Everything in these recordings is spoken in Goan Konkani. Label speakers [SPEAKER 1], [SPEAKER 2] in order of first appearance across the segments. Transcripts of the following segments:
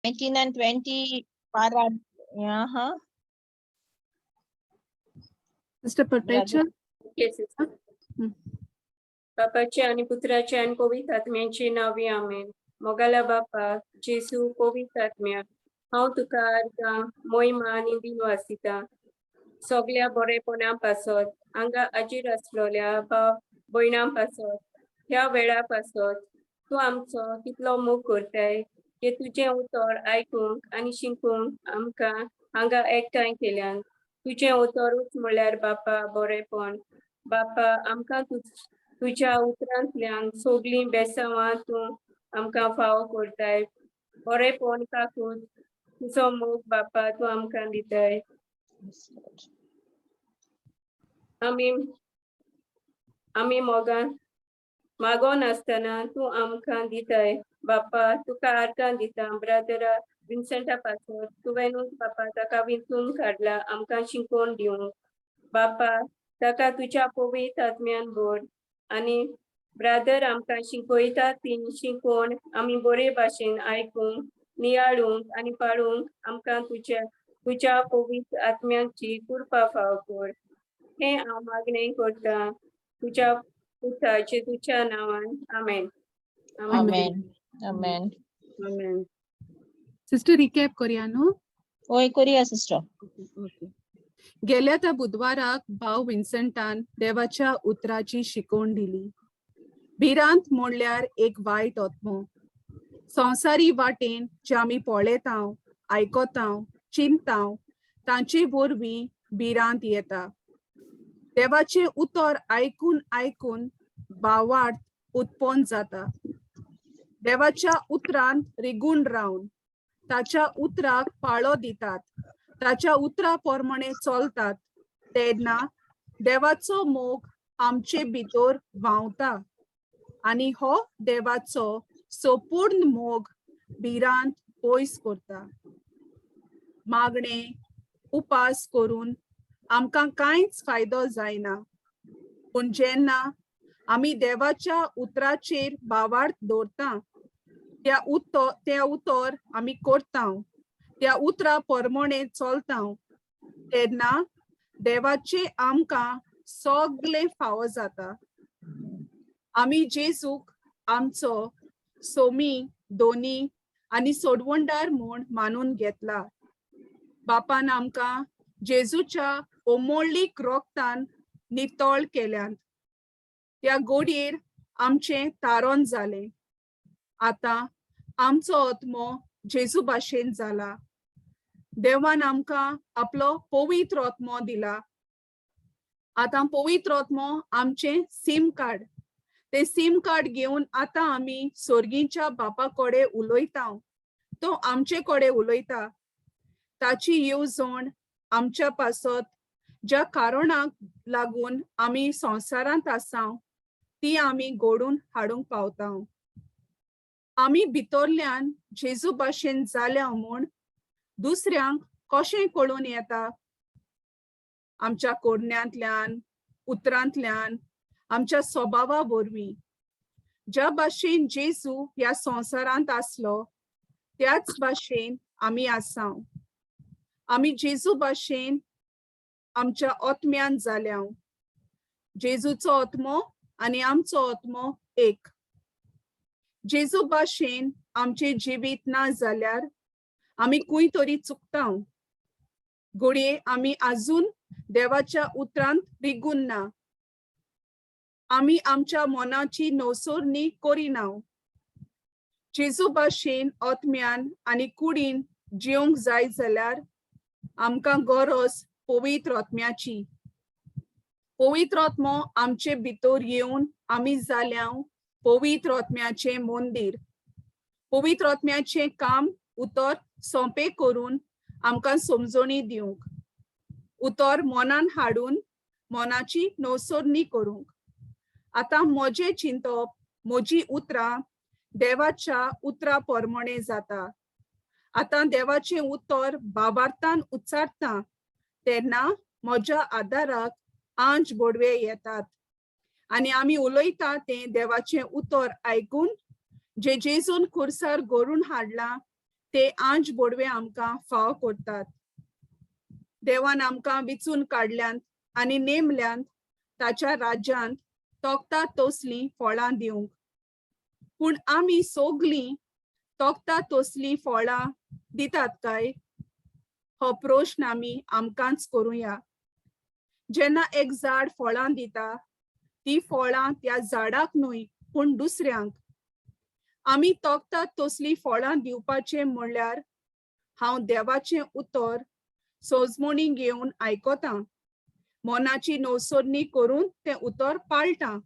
[SPEAKER 1] 19 and 20 para हा.
[SPEAKER 2] Sister perpetual.
[SPEAKER 3] Okay, sister. बापाचे आणि पुत्राचे आणि पवित्र आत्म्याचे नावे, आमेन. मोगाला बापा जेसू, पवित्र आत्म्या, हांव तुका अर्गां, मोहिमा आनी दिनवास दिता सगल्या बरेपणा पासत, हांगा हाजीर आसलोल्या भाव भयणां पासत, ह्या वेळा पासत. तूं आमचो कितलो मोग करताय की तुजें उतर आयकूंक आनी शिकूंक आमकां हांगा एकठांय केल्यान. तुजें उतरूच म्हणल्यार बापा बरेपण. बापा, आमकां तुज्या उतरांतल्यान सगळीं बेसांवां तूं आमकां फावो करताय. बरेपण, काकूट, तुजो मोग बापा तूं आमकां दिताय.
[SPEAKER 1] Yes, Lord.
[SPEAKER 3] आमी मोगान मागोन आसतना तूं आमकां दिताय. बापा, तुका आर्गां दिता ब्रादरा विन्सेंटा पासत. तुवेंनूच बापा ताका विंचून काडला आमकां शिकोवन दिवंक. बापा, ताका तुज्या पवित्र आत्म्यान भर आनी ब्रादर आमकां शिकयता ती शिकोवन आमी बरे भाशेन आयकूंक, नियाळूंक आनी पाळूंक आमकां तुज्या पवित्र आत्म्याची कृपा फाव कर. हें हांव मागणें करता तुज्या पुताचे, तुज्या नांवान, आमेन.
[SPEAKER 1] Amen. Amen.
[SPEAKER 3] आमेन.
[SPEAKER 2] सिस्टर, रिकॅप करूया न्हू?
[SPEAKER 1] होय, करूया सिस्टर.
[SPEAKER 2] ओके. गेल्या त्या बुधवाराक भाव विन्सेंटान देवाच्या उतराची शिकवण दिली. भिरांत म्हणल्यार एक वायट आत्मो. संवसारी वाटेन जे आमी पळयता, आयकता, चिंतता, तांचे वरवीं भिरांत येता. देवाचें उतर आयकून आयकून भावार्थ उत्पन्न जाता. देवाच्या उतरान रिगून रावन ताच्या उतराक पाळो दितात, ताच्या उतरा प्रमाणे चलतात, तेन्ना देवाचो मोग आमचे भितर व्हांवता आनी हो देवाचो संपूर्ण मोग भिरांत पयस करता. मागणे, उपास करून आमकां कांयच फायदो जायना, पूण जेन्ना आमी देवाच्या उतराचेर भावार्थ दवरता, त्या उतर आमी करता, त्या उतरा प्रमाणे चलता, तेन्ना देवाचे आमकां सगळें फावो जाता. आमी जेजूक आमचो सोमी, धनी आनी सोडवणदार म्हूण मानून घेतला. बापान आमकां जेजूच्या ओमोळीक रोगतान नितळ केल्यात. त्या गोडयेर आमचें तारण जालें. आतां आमचो आत्मो जेजू भाशेन जाला. देवान आमकां आपलो पवित्र आत्मो दिला. आतां पवित्र आत्मो आमचें सीम कार्ड. ते सीम कार्ड घेवन आतां आमी सोर्गीच्या बापा कडेन उलयता. तो आमचे कडेन उलयता. ताची येवजण आमच्या पासत, ज्या कारणाक लागून आमी संवसारांत आसा, ती आमी घडून हाडूंक पावता. आमी भितरल्यान जेजू भाशेन जाल्या म्हूण दुसऱ्यांक कशें कळून येता? आमच्या कोरण्यांतल्यान, उतरांतल्यान, आमच्या स्वभावा वरवीं. ज्या भाशेन जेजू ह्या संवसारांत आसलो, त्याच भाशेन आमी आसा. आमी जेजू भाशेन आमच्या आत्म्यान जाल्या. जेजूचो आत्मो आनी आमचो आत्मो एक. जेजू भाशेन आमचें जिवीत ना जाल्यार आमी खंय तरी चुकता. घडये आमी आजून देवाच्या उतरांत रिगून ना. आमी आमच्या मनाची नवसरणी करिना. जेजू भाशेन आत्म्यान आनी कुडीन जिवंक जाय जाल्यार आमकां गरज पवित्र आत्म्याची. पवित्र आत्मो आमचे भितर येवन आमी जाल्या पवित्र आत्म्याचें मंदीर. पवित्र आत्म्याचें काम उतर सोंपें करून आमकां समजणी दिवंक, उतर मनान हाडून मनाची नवसरणी करूंक. आतां म्हजें चिंतप, म्हजी उतरां देवाच्या उतरा प्रमाणे जाता. आतां देवाचें उतर भावार्थान उच्चारता तेन्ना म्हज्या आदाराक आंज बोडवे येतात आनी आमी उलयता तें देवाचें उतर आयकून, जे जेजून खुर्सार घडून हाडलां, ते आंज बोडवे आमकां फाव करतात. देवान आमकां विचून काडल्यांत आनी नेमल्यांत ताच्या राज्यांत तोखता तसलीं फळां दिवंक. पूण आमी सोगलीं तोखता तसलीं फळां दितात काय? हो प्रश्न आमी आमकांच करुया. जेन्ना एक झाड फळां दिता, ती फळां त्या झाडाक न्हय पूण दुसऱ्यांक. आमी तोखतात तसलीं फळां दिवपाचें म्हणल्यार हांव देवाचें उतर सोजमणी घेवन आयकतां, मनाची नवसरणी करून तें उतर पाळटां.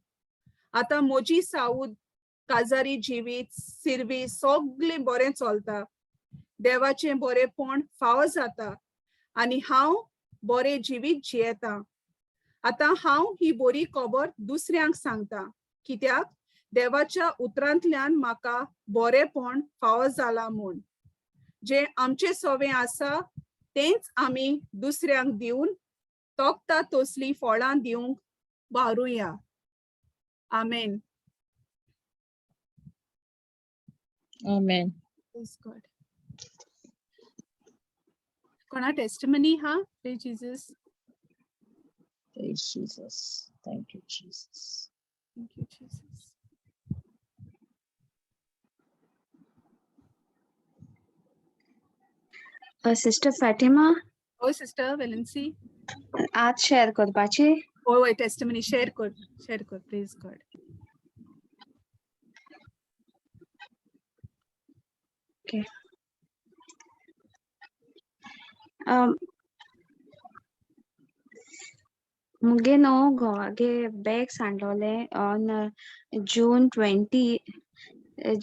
[SPEAKER 2] आतां म्हजी साऊद, काजारी जिवीत, सिरवी सगळें बरें चलता. देवाचें बरेंपण फावो जाता आनी हांव बरें जिवीत जियेतां. आतां हांव ही बरी खबर दुसऱ्यांक सांगता, कित्याक देवाच्या उतरांतल्यान म्हाका बरेंपण फावो जालां म्हूण. जें आमचें सवें आसा तेंच आमी दुसऱ्यांक दिवन तोखता तसलीं फळां दिवंक वावरुया. आमेन.
[SPEAKER 1] Amen.
[SPEAKER 2] Praise God. कोणा टेस्टिमनी हा? Praise Jesus.
[SPEAKER 1] Praise Jesus. Thank you, Jesus.
[SPEAKER 2] Thank you, Jesus.
[SPEAKER 4] Sister Fatima.
[SPEAKER 2] हय सिस्टर वेलन्सी.
[SPEAKER 4] आज शेअर करपाची?
[SPEAKER 2] हय हय, टेस्टिमनी शेअर कर, शेअर कर. Praise God.
[SPEAKER 4] Okay. मुगे न्हू घोवागे बॅग सांडलोलें ऑन जून 20,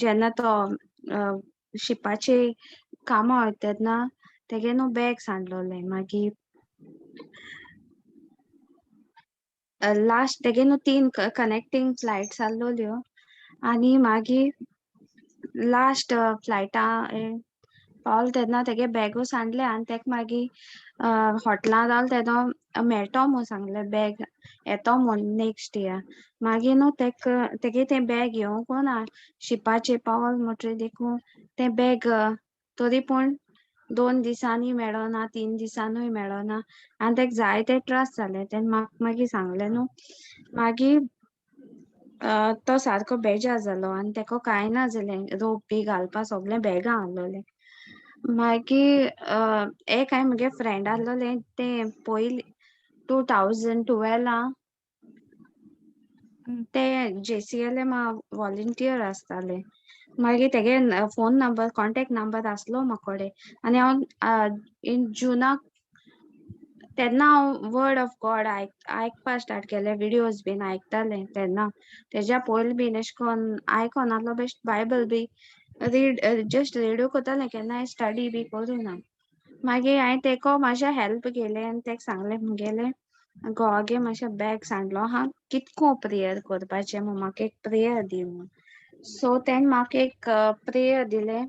[SPEAKER 4] जेन्ना तो शिपाचे कामां वयता तेन्ना तेगे न्हू बॅग सांडलोलें. मागीर लास्ट तेगे न्हू तीन कनेक्टींग फ्लायट्स आसलोल्यो आनी मागीर लास्ट फ्लायटा पावल तेन्ना तेगे बॅगू सांडलें आनी तेका मागीर हॉटेलान रावलो तेन्ना मेळटो म्हूण सांगलें, बॅग येतो म्हूण नेक्स्ट इयर. मागीर न्हू तेका तेगे तें बॅग येवंक ना, शिपाचेर पावल म्हणटरीर देखून तें बॅग तरी पूण 2 दिसांनी मेळना, 3 दिसांनूय मेळना आनी तेका जायते त्रास जाले. तेन्ना म्हाका मागीर सांगलें न्हू, मागीर तो सारको बेजार जालो आनी तेका कांय ना जालें, रोप बी घालपा सगळें बॅगां आहलोलें. मागीर एक हांवें म्हगे फ्रेंड आहलोलें तें पयलीं 2012 ते JCLM volunteer आसताले. मागीर तेगे फोन नंबर, कॉन्टेक्ट नंबर आसलो म्हाकोडे आनी हांव इन जुनाक तेन्ना हांव वर्ड ऑफ गॉड आयकपा स्टार्ट केलें, विडियोज बीन आयकतालें तेन्ना. तेज्या पयलीं बीन एशें कोन्न आयकोन आहलो, बेश्ट बायबल बी रीड, जस्ट रेडियो करतालें, केन्नाय स्टडी बी करूं ना. मागीर हांवें तेका मातशें हेल्प केलें आनी तेका सांगलें मुगेलें घोवागे मातशें बॅग सांडलो आहा, कितको प्रेयर करपाचें म्हूण, म्हाका एक प्रेयर दी म्हूण. सो तेणें म्हाका एक प्रेयर दिलें,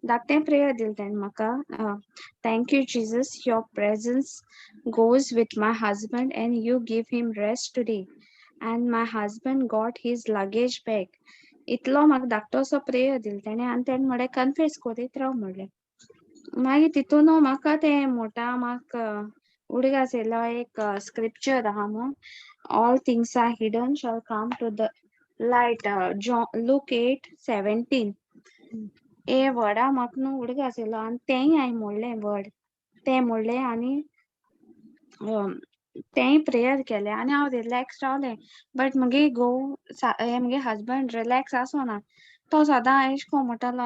[SPEAKER 4] धाकटें प्रेयर दिलें तेणें म्हाका. Thank you Jesus, your presence goes with my husband and you give him rest today, and my husband got his luggage back. इतलो म्हाका धाकटोसो प्रेयर दिलो तेणें आनी तेणें म्हणलें कन्फेस करीत राव म्हणलें. मागीर तितून म्हाका तें मोटा म्हाका उडगास येयलो एक स्क्रिप्चर आहा म्हूण, all things are hidden shall come to the light, Luke 8:17. ए वर्डा म्हाका न्हू उडगास येयलो आनी तेंय हांवें म्हणलें वर्ड, तें म्हणलें आनी तेंय प्रेयर केलें आनी हांव रिलॅक्स रावलें. बट मुगे घोव, हे मुगे हजबंड रिलॅक्स आसोना, तो सदां एशें कोन्न म्हणटालो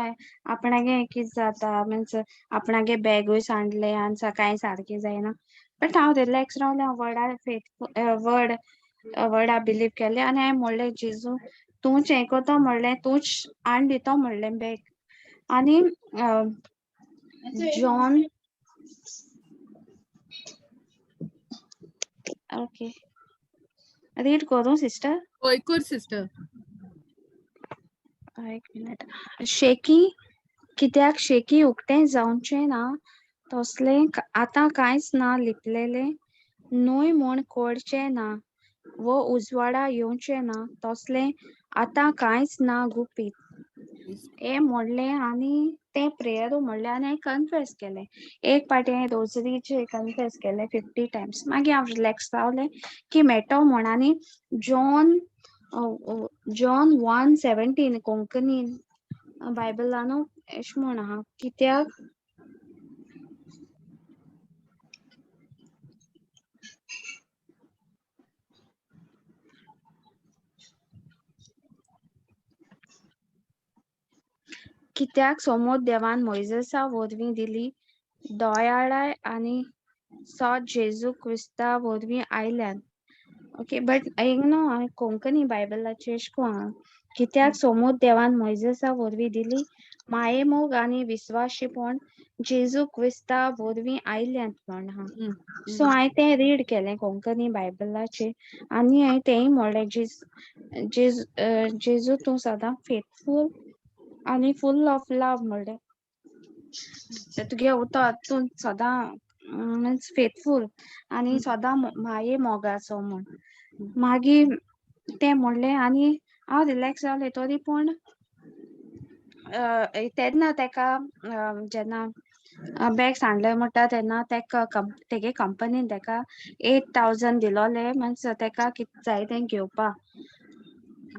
[SPEAKER 4] आपणागे कितें जाता, मिन्स आपणागे बॅगूय सांडलें आनी कांय सारकें जायना. बट हांव रिलॅक्स रावलें, हांव वर्डा फेथ, वर्ड वर्डा बिलीव केलें आनी हांवें म्हणलें जेजू तूंच हें करतो म्हणलें, तूंच हाडून दितो म्हणलें बॅग. आनी जॉन, ओके रीड करूं सिस्टर?
[SPEAKER 2] हय कर सिस्टर.
[SPEAKER 4] एक मिनट. शेकी कित्याक शेकी उक्तें जावचें ना तसलें आतां कांयच ना लिपलेलें न्हय म्हूण कळचें ना वो उजवाडा येवचें ना तसलें आतां कांयच ना गुपीत. हें म्हणलें आनी तें प्रेयरू म्हणलें आनी हांवें कन्फेस केलें. एक पाटी हांवें रोजरीचेर कन्फेस केलें 50 टायम्स. मागीर हांव रिलॅक्स रावलें की मेळटो म्हूण. आनी जॉन जॉन 1:17 कोंकणीन बायबलानू एशें म्हूण आहा, कित्याक कित्याक सोमोद देवान मोयजेसा वरवीं दिली दयाळाय आनी सॉ जेजू क्रिस्ता वरवीं आयल्यान. ओके, बट हिंग न्हू हांवें कोंकणी बायबलाचेर एशें कोन्न आहा, कित्याक सोमोद देवान मोयजेसा वरवीं दिली मायेमोग आनी विस्वाशीपण जेजू क्रिस्ता वरवीं आयल्यात म्हण आहा. सो हांवें तें रीड केलें कोंकणी बायबलाचेर आनी हांवें तेंय म्हणलें, जेजू जेजू तूं सदां फेथफूल आनी फूल ऑफ लव म्हणलें, तुगे उतर तूं सदां मिन्स फेथफूल आनी सदां माये मोगाचो म्हूण. मागीर तें म्हणलें आनी हांव रिलॅक्स जालें. तरी पूण तेन्ना तेका जेन्ना बॅग सांडलें म्हणटा तेन्ना तेका तेगे कंपनीन तेका 8,000 दिलोले, मिन्स तेका कितें जाय तें घेवपा.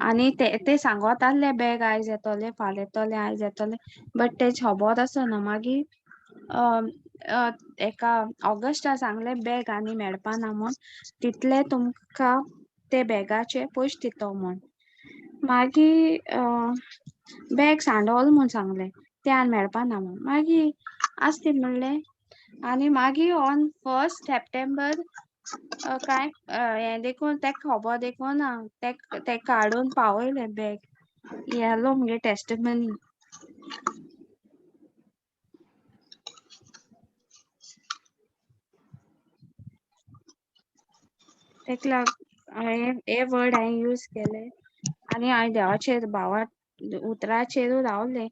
[SPEAKER 4] आनी ते सांगत आहले बॅग आयज येतोलें फाल्यां येतोलें आयज येतोलें, बट तें खबर आसना. मागीर एका ऑगस्टा सांगलें बॅग आनी मेळपा ना म्हूण, तितले तुमकां ते बॅगाचे पयशे दितो म्हूण. मागीर बॅग सांडोल म्हूण सांगलें, तें आनी मेळपा ना म्हूण. मागीर आसती म्हणलें. आनी मागीर ऑन 1 सप्टेंबर कांय हें देखून तेका खबर देखून ना, तेका हाडून पावयलें बॅग. येलो मुगे टेस्टिमनी. तेका लाग हांवें हे वर्ड हांवें यूज केले आनी हांवें देवाचेर भावा उतराचेरूय रावलें.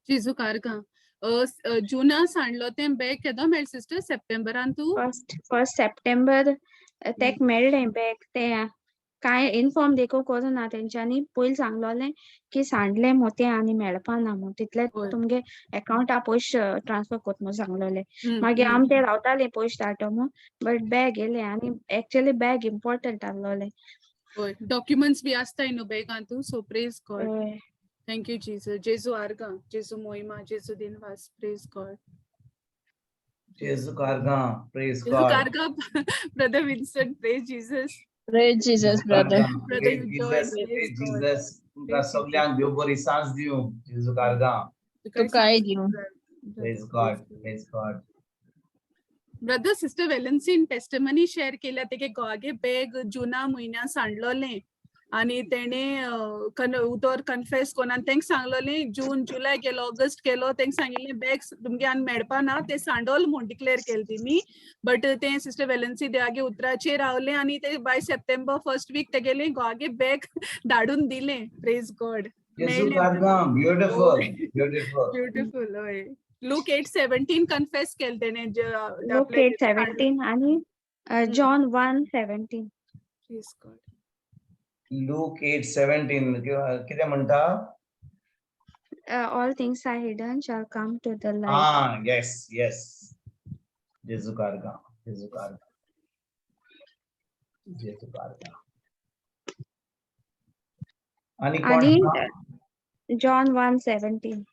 [SPEAKER 2] जेजू कारगां. जुना सांडलो तें बॅग केदो मेळ सिस्टर सप्टेंबरान तूं?
[SPEAKER 4] फर्स्ट सप्टेंबर तेक मेळ्ळें बॅग. तें कांय इनफॉर्म देखून करूं ना तेंच्यांनी, पयलीं सांगलोलें की सांडलें मो तें आनी मेळपा ना म्हूण, तितले तुमगे एकावंटा पयशे ट्रान्सफर कोत म्हूण सांगलोलें. मागीर आमी ते रावतालीं पयशे धाडटो म्हूण, बट बॅग येयलें आनी एक्चुअली बॅग इम्पॉर्टंट आहलोलें.
[SPEAKER 2] डॉक्युमेंट्स बी आसताय न्हू बॅगान तूं, सो प्रेज गॉड. Thank you Jesus. जेजू आर्गां, जेजू मोहिमा, जेजू दिनवास. Praise God.
[SPEAKER 5] जेजू कारगां, प्रेज
[SPEAKER 2] जेजू
[SPEAKER 5] गॉड.
[SPEAKER 2] कारगां. Brother Vincent, praise Jesus.
[SPEAKER 1] Praise Jesus, brother.
[SPEAKER 2] Brother
[SPEAKER 5] praise
[SPEAKER 2] Joy,
[SPEAKER 5] Jesus,
[SPEAKER 2] praise
[SPEAKER 5] praise
[SPEAKER 2] God.
[SPEAKER 5] Jesus. तुमकां सगल्यांक देव बरी सांज दिवं. जेजू कारगां.
[SPEAKER 1] तुकाय दिवं.
[SPEAKER 5] Praise God, praise God.
[SPEAKER 2] Brother sister वेलन्सीन testimony share केल्या, तेगे घोवागे बॅग जुना म्हयन्या सांडलोलें आनी तेणे उतर कन्फेस कोन्न आनी तेंका सांगलोलें जून जुलय केलो ऑगस्ट केलो, तेंका सांगिल्लें बॅग तुमगे आनी मेळपा ना, तें सांडोल म्हूण डिक्लेअर केलें तेमी. बट तें सिस्टर वेलन्सी देवागे उतराचेर रावलें आनी ते बाय सप्टेंबर फर्स्ट वीक तेगेलें घोवागे बॅग धाडून दिलें. Praise God.
[SPEAKER 5] जेजू
[SPEAKER 2] मेळ्ळें.
[SPEAKER 5] कारगां, ब्युटिफूल, ब्युटिफूल.
[SPEAKER 2] ब्युटिफूल. हय, लूक 8:17 कन्फेस केलें तेणें.
[SPEAKER 4] लूक 8:17 आनी John 1:17.
[SPEAKER 2] Praise God.
[SPEAKER 5] Luke 8:17 कितें म्हणटा?
[SPEAKER 4] All things are hidden shall come to the light.
[SPEAKER 5] Ah, yes, yes. जेजू कारगां, जेजू कारगां, जेजू कारगां. आनी कोण
[SPEAKER 4] आनी
[SPEAKER 5] आसा?
[SPEAKER 4] John 1:17.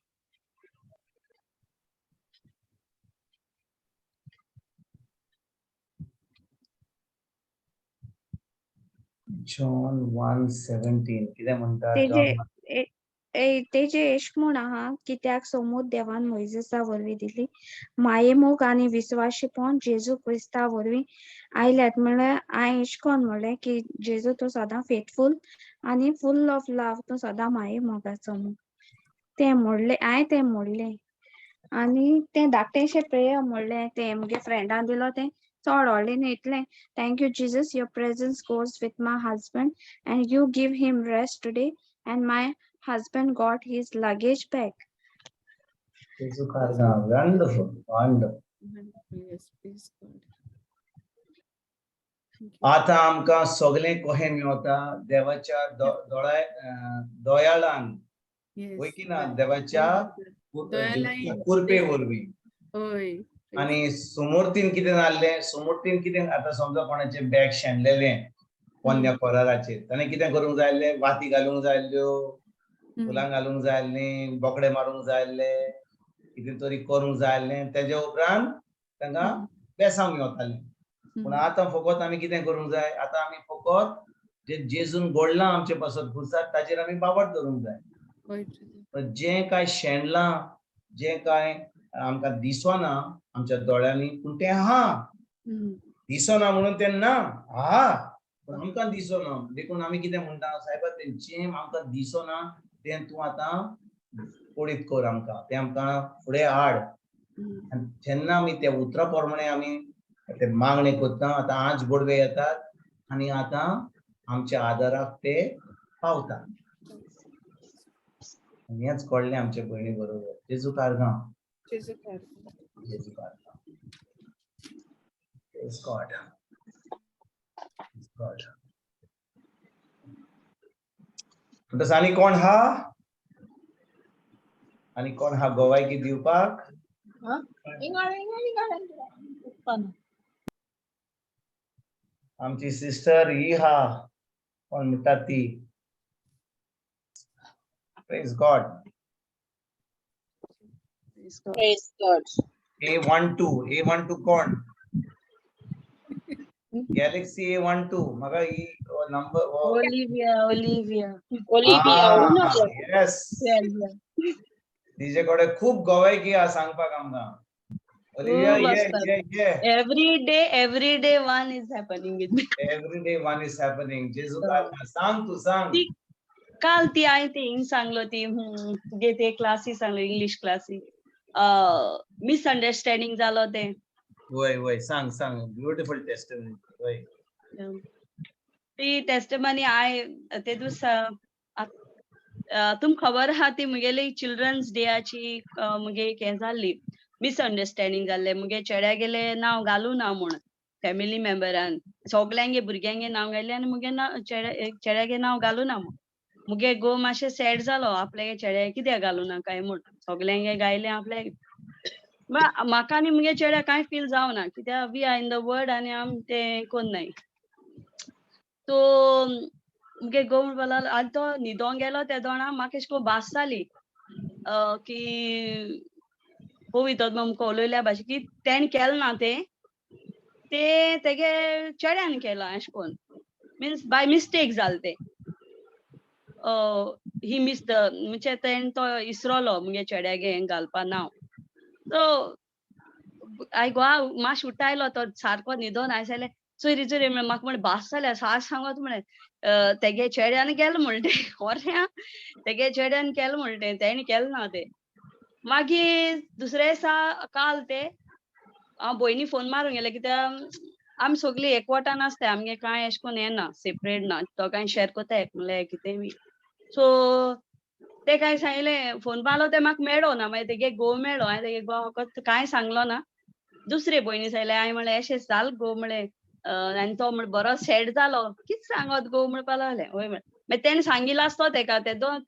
[SPEAKER 5] John 1:17 कितें म्हणटा?
[SPEAKER 4] तेजे
[SPEAKER 5] जॉन
[SPEAKER 4] तेजे एश म्हूण आहा, कित्याक सोमूद देवान मोयजेसा वरवीं दिली मायेमोग आनी विस्वाशीपण जेजू क्रिस्ता वरवीं आयल्यात. म्हणल्यार हांवें एश कोन्न म्हणलें की जेजू तूं सदां फेथफूल आनी फूल ऑफ लव, तूं सदां मायेमोगाचो म्हूण. तें म्हणलें हांवें, तें म्हणलें आनी तें धाकटेंशें प्रेयर म्हणलें, तें मुगे फ्रेंडान दिलो तें चड व्हडलें न्हय इतलें. Thank you Jesus, your presence goes with my husband and you give him rest today, and my husband got his luggage back.
[SPEAKER 5] जेजू कारगां, wonderful, wonderful.
[SPEAKER 2] Wonderful. Yes, praise God.
[SPEAKER 5] आतां आमकां सगळें कशें मेवता देवाच्या दोळ्या दोयाळान वय की ना, देवाच्या कुरपे वरवीं.
[SPEAKER 2] हय.
[SPEAKER 5] आनी सुमूर्तीन कितें जाल्लें, सुमूर्तीन कितें आतां समजा कोणाचें बॅग शेणलेलें पोन्न्या कोराराचेर, ताणें कितें करूंक जाय आसलें, वाती घालूंक जाय आसल्यो, फुलां घालूंक जाय आसलीं, बोकडे मारूंक जाय आसले, कितें तरी करूंक जाय आसलें. तेज्या उपरांत तांकां बेसांव मेवतालें. पूण आतां फकत आमी कितें करूंक जाय, आतां आमी फकत जे जेजून घडलां आमचे पासत खुर्सार ताचेर आमी बाबट धरूंक जाय. जें कांय शेणलां, जें कांय आमकां दिसना आमच्या दोळ्यांनी, पूण तें आहा, दिसना म्हणून तें ना, आहा, पूण आमकां दिसना. देखून आमी कितें म्हणटा, सायबा तें जें आमकां दिसना तें तूं आतां पळीत कर आमकां, तें आमकां फुडें हाड. आनी जेन्ना आमी त्या उतरा प्रमाणे आमी ते मागणें करता, आतां आज बोडवे येतात आनी आतां आमच्या आदाराक ते पावता. आनी हेंच कळ्ळें आमच्या भयणी बरोबर. जेजू कारगांव, जेजू कारगांव. Praise God. Praise God. म्हणटच आनी कोण हा, आनी कोण हा गोवायकी दिवपाक? आमची सिस्टर ही हा, कोण म्हणटा ती. Praise God.
[SPEAKER 1] Praise God.
[SPEAKER 5] A12, A12 कोण? Galaxy A12. म्हाका ही number.
[SPEAKER 6] Olivia, Olivia.
[SPEAKER 1] Olivia.
[SPEAKER 5] Yes, तिजे कडेन खूब गोवायकी आहा सांगपाक आमकां. ओलिविया,
[SPEAKER 6] खूब
[SPEAKER 5] ये
[SPEAKER 6] आसतात.
[SPEAKER 5] ये ये.
[SPEAKER 6] Every day one is happening with me.
[SPEAKER 5] Every day one is happening. जेजू सांग, तूं सांग.
[SPEAKER 6] काल ती हांवें ती हिंग सांगलो, ती तुगे ते क्लासी सांगलो, इंग्लीश क्लासी मिसअंडरस्टँडींग जालो तें.
[SPEAKER 5] वय वय, सांग सांग. Beautiful testimony. वय.
[SPEAKER 6] ती टेस्टिमनी हांवें ते दीस, तुमकां खबर आहा ती मुगेली चिल्ड्रन्स डेयाची मुगे एक हें जाल्ली, मिसअंडरस्टँडींग जाल्लें. मुगे चेड्या गेले नांव घालूं ना म्हूण फॅमिली मेंबरान, सगल्यांगे भुरग्यांगे नांव घायलें आनी मुगे नांव चेड्यागे नांव घालूं ना म्हूण. मुगे घोव मातशें सॅड जालो, आपल्यागे चेड्या कित्याक घालूं ना काय म्हूण, सगल्यांगे गायलें आपल्याक. म्हाका आनी मुगे चेड्या कांय फील जावना, कित्याक we are in the world आनी आम तें कोन्नाय. सो मुगे घोव म्हणपाक लागलो, आनी तो न्हिदोंक गेलो ते दोणा म्हाका एशें कोन्न भास जाली की पवित्र आमकां उलयल्या भाशेन की तेणें केलें ना तें, तें तेगे चेड्यान केलां एशें कोन्न, मिन्स बाय मिस्टेक जालें तें. ही मिस the म्हणजे तेणें तो इसरोलो मुगे चेड्यागे हें घालपा नांव. सो हांवें गोवा मातशें उठायलो, तो सारको न्हिदोन. हांवें सांगलें चोयरी चोयरी म्हणलें, म्हाका म्हणलें भास जाल्या सास सांगत म्हणलें, तेगे चेड्यान केलें म्हणलें तें, खरें आं, तेगे चेड्यान केलें म्हणलें तें, तेणें केलें ना तें. मागीर दुसरे दिसा काल ते हांव भयणी फोन मारूंक गेलें, कित्याक आमी सगळीं एकवटान आसताय, आमगे कांय एशें कोन्न हें ना, सेपरेट ना, दोगांय शेर कोत्ताय म्हणल्यार कितें बी. सो ते कांय सांगलें, फोन मारलो ते म्हाका मेळो ना, मागीर तेगे घोव मेळ्ळो, हांवें तेगे घोवा फकत कांय सांगलो ना. दुसरे भयणी सांगलें, हांवें म्हणलें एशें जाल गो म्हणलें, आनी तो म्हण बरो सॅड जालो, कितें सांगत गो म्हणपाक लागलें. वय म्हणलें, मागीर तेणें सांगिल्लो आसतो तेका,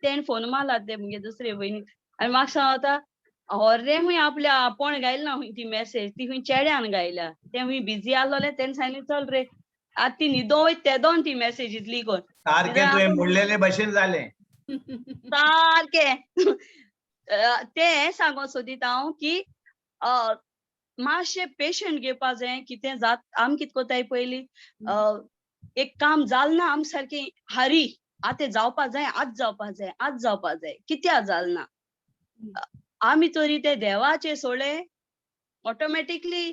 [SPEAKER 6] तेणें फोन मारला ते मुगे दुसरे भयणी, आनी म्हाका सांगता होर्रे खूंय आपल्या आपोण गायली ना खूंय ती मॅसेज, ती खूंय चेड्यान गायल्या, तें खूंय बिजी आसलोलें, तेणें सांगलें चल रे आतां ती न्हिदो वयता तेदोन ती मॅसेज इतली कोन
[SPEAKER 5] सारकें तुवें म्हणलेले भशेन जालें
[SPEAKER 6] सारकें. तें हें सांगो सोदीत हांव की मातशें पेशंट घेवपा जाय, कितें जात आमी कितें कोताय पयलीं, एक काम जालें ना आमकां सारकें हारी, आतां जावपा जाय, आज जावपा जाय, आज जावपा जाय, कित्याक जालें ना? आमी तरी ते देवाचे सोडले ऑटोमॅटिकली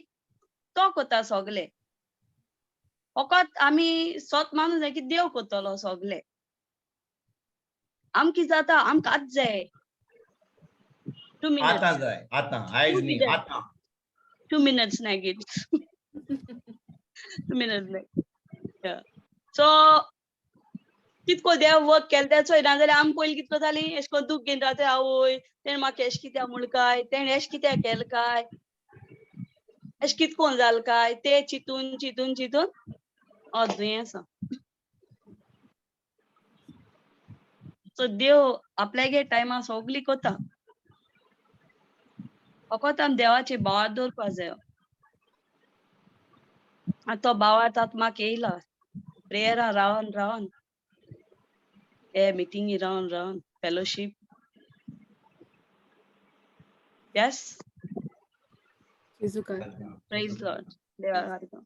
[SPEAKER 6] तो कोता सगले, फकत आमी सोत मानूं जाय की देव कोतलो सगले. आमकां कितें जाता, आमकां आज जाय. 2 minutes.
[SPEAKER 5] आतां जाय, आतां, आयज न्ही, आतां.
[SPEAKER 6] 2 minutes मागीर. 2 minutes मागीर. सो कितको देव वर्क केलें तें चोय, नाजाल्यार आमी पयलीं कितको जालीं एशें कोन्न दूख घेवन रावताय, आवय तेणें म्हाका एशें कित्याक म्हूण काय, तेणें एशें कित्याक केलें काय, एशें कितकोन जालें काय, तें चिंतून चिंतून चिंतून हय दुयेंस सो देव आपल्यागे टायमा सोगली कोता, फकत आमी देवाचे भावार दवरपा जायो. आनी तो भावार्थ आतां म्हाका येयला प्रेयरा रावन रावन, हे मिटिंगी रावन रावन, फेलोशीप. येस,
[SPEAKER 2] जेजू कार.
[SPEAKER 6] प्रेज लॉर्ड. देवा सारको.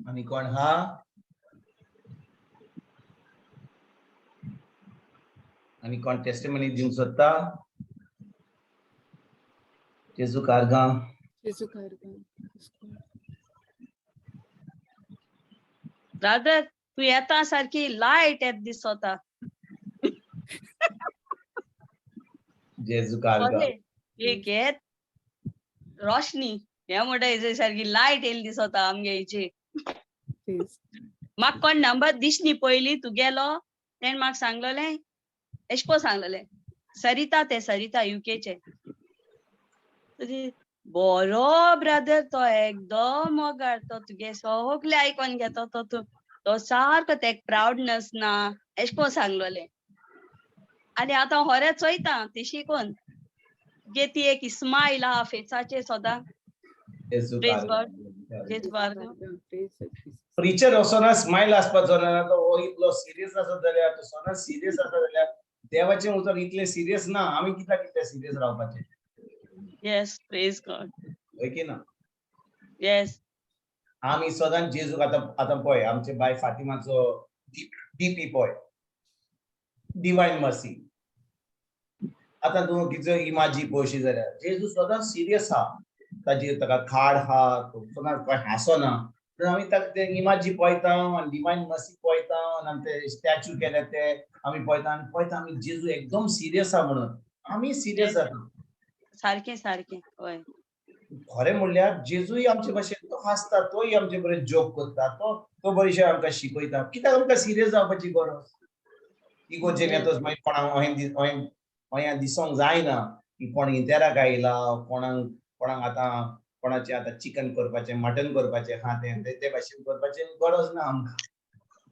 [SPEAKER 5] आनी कोण हा? आनी कोण टेस्टिमनी दिवंक सोदता? जेजू कारगांव.
[SPEAKER 2] जेजू कार.
[SPEAKER 6] ब्रादर, तूं येता सारकी लायट येत दिसता.
[SPEAKER 5] जेजू कारगांव.
[SPEAKER 6] खरें, एक येत रोशनी हें म्हणटा, हेजे सारकी लायट येयली दिसता आमगे हेची. म्हाका कोण नंबर दिसनी पयली तुगेलो, तेणें म्हाका सांगलेलें, एशें कोन्न सांगलेलें, सरिता, तें सरिता युकेचें. बरो ब्रदर तो, एकदम मोगाळ तो, तुगे सगळे आयकोन घेता तो, तूं तो सारको तेका प्रावडनस ना, एशें कोन्न सांगलेलें. आनी आतां होरे चोयता तेशी कोन्न तुगे ती एक स्मायल आहा फेसाचेर सदां.
[SPEAKER 5] जेजू
[SPEAKER 6] Praise
[SPEAKER 5] कारगांव.
[SPEAKER 6] जेजू बारगांव.
[SPEAKER 5] प्रिचर असो स्मायल आसपाचो ना, तो हो इतलो सिरियस आसत जाल्यार, तो सदांच सिरियस आसत जाल्यार, देवाचें उतर इतलें सिरियस ना, आमी कित्याक इतलें सिरियस रावपाचें?
[SPEAKER 6] येस, प्रेज गॉड.
[SPEAKER 5] हय की ना?
[SPEAKER 6] येस.
[SPEAKER 5] आमी सदांच जेजूक, आतां आतां पळय आमचे बाय फातिमाचो डीपी पळय, डिवायन मर्सी. आतां तूं कितें इमाजी पळोवशी जाल्यार जेजू सदांच सिरियस आहा, ताजी ताका खाड आहा, तो सदांच कांय हांसना. पूण आमी ताका ते इमाजी पळयता आनी डिवायन मर्सी पळयता आनी आमी ते स्टॅच्यू केले ते आमी पळयता आनी पळयता आमी जेजू एकदम सिरियस आहा म्हणून आमी सिरियस जाता.
[SPEAKER 6] सारकें सारकें, हय.
[SPEAKER 5] खरें म्हणल्यार जेजूय आमचे भशेन तो हांसता, तोय आमचे बरें जोक करता, तो तो बरेशे आमकां शिकयता. कित्याक आमकां सिरियस जावपाची गरज? इगोर्जेन येतच मागीर कोणाक अहें अहें दिसोंक जायना की कोण इंतेराक आयला, कोणाक कोणाक आतां कोणाचें आतां चिकन करपाचें, मटन करपाचें आहा, तें ते भाशेन करपाचें गरज ना आमकां.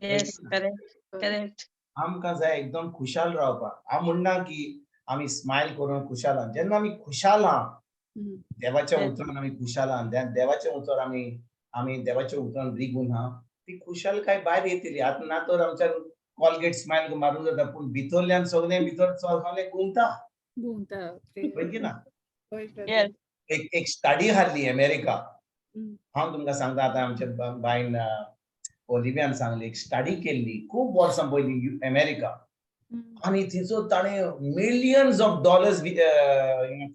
[SPEAKER 6] येस, करेक्ट करेक्ट.
[SPEAKER 5] आमकां जाय एकदम खुशाल रावपाक. हांव म्हणना की आमी स्मायल करून खुशाल आहा. जेन्ना आमी खुशाल आहा, देवाच्या उतरान आमी खुशाल आहा, देवाच्या उतर आमी आमी देवाच्या उतरान रिगून आहा, ती खुशालकाय भायर येतली. आतां ना तर आमच्यान कॉलगेट स्मायल मारूंक जाता, पूण भितरल्यान सगळें भितर सगळें घुमता.
[SPEAKER 2] घुमता.
[SPEAKER 5] हय की ना?
[SPEAKER 6] येस.
[SPEAKER 5] एक एक स्टडी हाडली अमेरिका. हांव तुमकां सांगता, आतां आमच्या बायन ओलिव्यान सांगली, एक स्टडी केल्ली खूब वर्सां पयलीं अमेरिका, आनी थंयसर ताणें मिलियन्स ऑफ डॉलर्स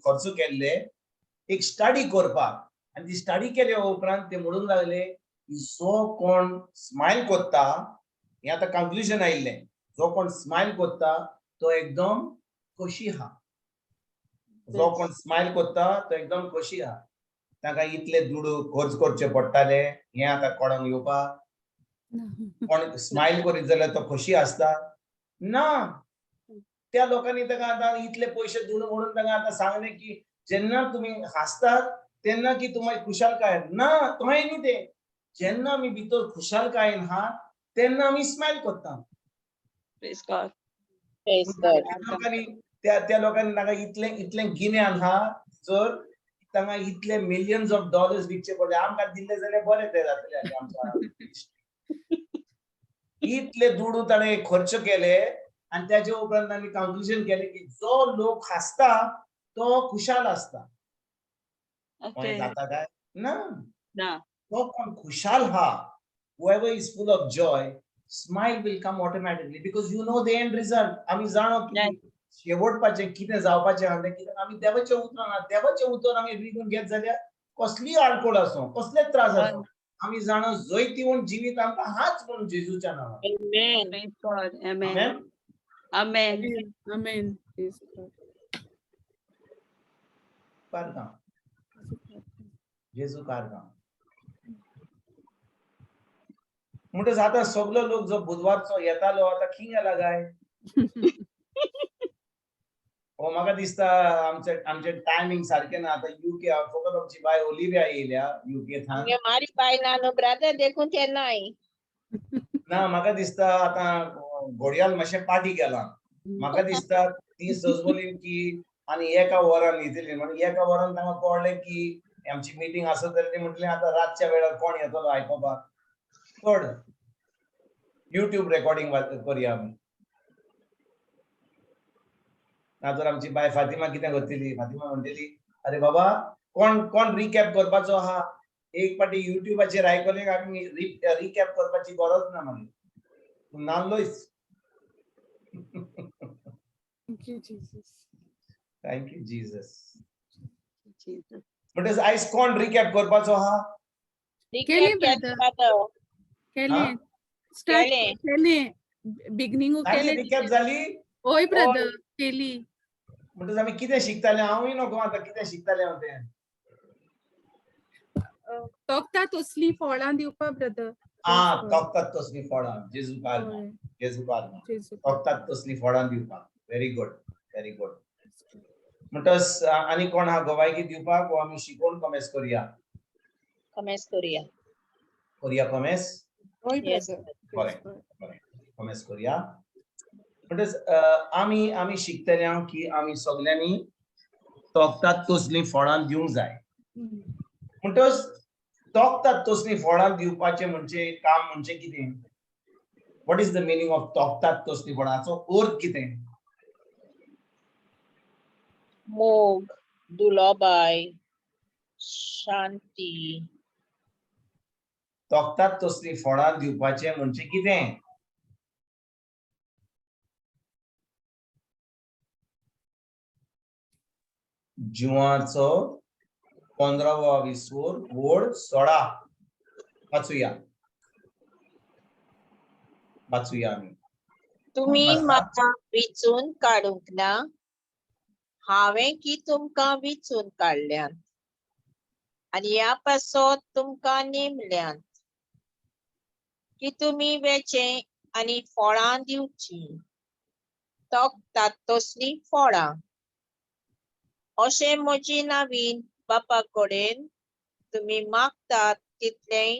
[SPEAKER 5] खर्च केल्ले एक स्टडी करपाक. आनी ती स्टडी केल्या उपरांत ते म्हणूंक लागले की जो कोण स्मायल करता, हें आतां कंक्लुजन आयिल्लें, जो कोण स्मायल करता तो एकदम खोशी आहा. जो कोण स्मायल करता तो एकदम खोशी आहा. ताका इतले दुडू खर्च करचे पडटाले हें आतां कोणाक येवपाक? कोण स्मायल करीत जाल्यार तो खोशी आसता ना. त्या लोकांनी ताका आतां इतले पयशे दिवन म्हणून ताका आतां सांगलें की जेन्ना तुमी हांसतात तेन्ना की तुमची खुशालकाय ना, तोय न्ही तें. जेन्ना आमी भितर खुशालकायेन आहा तेन्ना आमी स्मायल करता.
[SPEAKER 6] Praise God.
[SPEAKER 1] Praise God.
[SPEAKER 5] लोकांनी त्या त्या लोकांनी ताका इतलें इतलें गिन्यान आहा जर तांकां इतले मिलियन्स ऑफ डॉलर्स विकचे पडले. आमकां दिल्ले जाल्यार बरें ते जातले आसले आमच्या. इतले दुडू ताणें खर्च केले आनी त्याच्या उपरांत तांणी कंक्लुजन केलें की जो लोक हांसता तो खुशाल आसता.
[SPEAKER 6] ओके.
[SPEAKER 5] जाता काय ना?
[SPEAKER 6] ना.
[SPEAKER 5] तो कोण खुशाल हा, whoever is full of joy, smile will come automatically because you know the end result. आमी जाणो की शेवटपाचें कितें जावपाचें आहा तें, कित्याक आमी देवाचें उतर आहा. देवाचें उतर आमी रिगून घेत जाल्यार कसलीय आडखळ आसूं, कसलेच त्रास आसूं, आमी जाणो जैतिवंत जिवीत आमकां हाच म्हणून जेजूच्या नांवान.
[SPEAKER 1] Amen.
[SPEAKER 6] Praise God. Amen.
[SPEAKER 5] Amen.
[SPEAKER 6] Amen.
[SPEAKER 2] Amen. Praise God.
[SPEAKER 5] कारगांव, जेजू कारगांव. म्हणटच आतां सगलो लोक जो बुधवारचो येतालो आतां खंय गेला काय? हो ओ म्हाका दिसता आमचे आमचे टायमींग सारकें ना. आतां युके फकत आमची बाय ओलिव्या येयल्या युके थान.
[SPEAKER 1] तुगे मारी बाय ना न्हू ब्रदर, देखून ते नाय.
[SPEAKER 5] ना, म्हाका दिसता आतां घोडयाल मातशें पाटी गेलां. म्हाका दिसता ती सजवली की आनी एका वरान येतली म्हणून. एका वरान तांकां कळ्ळें की आमची मिटींग आसत जाल्यार ती म्हटलें आतां रातच्या वेळार कोण येतलो आयकोपाक, चड युट्यूब रेकॉर्डिंग करया आमी. ना तर आमची बाय फातिमा कितें करतली? फातिमा म्हणटली, अरे बाबा, कोण कोण रिकॅप करपाचो आहा? एक पाटी युट्यूबाचेर आयकलें, आमी रिकॅप करपाची गरज ना. मागीर तूं नाल्लोयच.
[SPEAKER 2] Thank you, Jesus.
[SPEAKER 5] Thank you, Jesus. म्हणटच आयज कोण रिकॅप करपाचो आहा?
[SPEAKER 2] केलें
[SPEAKER 1] Recap केलें
[SPEAKER 2] brother.
[SPEAKER 1] brother.
[SPEAKER 2] केलें. स्टार्ट
[SPEAKER 1] केलें.
[SPEAKER 2] केलें, बिगनिंग
[SPEAKER 5] जाली?
[SPEAKER 2] केलें.
[SPEAKER 5] रिकॅप जाली?
[SPEAKER 2] हय ब्रदर, केली.
[SPEAKER 5] म्हणटच आमी कितें शिकताले? हांवूय नको आतां कितें शिकताले हांव तें.
[SPEAKER 2] तोखता तसलीं फळां दिवपा ब्रदर.
[SPEAKER 5] आ, तोखतात तसलीं फळां. जेजू कार्मा, जेजू कार्मा.
[SPEAKER 2] जेजू.
[SPEAKER 5] तोखतात तसलीं फळां दिवपाक. Very good, very good. म्हणटच आनी कोण आहा गवायकी दिवपाक, वो आमी शिकोवन कमेस करुया?
[SPEAKER 1] कमेस करूया.
[SPEAKER 5] करुया कमेस?
[SPEAKER 2] हय
[SPEAKER 1] Yes.
[SPEAKER 2] Brother.
[SPEAKER 5] बरें, कमेस करुया. म्हणटच आमी आमी शिकतले हांव की आमी सगल्यांनी तोखतात तसलीं फळां दिवंक जाय. म्हणटच तोखतात तसलीं फळां दिवपाचें म्हणजे काम म्हणजे कितें? What is the meaning of तोखतात तसलीं फळां? हाचो अर्थ कितें?
[SPEAKER 1] मोग, दुलोबाय, शांती.
[SPEAKER 5] तोखतात तसलीं फळां दिवपाचें म्हणजे कितें? जुवाचो 15वो विसवोर वोड 16 वाचुया, वाचुया आमी.
[SPEAKER 1] तुमी
[SPEAKER 5] आसा.
[SPEAKER 1] म्हाका विचून काडूंक ना, हांवें की तुमकां विचून काडल्यात आनी ह्या पासत तुमकां नेमल्यात की तुमी वेचें आनी फळां दिवचीं, तोखतात तसलीं फळां. अशें म्हजी नावीन बापा कडेन तुमी मागतात तितलेंय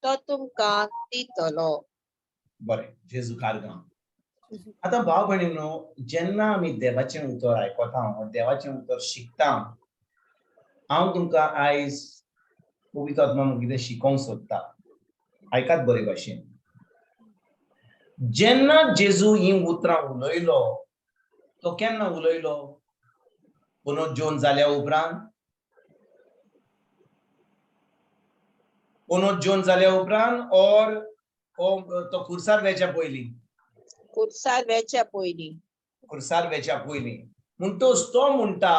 [SPEAKER 1] तो तुमकां दितलो.
[SPEAKER 5] बरें, जेजू कारगांव. आतां भाव भयणीनो, जेन्ना आमी देवाचें उतर आयकता वा देवाचें उतर शिकता, हांव तुमकां आयज पवित्र आत्मा कितें शिकोवंक सोदता, आयकात बरे भाशेन. जेन्ना जेजू हीं उतरां उलयलो, तो केन्ना उलयलो? पुनर्जीवन जाल्या उपरांत? पुनर्जीवन जाल्या उपरांत और तो खुर्सार वेच्या पयलीं?
[SPEAKER 1] खुर्सार वेच्या पयलीं.
[SPEAKER 5] खुर्सार वेच्या पयलीं. म्हणटोच तो म्हणटा,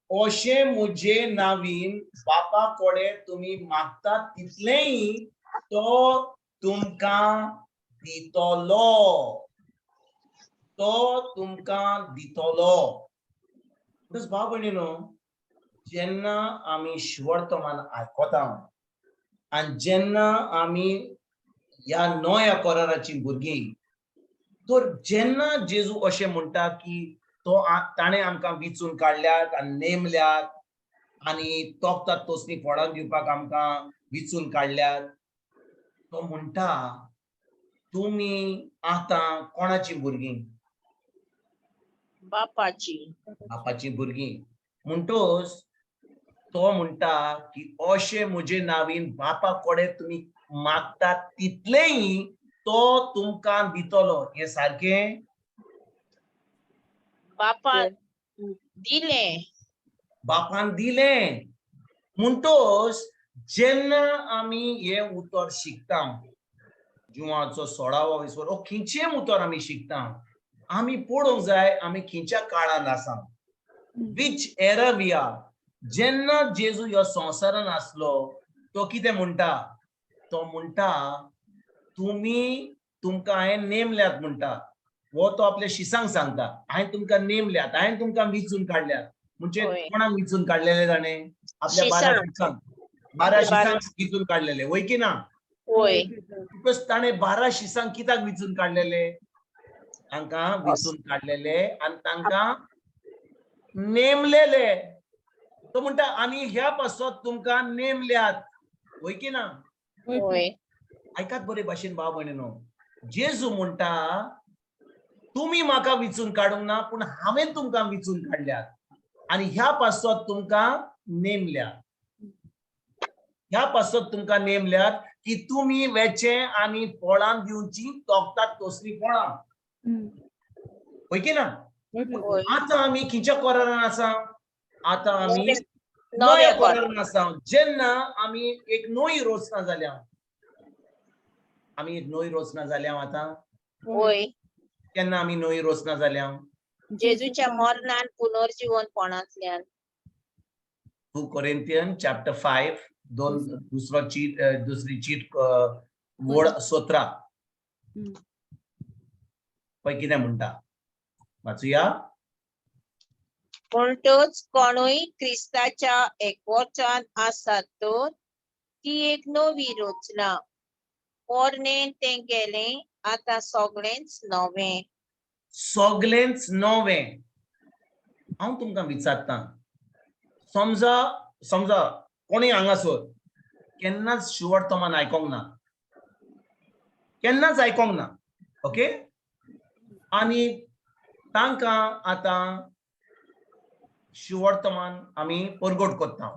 [SPEAKER 5] अशें म्हजे नावीन बापा कडेन तुमी मागतात तितलेंय तो तुमकां दितलो, तो तुमकां दितलो. म्हणटच भाव भयणीनो, जेन्ना आमी शिवर्तमान आयकता आनी जेन्ना आमी ह्या नव्या कराराची भुरगीं, तर जेन्ना जेजू अशें म्हणटा की तो ताणें आमकां विचून काडल्यात आनी नेमल्यात आनी तोखतात तसलीं फळां दिवपाक आमकां विचून काडल्यात, तो म्हणटा, तुमी आतां कोणाचीं भुरगीं?
[SPEAKER 1] बापाची.
[SPEAKER 5] बापाचीं भुरगीं. म्हणटोच तो म्हणटा की अशें म्हजे नावीन बापा कडेन तुमी मागतात तितलेंय तो तुमकां दितलो. हें सारकें?
[SPEAKER 1] बापान दिलें.
[SPEAKER 5] बापान दिलें. म्हणटोच जेन्ना आमी हें उतर शिकता, जुवाचो 16वो विसवर ओ खंयचें उतर आमी शिकता, आमी पळोवंक जाय आमी खंयच्या काळान आसा, which era we are. जेन्ना जेजू ह्या संवसारान आसलो, तो कितें म्हणटा? तो म्हणटा, तुमी तुमकां हांवें नेमल्यात म्हणटा. हो तो आपल्या शिसांक सांगता, हांवें तुमकां नेमल्यात, हांवें तुमकां विचून काडल्यात. म्हणजे कोणाक विचून काडलेले ताणें? आपल्या 12
[SPEAKER 1] शिसांक.
[SPEAKER 5] शिसांक, 12
[SPEAKER 1] 12.
[SPEAKER 5] शिसांक विचून काडलेले, वय की ना?
[SPEAKER 1] होय.
[SPEAKER 5] Because ताणें 12 शिसांक कित्याक विचून काडलेले? तांकां विचून काडलेले आनी तांकां नेमलेले. तो म्हणटा आनी ह्या पासत तुमकां नेमल्यात. वय की ना?
[SPEAKER 1] वय.
[SPEAKER 5] आयकात बरे भाशेन भाव भयणीनो, जेजू म्हणटा तुमी म्हाका विचून काडूंक ना, पूण हांवें तुमकां विचून काडल्यात आनी ह्या पासत तुमकां नेमल्यात. ह्या पासत तुमकां नेमल्यात की तुमी वेचे आनी फळां दिवची, तोखतात तसलीं फळां. वय की ना?
[SPEAKER 1] वय.
[SPEAKER 5] आतां आमी खंयच्या कोरारान आसा? आतां आमी
[SPEAKER 1] नव्या
[SPEAKER 5] नव्या
[SPEAKER 1] कोरारान.
[SPEAKER 5] कोरारान आसा. जेन्ना आमी एक नवी रचना जाल्या, आमी एक नवी रचना जाल्या आतां.
[SPEAKER 1] वय.
[SPEAKER 5] केन्ना आमी नवी रचना जाल्या?
[SPEAKER 1] जेजूच्या मरणान पुनर्जीवनपणांतल्यान.
[SPEAKER 5] 2 कोरिंथियन चॅप्टर 5, दोन दुसरो चीट, दुसरी चीट, वड 17. पळय कितें म्हणटा, वाचुया.
[SPEAKER 1] म्हणटच कोणूय क्रिस्ताच्या एकवटान आसात तर ती एक नवी रचना, पोरणें तें गेलें, आतां सगळेंच नवें.
[SPEAKER 5] सगळेंच नवें. हांव तुमकां विचारतां, समजा समजा कोणी हांगासर केन्नाच शिवडतमान आयकोंक ना, केन्नाच आयकोंक ना, ओके, आनी तांकां आतां शिवर्तमान आमी परगट करता,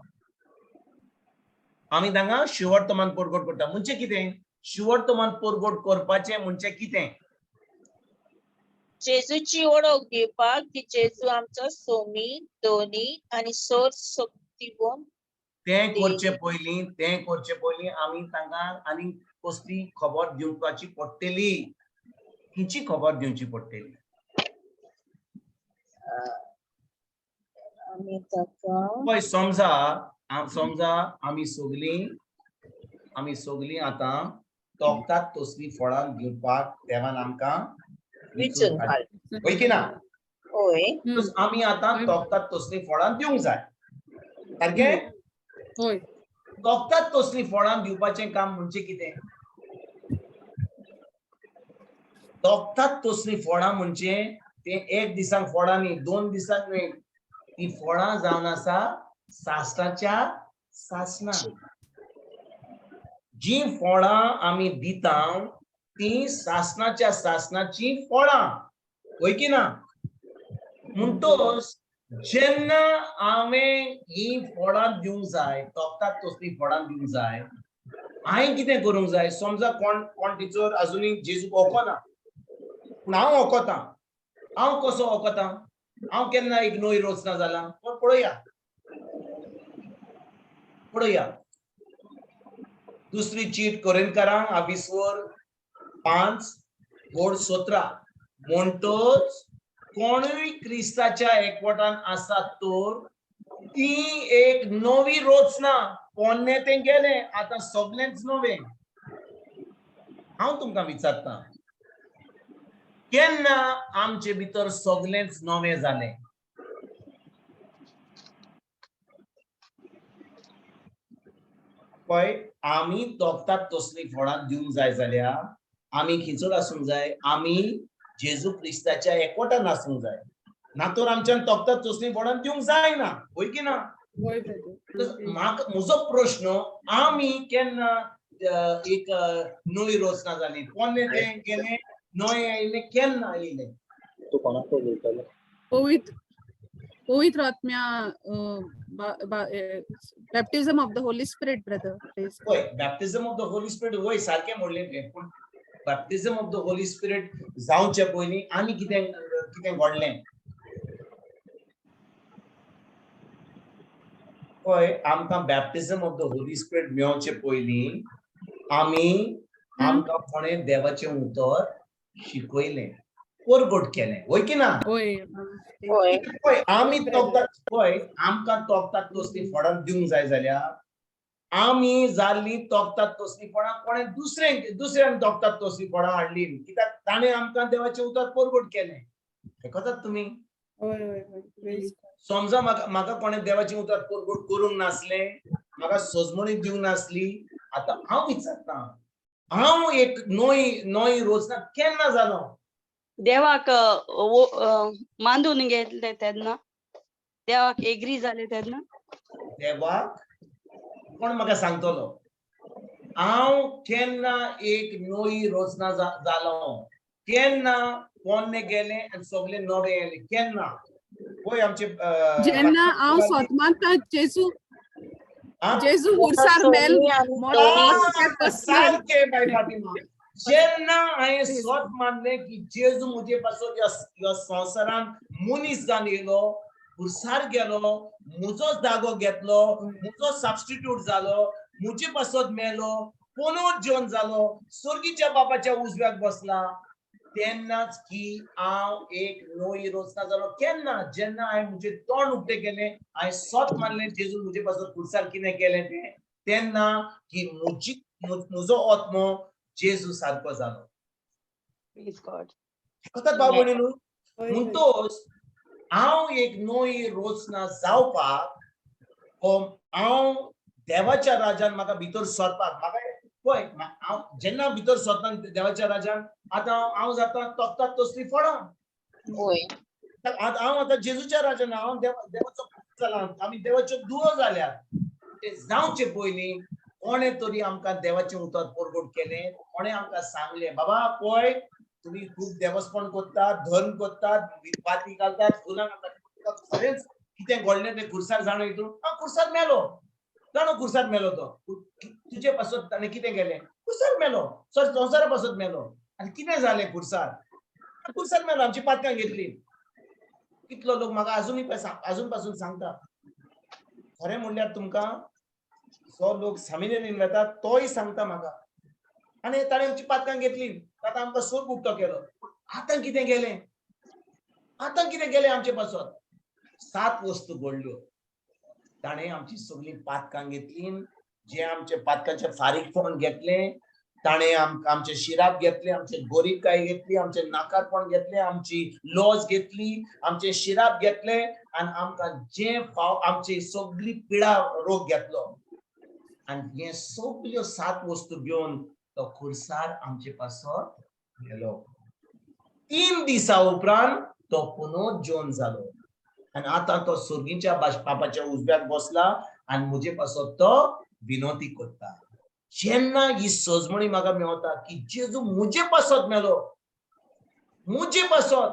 [SPEAKER 5] आमी तांकां शिवर्तमान परगट करता. म्हणजे कितें शिवर्तमान परगट करपाचें? म्हणजे कितें?
[SPEAKER 1] जेजूची ओळख दिवपाक की जेजू आमचो सोमी, दोनी आनी सोर शक्तिवंत.
[SPEAKER 5] तें करचे पयलीं, तें करचे पयलीं आमी तांकां आनी कसली खबर दिवपाची पडटली? खंयची खबर दिवची पडटली?
[SPEAKER 1] आमी ताका
[SPEAKER 5] पळय, समजा समजा आमी सगलीं, आमी सगलीं आतां तोखतात तसलीं फळां दिवपाक देवान आमकां
[SPEAKER 1] विचून काडलें.
[SPEAKER 5] वय की ना?
[SPEAKER 1] होय.
[SPEAKER 5] आमी आतां तोखतात तसलीं फळां दिवंक जाय, सारकें?
[SPEAKER 2] होय.
[SPEAKER 5] तोखतात तसलीं फळां दिवपाचें काम म्हणजे कितें? तोखतात तसलीं फळां म्हणजे तें एक दिसांक फळां न्ही, 2 दिसांक न्ही, ती फळां जावन आसा सासणाच्या सासणां. जी फळां आमी दिता ती सासणाच्या सासणाची फळां, वय की ना? म्हणटोच जेन्ना हांवें ही फळां दिवंक जाय, तोखतात तसलीं फळां दिवंक जाय, हांवें कितें करूंक जाय? समजा कोण कोण टिचर अजुनूय जेजूक वखना, पूण हांव वखतां. हांव कसो वखतां? हांव केन्ना एक नवी रचना जाला? पळोवया, पळोवया. दुसरी चीट कोरिंथकारांक आविस्वर 5 वड 17. म्हणटच कोणूय क्रिस्ताच्या एकवटान आसा तर ती एक नवी रचना, पोन्नें तें गेलें, आतां सगळेंच नवें. हांव तुमकां विचारतां, केन्ना आमचे भितर सगळेंच नवें जालें? पळय, आमी तोखतात तसलीं फळां दिवंक जाय जाल्यार आमी खिंचोड आसूंक जाय, आमी जेजू क्रिस्ताच्या एकवटान आसूंक जाय. ना तर आमच्यान तोखतात तसलीं फळां दिवंक जायना, वय की ना? म्हाका म्हजो प्रश्न, आमी केन्ना एक नवी रचना जाली? पोन्नें तें गेलें, नवें आयलें, केन्ना आयलें?
[SPEAKER 7] तूं कोणाक उलयतालो?
[SPEAKER 2] पवित्र पवित्र आत्म्या, baptism of the Holy Spirit, brother.
[SPEAKER 5] वय, baptism of the Holy Spirit, वय, सारकें म्हणलें तुवें. पूण baptism of the Holy Spirit जावचे पयलीं आनी कितें कितें घडलें? पळय, आमकां baptism of the Holy Spirit मेळचे पयलीं आमी आमकां कोणें देवाचें उतर शिकयलें, परगट केलें, वय की ना?
[SPEAKER 2] होय.
[SPEAKER 1] होय.
[SPEAKER 5] पळय, आमी तोखतात, पळय, आमकां तोखतात तसलीं फळां दिवंक जाय जाल्यार आमी जाल्लीं तोखतात तसलीं फळां कोणें दुसऱ्यान तोखतात तसलीं फळां हाडलीं, कित्याक ताणें आमकां देवाचें उतर परगट केलें. आयकतात तुमी?
[SPEAKER 2] होय होय होय.
[SPEAKER 5] समजा म्हाका म्हाका कोणें देवाचें उतर परगट करूंक नासलें, म्हाका सजमणी दिवंक नासली, आतां हांव विचारतां, हांव एक नवी नवी रचना केन्ना जालो?
[SPEAKER 6] देवाक मांदून घेतले तेन्ना. देवाक एग्री जाले तेन्ना.
[SPEAKER 5] देवाक कोण म्हाका सांगतलो हांव केन्ना एक नवी रचना जालो, केन्ना पोन्ने गेले आनी सगळे नवे येयले केन्ना? पळय आमचे
[SPEAKER 2] जेन्ना हांव सोतमानता जेजू
[SPEAKER 5] आं?
[SPEAKER 2] जेजू उरसार मेल
[SPEAKER 1] सोमी आनी
[SPEAKER 2] मोरो
[SPEAKER 1] दोनी
[SPEAKER 2] ते बसले.
[SPEAKER 5] सारकें बाय फातिमा. जेन्ना हांवें स्वत मानलें की जेजू म्हजे पासून ह्या संवसारान मनीस जावन येयलो, खुर्सार गेलो, म्हजो जागो घेतलो, म्हजो सबस्टिट्यूट जालो, म्हजे पासत मेलो, पुनर्जीवन जालो, स्वर्गीच्या बापाच्या उजव्याक बसला, तेन्नाच की हांव एक नवी रचना जालो. केन्ना? जेन्ना हांवें म्हजें तोंड उक्तें केलें, हांवें स्वत मानलें जेजू म्हजे पासत खुर्सार कितें केलें तें, तेन्ना की म्हजो आत्मो जेजू सारको जालो.
[SPEAKER 6] Praise God.
[SPEAKER 5] कथात भाव भयणीनू, म्हणटोच हांव एक नवी रचना जावपाक हो हांव देवाच्या राजान म्हाका भितर सरपाक म्हाका पळय हांव जेन्ना भितर सरता देवाच्या राजान, आतां हांव जाता तोखतात तसलीं फळां.
[SPEAKER 1] होय.
[SPEAKER 5] आतां हांव आतां जेजूच्या राजान, हांव देवाचो पूत जाला, आमी देवाच्यो दुवो जाल्यात. ते जावचे पयलीं कोणें तरी आमकां देवाचें उतर परगट केलें, कोणें आमकां सांगलें, बाबा पळय तुमी खूब देवस्पण करतात, धर्म करतात, वाती घालतात, फुलां घालतात, खरेंच कितें घडलें तें खुर्सार जाणा हितून? हांव खुर्सार मेलो, जाणो खुर्सार मेलो तो, तुजे पासत ताणें कितें केलें? खुर्सार मेलो, संवसारा पासत मेलो. आनी कितें जालें खुर्सार? खुर्सार मेलो, आमची पातकां घेतली. कितलो लोक म्हाका आजुनूय आजून पासून सांगता. खरें म्हणल्यार तुमकां जो लोक सेमिनरीन वेता तोय सांगता म्हाका, आनी ताणें आमची पातकां घेतली, आतां आमकां सोद उक्तो केलो. आतां कितें गेलें? आतां कितें गेलें आमचे पासत? 7 वस्तू घडल्यो. ताणें आमची सगळीं पातकां घेतली, जे आमचे पातकांचे फारीकपण घेतलें, ताणें आमचे शिराप घेतले, आमचे गोरीबकाय घेतली, आमचे नाकारपण घेतले, आमची लॉज घेतली, आमचे शिराप घेतले, आनी आमकां जे फाव आमची सगळी पिडा रोग घेतलो. आनी हे सगल्यो 7 वस्तू घेवन तो खुर्सार आमचे पासत गेलो. 3 दिसा उपरांत तो पुनर्जीवन जालो आनी आतां तो सुर्गीच्या बापाच्या उजव्याक बसला आनी म्हजे पासत तो विनोती करता. जेन्ना ही सजमणी म्हाका मेवता की जेजू म्हजे पासत मेलो, म्हजे पासत,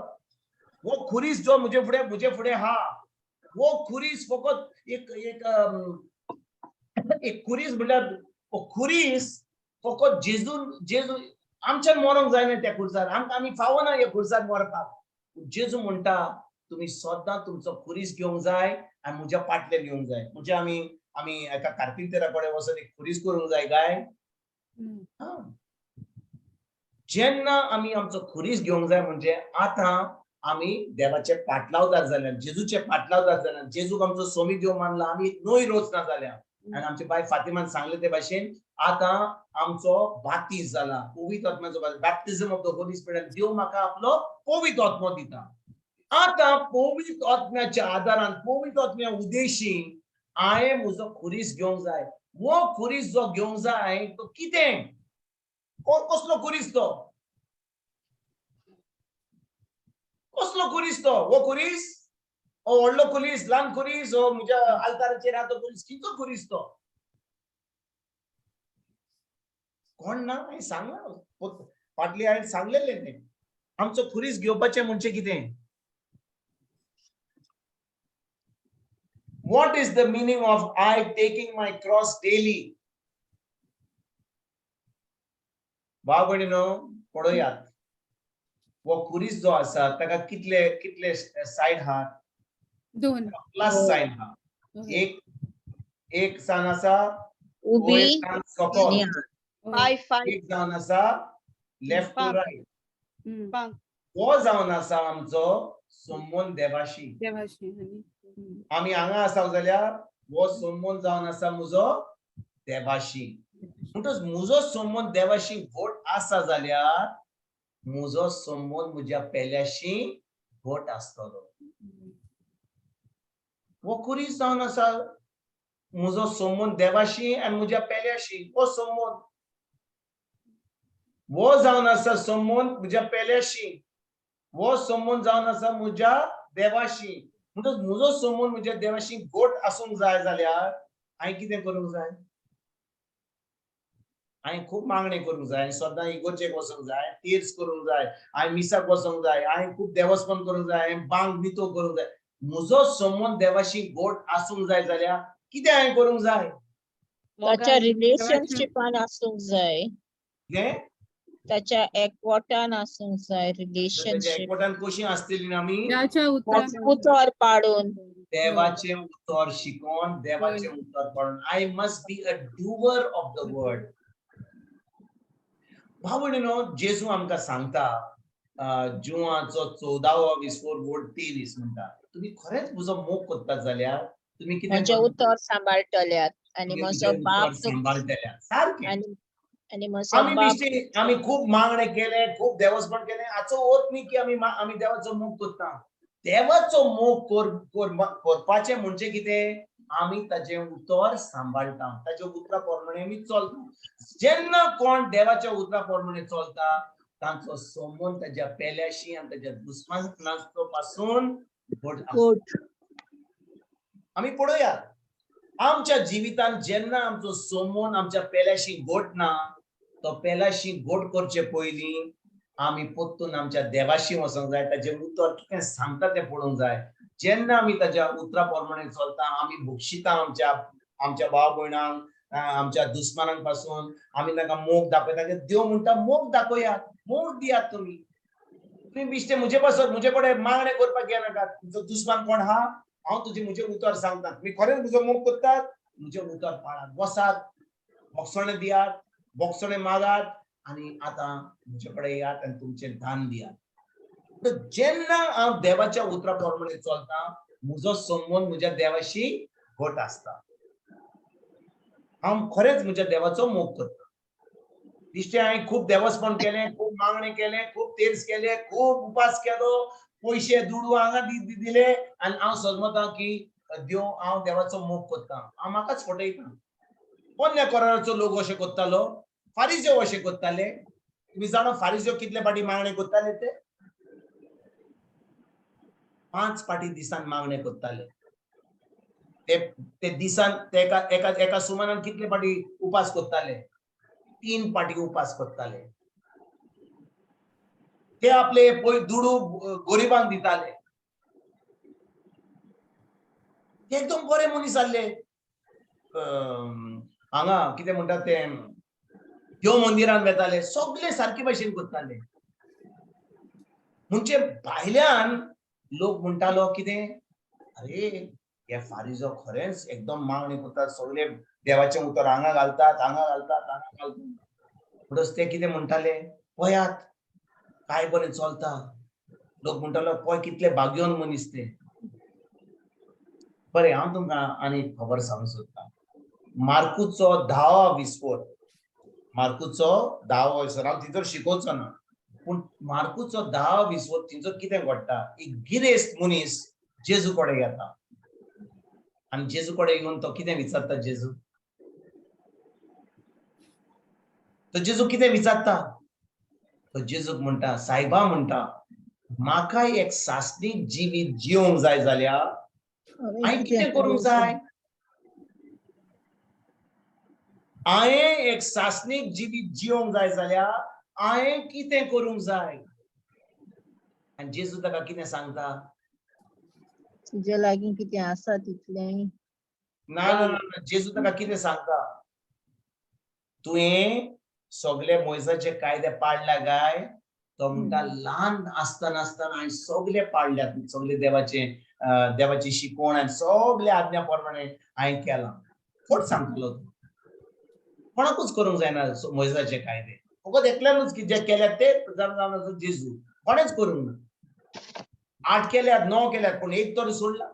[SPEAKER 5] हो खुरीस जो म्हजे फुडें हा, हो खुरीस फकत एक, एक एक खुरीस म्हणल्यार हो खुरीस फकत जेजू आमच्यान मरोंक जायना त्या खुर्सार, आमकां आमी फावना ह्या खुर्सार मरपाक. जेजू म्हणटा तुमी सदां तुमचो खुरीस घेवंक जाय आनी म्हज्या पाटल्यान येवंक जाय. म्हणजे आमी एका कार्पिंतरा कडेन वचून एक खुरीस करूंक जाय काय? जेन्ना आमी आमचो खुरीस घेवंक जाय म्हणजे आतां आमी देवाचे पाटलावदार जाल्या, जेजूचे पाटलावदार जाल्या, जेजूक आमचो सोमी देव मानला, आमी एक नवी रचना जाल्या. आनी आमचे बाय फातिमान सांगले ते भाशेन आतां आमचो बातीस जाला, पवित्र आत्म्याचो बातीस, baptism of the Holy Spirit. देव म्हाका आपलो पवित्र आत्मो दिता. आतां पवित्र आत्म्याच्या आदारान, पवित्र आत्म्या उद्देशी हांवें म्हजो खुरीस घेवंक जाय. हो खुरीस जो घेवंक जाय तो कितें? कसलो खुरीस तो? कसलो खुरीस तो? हो खुरीस, हो व्हडलो खुरीस, ल्हान खुरीस, हो म्हज्या आल्ताराचेर आहा तो खुरीस, कितलो खुरीस तो? कोण ना हांवें सांगला, फाटली हांवें सांगलेलें तें. आमचो खुरीस घेवपाचें म्हणजे कितें? What is the meaning of I taking my cross daily? भाव भयणीनो पळयात, हो खुरीस जो आसा ताका कितले सायड आहा?
[SPEAKER 2] 2.
[SPEAKER 5] प्लस सायन आहा. एक सान आसा
[SPEAKER 1] उबी,
[SPEAKER 5] वयर सान सकयल.
[SPEAKER 1] आनी आहा.
[SPEAKER 6] 5, 5.
[SPEAKER 5] एक जावन आसा लेफ्ट टू
[SPEAKER 6] पांच.
[SPEAKER 5] रायट.
[SPEAKER 6] 5.
[SPEAKER 5] हो जावन आसा आमचो सोमोन देवाशी.
[SPEAKER 2] देवाशी आनी,
[SPEAKER 5] आमी हांगा आसा जाल्यार हो सोमोन जावन आसा म्हजो देवाशी. म्हणटच म्हजो सोमोन देवाशी घोट आसा जाल्यार म्हजो सोमोन म्हज्या पेल्याशी घोट आसतलो. हो खुरीस जावन आसा म्हजो सोमोन देवाशी आनी म्हज्या पेल्याशी. हो सोमोन हो जावन आसा सोमोन म्हज्या पेल्याशी, हो सोमोन जावन आसा म्हज्या देवाशी. म्हणटच म्हजो समोर म्हज्या देवाशी गोट आसूंक जाय जाल्यार हांवें कितें करूंक जाय? हांवें खूब मागणें करूंक जाय, सदां इगोर्जेक वचूंक जाय, तेर्स करूंक जाय, हांवें मिसाक वचूंक जाय, हांवें खूब देवस्पण करूंक जाय, हांवें बांग बितो करूंक जाय. म्हजो संबंद देवाशी गोट आसूंक जाय जाल्यार कितें हांवें करूंक जाय?
[SPEAKER 1] ताच्या रिलेशनशिपान आसूंक जाय.
[SPEAKER 5] कितें?
[SPEAKER 1] ताच्या एकवटान आसूंक जाय
[SPEAKER 5] ताच्या
[SPEAKER 1] रिलेशनशीप.
[SPEAKER 5] एकवटान कशी आसतली आमी?
[SPEAKER 2] देवाच्या उतरान.
[SPEAKER 1] उतर पाडून.
[SPEAKER 5] देवाचें उतर शिकोन, देवाचें उतर पडून. I must be a doer of the word. भाव भयणीनो, जेजू आमकां सांगता, जुवाचो 14वो विस्फोर वोड 23 म्हणटा, तुमी खरेंच म्हजो मोग करतात जाल्यार तुमी कितें
[SPEAKER 1] म्हजें
[SPEAKER 5] करूंक?
[SPEAKER 1] उतर सांबाळटल्यात आनी
[SPEAKER 5] तुमी
[SPEAKER 1] म्हजो
[SPEAKER 5] म्हजें
[SPEAKER 1] बाप
[SPEAKER 5] उतर सांबाळटल्यात. सारकें.
[SPEAKER 1] आनी आनी म्हजो
[SPEAKER 5] आमी
[SPEAKER 1] बाप
[SPEAKER 5] बेश्टे आमी खूब मागणें केलें, खूब देवस्पण केलें, हाचो अर्थ न्ही की आमी आमी देवाचो मोग करता. देवाचो मोग करपाचें म्हणजे कितें? आमी ताजें उतर सांबाळटा, ताच्या उतरा प्रमाणे आमी चलता. जेन्ना कोण देवाच्या उतरा प्रमाणे चलता तांचो संबंद ताज्या पेल्याशी आनी ताज्या दुस्मानाचो पासून घट आसता. आमी पळोवया आमच्या जिवितांत जेन्ना आमचो संबंद आमच्या पेल्याशी घट ना, तो पेल्याशी घट करचे पयलीं आमी परतून आमच्या देवाशी वचोंक जाय, ताजें उतर कितें सांगता तें पळोवंक जाय. जेन्ना आमी ताज्या उतरा प्रमाणे चलता, आमी बक्षिता आमच्या आमच्या भाव भयणांक, आमच्या दुस्मानांक पासून आमी तांकां मोग दाखयता. कित्याक देव म्हणटा मोग दाखयात, मोग दियात. तुमी तुमी बेश्टे म्हजे पासत म्हजे कडेन मागणें करपाक येनाकात. तुमचो दुस्मान कोण आहा, हांव तुजें म्हजें उतर सांगता, तुमी खरेंच म्हजो मोग करतात, म्हजें उतर पाळात, बसात, बोगसणें दियात, बोगसणें मागात आनी आतां म्हजे कडेन येयात आनी तुमचें दान दियात. तर जेन्ना हांव देवाच्या उतरा प्रमाणे चलता, म्हजो संबंद म्हज्या देवाशी घट आसता. हांव खरेंच म्हज्या देवाचो मोग करता. दिश्टे हांवें खूब देवस्पण केलें, खूब मागणें केलें, खूब तेर्स केले, खूब उपास केलो, पयशे दुडू हांगा दिले आनी हांव समजता की देव हांव देवाचो मोग करता. हांव म्हाकाच फटयता. पोन्न्या कोराचो लोक अशें करतालो, फारिज्यो अशें करताले. तुमी जाणा फारिज्यो कितले फाटी मागणें करताले ते? 5 फाटी दिसान मागणें करताले ते. ते दिसान ते एका एका एका सुमानान कितले फाटी उपास करताले? 3 फाटी उपास करताले ते. आपले पय दुडू गरिबांक दिताले. ते एकदम बरे मनीस आसले. हांगा कितें म्हणटात ते, देव मंदिरान वेताले, सगळे सारके भाशेन करताले. म्हणजे भायल्यान लोक म्हणटालो कितें, अरे हे फारिजो खरेंच एकदम मागणी करतात, सगळे देवाचें उतर हांगा घालतात, हांगा घालतात, हांगा घालतात. म्हणटच ते कितें म्हणटाले, पळयात काय बरें चलता. लोक म्हणटालो पळय कितले भाग्यवन मनीस ते. बरें, हांव तुमकां आनी खबर सांगूंक सोदतां. मार्कुचो 10वो विस्फोट, मार्कुचो 10वो विस्फोट हांव थंयसर शिकोवचो ना, पूण मार्कुचो 10वो विस्फोट थंयसर कितें घडटा, एक गिरेस्त मनीस जेजू कडेन येता आनी जेजू कडेन येवन तो कितें विचारता, जेजू तो जेजू कितें विचारता, तो जेजूक म्हणटा, सायबा म्हणटा, म्हाका एक सासणीक जिवीत जिवंक जाय जाल्यार हांवें कितें करूंक जाय? हांवें एक सासणीक जिवीत जिवंक जाय जाल्यार हांवें कितें करूंक जाय? आनी जेजू ताका कितें सांगता?
[SPEAKER 1] तुजे लागीं कितें आसा तितलें.
[SPEAKER 5] ना ना ना, जेजू ताका कितें सांगता, तुवें सगळे मोयसाचे कायदे पाळ्ळ्या काय? तो म्हणटा ल्हान आसतना आसतना हांवें सगळे पाळ्ळ्यात, सगळे देवाचे देवाची शिकवण आनी सगळे आज्ञा प्रमाणे हांवें केलां. फट सांगतलो तूं, कोणाकूच करूंक जायना मोयसाचे कायदे, फकत एकल्यानूच की जे केल्यात ते जावन आसा जेजू, कोणेच करूंक ना. 8 केल्यात, 9 केल्यात, पूण एक तर सोडला.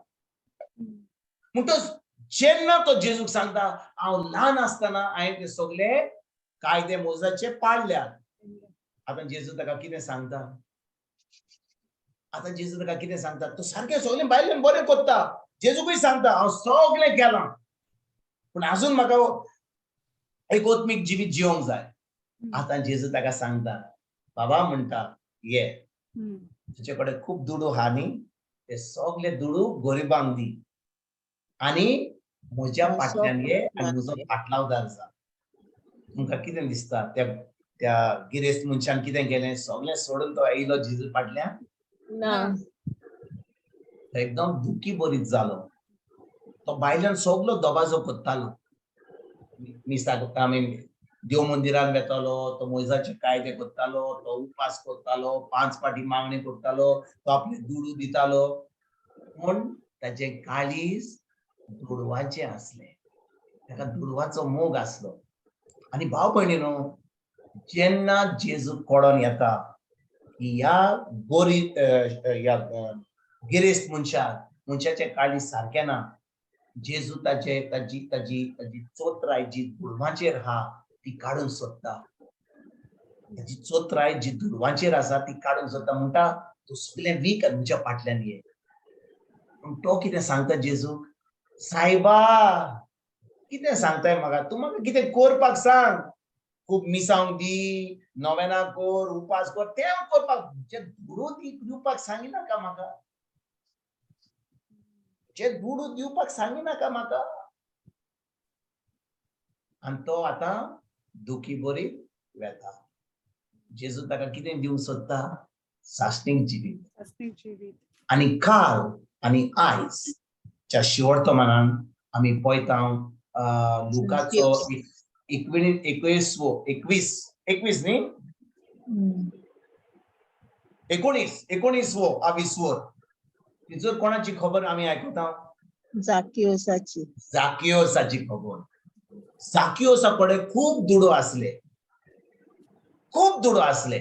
[SPEAKER 5] म्हणटच जेन्ना तो जेजूक सांगता हांव ल्हान आसतना हांवें ते सगळे कायदे मोजाचे पाळल्यात, आतां जेजू ताका कितें सांगता? आतां जेजू ताका कितें सांगता? तो सारकें सगळें भायल्यान बरें करता, जेजूकूय सांगता हांव सगळें केलां, पूण आजून म्हाका एक आत्मीक जिवीत जिवंक जाय. आतां जेजू ताका सांगता, बाबा म्हणटा, ये तुजे कडेन खूब दुडू आहा न्ही, ते सगळे दुडू गरिबांक दी आनी म्हज्या फाटल्यान ये आनी म्हजो फाटलावदार जा. तुमकां कितें दिसता, त्या त्या गिरेस्त मनशान कितें केलें? सगळें सोडून तो येयलो जेजू फाटल्यान?
[SPEAKER 1] ना.
[SPEAKER 5] तो एकदम दुखी बरीत जालो. तो भायल्यान सगलो दबाजो करतालो, मिसाक, I mean देव मंदिरान वेतालो तो, मोयजाचे कायदे करतालो तो, उपास करतालो, 5 फाटी मागणी करतालो तो, आपले दुडू दितालो. पूण ताचें काळीज दुडवाचें आसलें, ताका दुडवाचो मोग आसलो. आनी भाव भयणीनो, जेन्ना जेजू कोडोन येता की ह्या गोरी ह्या गिरेस्त मनशाचें काळीज सारकें ना, जेजू ताचे ताजी ताजी ताजी चोत्राय जी दुडवांचेर आहा ती काडून सोदता. ताजी चोत्राय जी दुडवांचेर आसा ती काडून सोदता. म्हणटा, तूं सगळें वीक आनी म्हज्या फाटल्यान ये. पूण तो कितें सांगता जेजूक? सायबा, कितें सांगताय म्हाका? तूं म्हाका कितें करपाक सांग, खूब मिसांक दी, नोवेना कर, उपास कर, तें करपाक, जे दुडू दिवपाक सांगिनाका म्हाका, जे दुडू दिवपाक सांगिनाका म्हाका. आनी तो आतां दुखी बरी वेता. जेजू ताका कितें दिवंक सोदता? साश्टीक जिवीत.
[SPEAKER 2] सासणीक जिवीत.
[SPEAKER 5] आनी काल आनी आयज च्या शिवर्तमानान आमी पळयता, लुकाचो एकवीस एकवीस एकवीस न्ही, 19, 19वो आविसवो, तिचो कोणाची खबर आमी आयकता?
[SPEAKER 1] जाकियोसाची.
[SPEAKER 5] जाकियोसाची खबर. जाकियोसा कडेन खूब दुडू आसले, खूब दुडू आसले.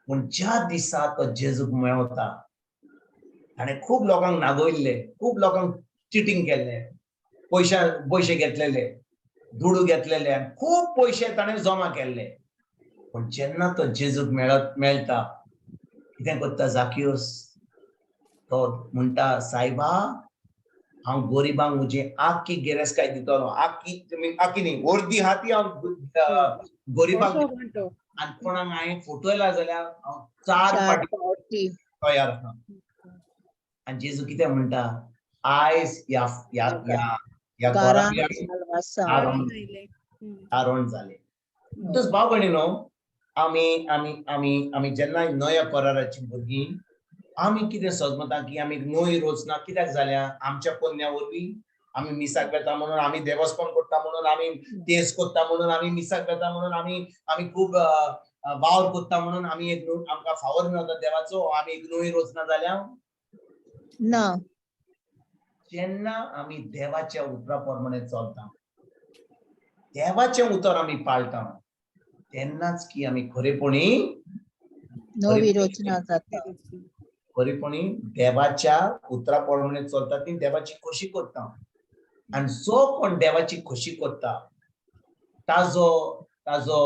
[SPEAKER 5] पूण ज्या दिसा तो जेजूक मेळता, ताणें खूब लोकांक नागयल्ले, खूब लोकांक चिटींग केल्ले, पयशे घेतलेले, दुडू घेतलेले, खूब पयशे ताणें जमा केल्ले. पूण जेन्ना तो जेजूक मेळटा, कितें करता जाकियोस? तो म्हणटा, सायबा, हांव गरिबांक म्हजी आख्खी गिरेस्तकाय दितलो, आख्खी, आख्खी न्ही, अर्दी आहा ती हांव गरिबांक, आनी कोणाक हांवें फटयला जाल्यार हांव 4 फावटी तयार आसा. आनी जेजू कितें म्हणटा? आयज ह्या ह्या ह्या तारण जालें. तस भाव भयणीनो, आमी आमी आमी आमी जेन्ना नव्या कराराची भुरगीं, आमी कितें सजमता की आमी नवी रचना कित्याक जाल्या? आमच्या पोन्न्या वरवीं आमी मिसाक वेता म्हणून, आमी देवस्पण करता म्हणून, आमी तेज करता म्हणून, आमी मिसाक वेता म्हणून, आमी आमी खूब वावर करता म्हणून आमी एक आमकां फावर मेळता देवाचो, आमी एक नवी रचना जाल्या
[SPEAKER 1] ना.
[SPEAKER 5] जेन्ना आमी देवाच्या उतरा प्रमाणे चलता, देवाचें उतर आमी पाळटा, तेन्नाच की आमी खरेपणी
[SPEAKER 1] नवी रचना जाता.
[SPEAKER 5] खरेपणी देवाच्या उतरा प्रमाणे चलता, ती देवाची खोशी करता. आनी जो कोण देवाची खोशी करता ताजो ताजो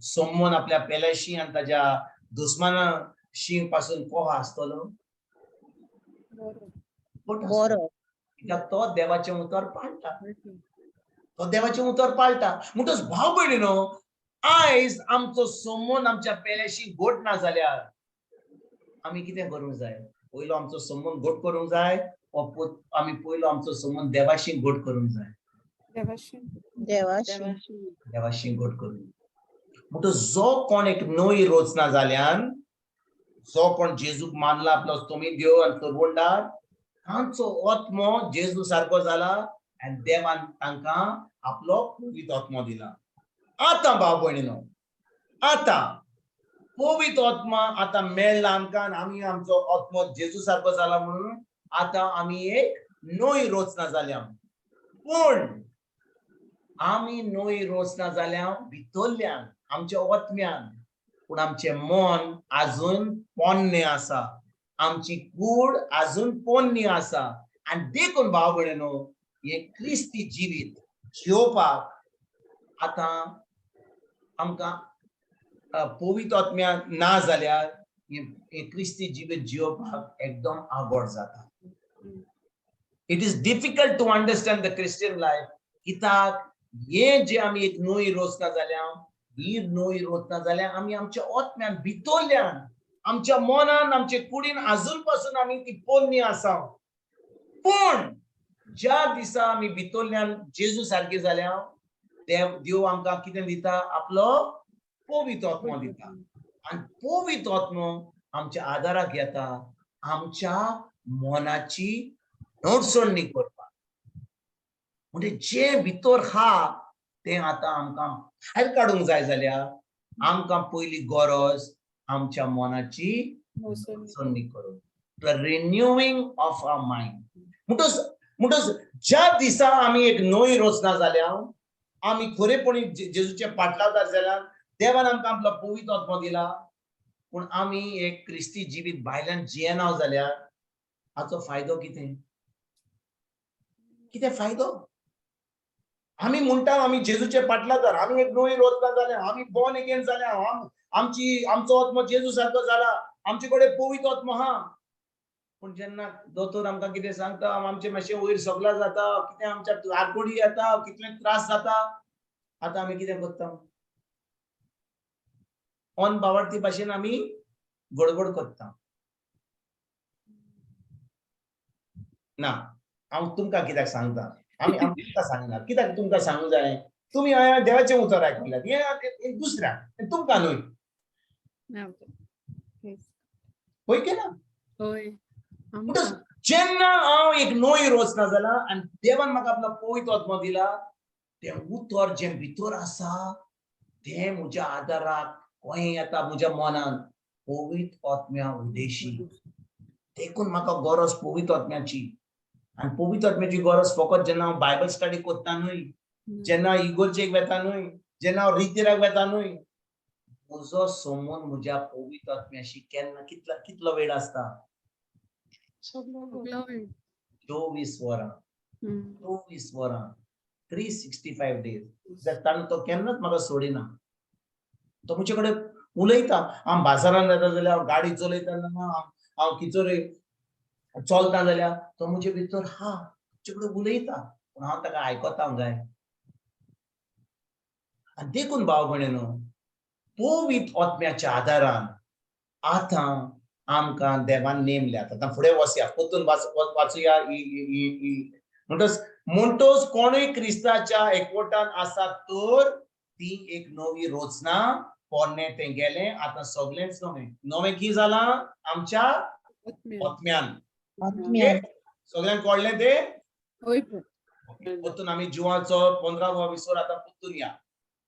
[SPEAKER 5] संबंद आपल्या पेल्याशी आनी ताज्या दुस्मानाशी पासून कसो आसतलो?
[SPEAKER 1] बरो.
[SPEAKER 5] कित्याक तो देवाचें उतर पाळटा, तो देवाचें उतर पाळटा. म्हणटच भाव भयणीनो, आयज आमचो संबंद आमच्या पेल्याशी घट ना जाल्यार आमी कितें करूंक जाय? पयलो आमचो संबंद घट करूंक जाय, आमी पयलो आमचो संबंद देवाशी घट करूंक जाय.
[SPEAKER 1] देवाशी
[SPEAKER 5] देवाशी घट करूंक. म्हणटच जो कोण एक नवी रचना जाल्यान, जो कोण जेजूक मानला आपलो तुमी देव आनी करवंडार, तांचो आत्मो जेजू सारको जाला आनी देवान तांकां आपलो पवित्र आत्मो दिला. आतां भाव भयणीनो, आतां पवित्र आत्मा आतां मेळ्ळा आमकां आनी आमी आमचो आत्मो जेजू सारको जाला म्हणून आतां आमी एक नवी रचना जाल्या. पूण आमी नवी रचना जाल्या भितरल्यान, आमच्या आत्म्यान, पूण आमचें मन आजून पोन्नें आसा, आमची कूड आजून पोन्नी आसा. आनी देखून भाव भयणीनो, हें क्रिस्ती जिवीत जियोवपाक आतां आमकां पवित्र आत्म्या ना जाल्यार हें क्रिस्ती जिवीत जियोवपाक एकदम आवड जाता. It is difficult to understand the Christian life. कित्याक हें जे आमी एक नवी रचना जाल्या, ही नवी रचना जाल्या आमी आमच्या आत्म्यान भितरल्यान, आमच्या मनान, आमचे कुडीन अजून पासून आमी ती पोन्नी आसा. पूण ज्या दिसा आमी भितरल्यान जेजू सारके जाल्या, देव देव आमकां कितें दिता? आपलो पवित्र आत्मो दिता. आनी पवित्र आत्मो आमच्या आदाराक येता, आमच्या मनाची नडसणी करपाक. म्हणजे जे भितर हा तें आतां आमकां भायर काडूंक जाय जाल्यार आमकां पयली गरज आमच्या मनाची नडसणी करूंक, the renewing of our mind. म्हणटच ज्या दिसा आमी एक नवी रचना जाल्या, आमी खरेपणी जेजूचे पाटलावदार जाल्यार, देवान आमकां आपलो पवित्र आत्मो दिला, पूण आमी एक क्रिस्ती जिवीत भायल्यान जियेना जाल्यार हाचो फायदो कितें? कितें फायदो? आमी म्हणटा आमी जेजूचे पाटलादार, आमी एक नवी रचना जाल्या, आमी बॉर्न अगेन जाल्या, आमची आमचो आत्मो जेजू सारको जाला, आमचे कडेन पवित्र आत्मो आहा. पूण जेन्ना दोतोर आमकां कितें सांगता, आमचें मातशें वयर सगळें जाता, कितें आमच्या आरकोडी येता, कितले त्रास जाता, आतां आमी कितें करता? ऑन बावार्थी भाशेन आमी गडबड करता. ना, हांव तुमकां कित्याक सांगता? आमी तुमकां सांगना. कित्याक तुमकां सांगूंक जाय? तुमी हांवें देवाचें उतर आयकल्यात, हें दुसऱ्याक, तुमकां न्हय. हय की ना?
[SPEAKER 2] हय.
[SPEAKER 5] म्हणटच जेन्ना हांव एक नवी रचना जाला आनी देवान म्हाका आपलो पवित्र आत्मो दिला, तें उतर जें भितर आसा तें म्हज्या आदाराक खंय येता? म्हज्या मनान पवित्र आत्म्या उदेशी. देखून म्हाका गरज पवित्र आत्म्याची. आनी पवित्र आत्म्याची गरज फकत जेन्ना हांव बायबल स्टडी करता न्हय, जेन्ना इगोर्जेक वेता न्हय, जेन्ना हांव रितीराक वेता न्हय, म्हजो संबंद म्हज्या पवित्र आत्म्याशी केन्ना कितलो कितलो वेळ आसता? 24 वरां. 24 वरां, 365 डेज. ताणें तो केन्नाच म्हाका सोडिना. तो म्हजे कडेन उलयता. हांव बाजारान वता जाल्यार, हांव गाडी चलयतना, हांव किचोरे चलता जाल्यार तो म्हजे भितर हा, म्हजे कडेन उलयता, पूण हांव ताका आयकता जाय. आनी देखून भाव भयणीनो, पवित्र आत्म्याच्या आदारान आतां आमकां देवान नेमल्यात. आतां फुडें वचया, परतून वाचुया. म्हणटच कोणूय क्रिस्ताच्या एकवटान आसा तर ती एक नवी रचना, पोरणें तें गेलें, आतां सगळेंच नवें. नवें की जालां? आमच्या आत्म्यान. सगळ्यांक कळ्ळें तें? परतून आमी जिवाचो 15वो विसर आतां परतून या,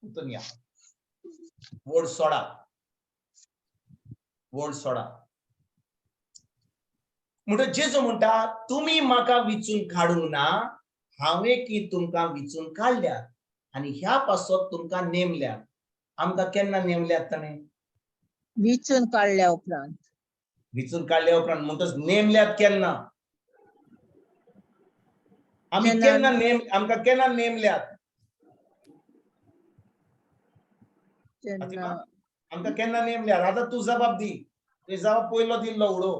[SPEAKER 5] परतून या. वोड सोडा, वोड सोडा. म्हणटा जेजू म्हणटा, तुमी म्हाका विचून काडूंक ना, हांवें की तुमकां विचून काडल्यात आनी ह्या पासत तुमकां नेमल्यात. आमकां केन्ना नेमल्यात ताणें?
[SPEAKER 1] विचून काडल्या उपरांत.
[SPEAKER 5] विचून काडल्या उपरांत. म्हणटच नेमल्यात केन्ना आमी? केन्ना नेम आमकां केन्ना नेमल्यात? आमकां केन्ना नेमल्यात? आतां तूं जबाब दी. तुवें जबाब पयलो दिल्लो उडो.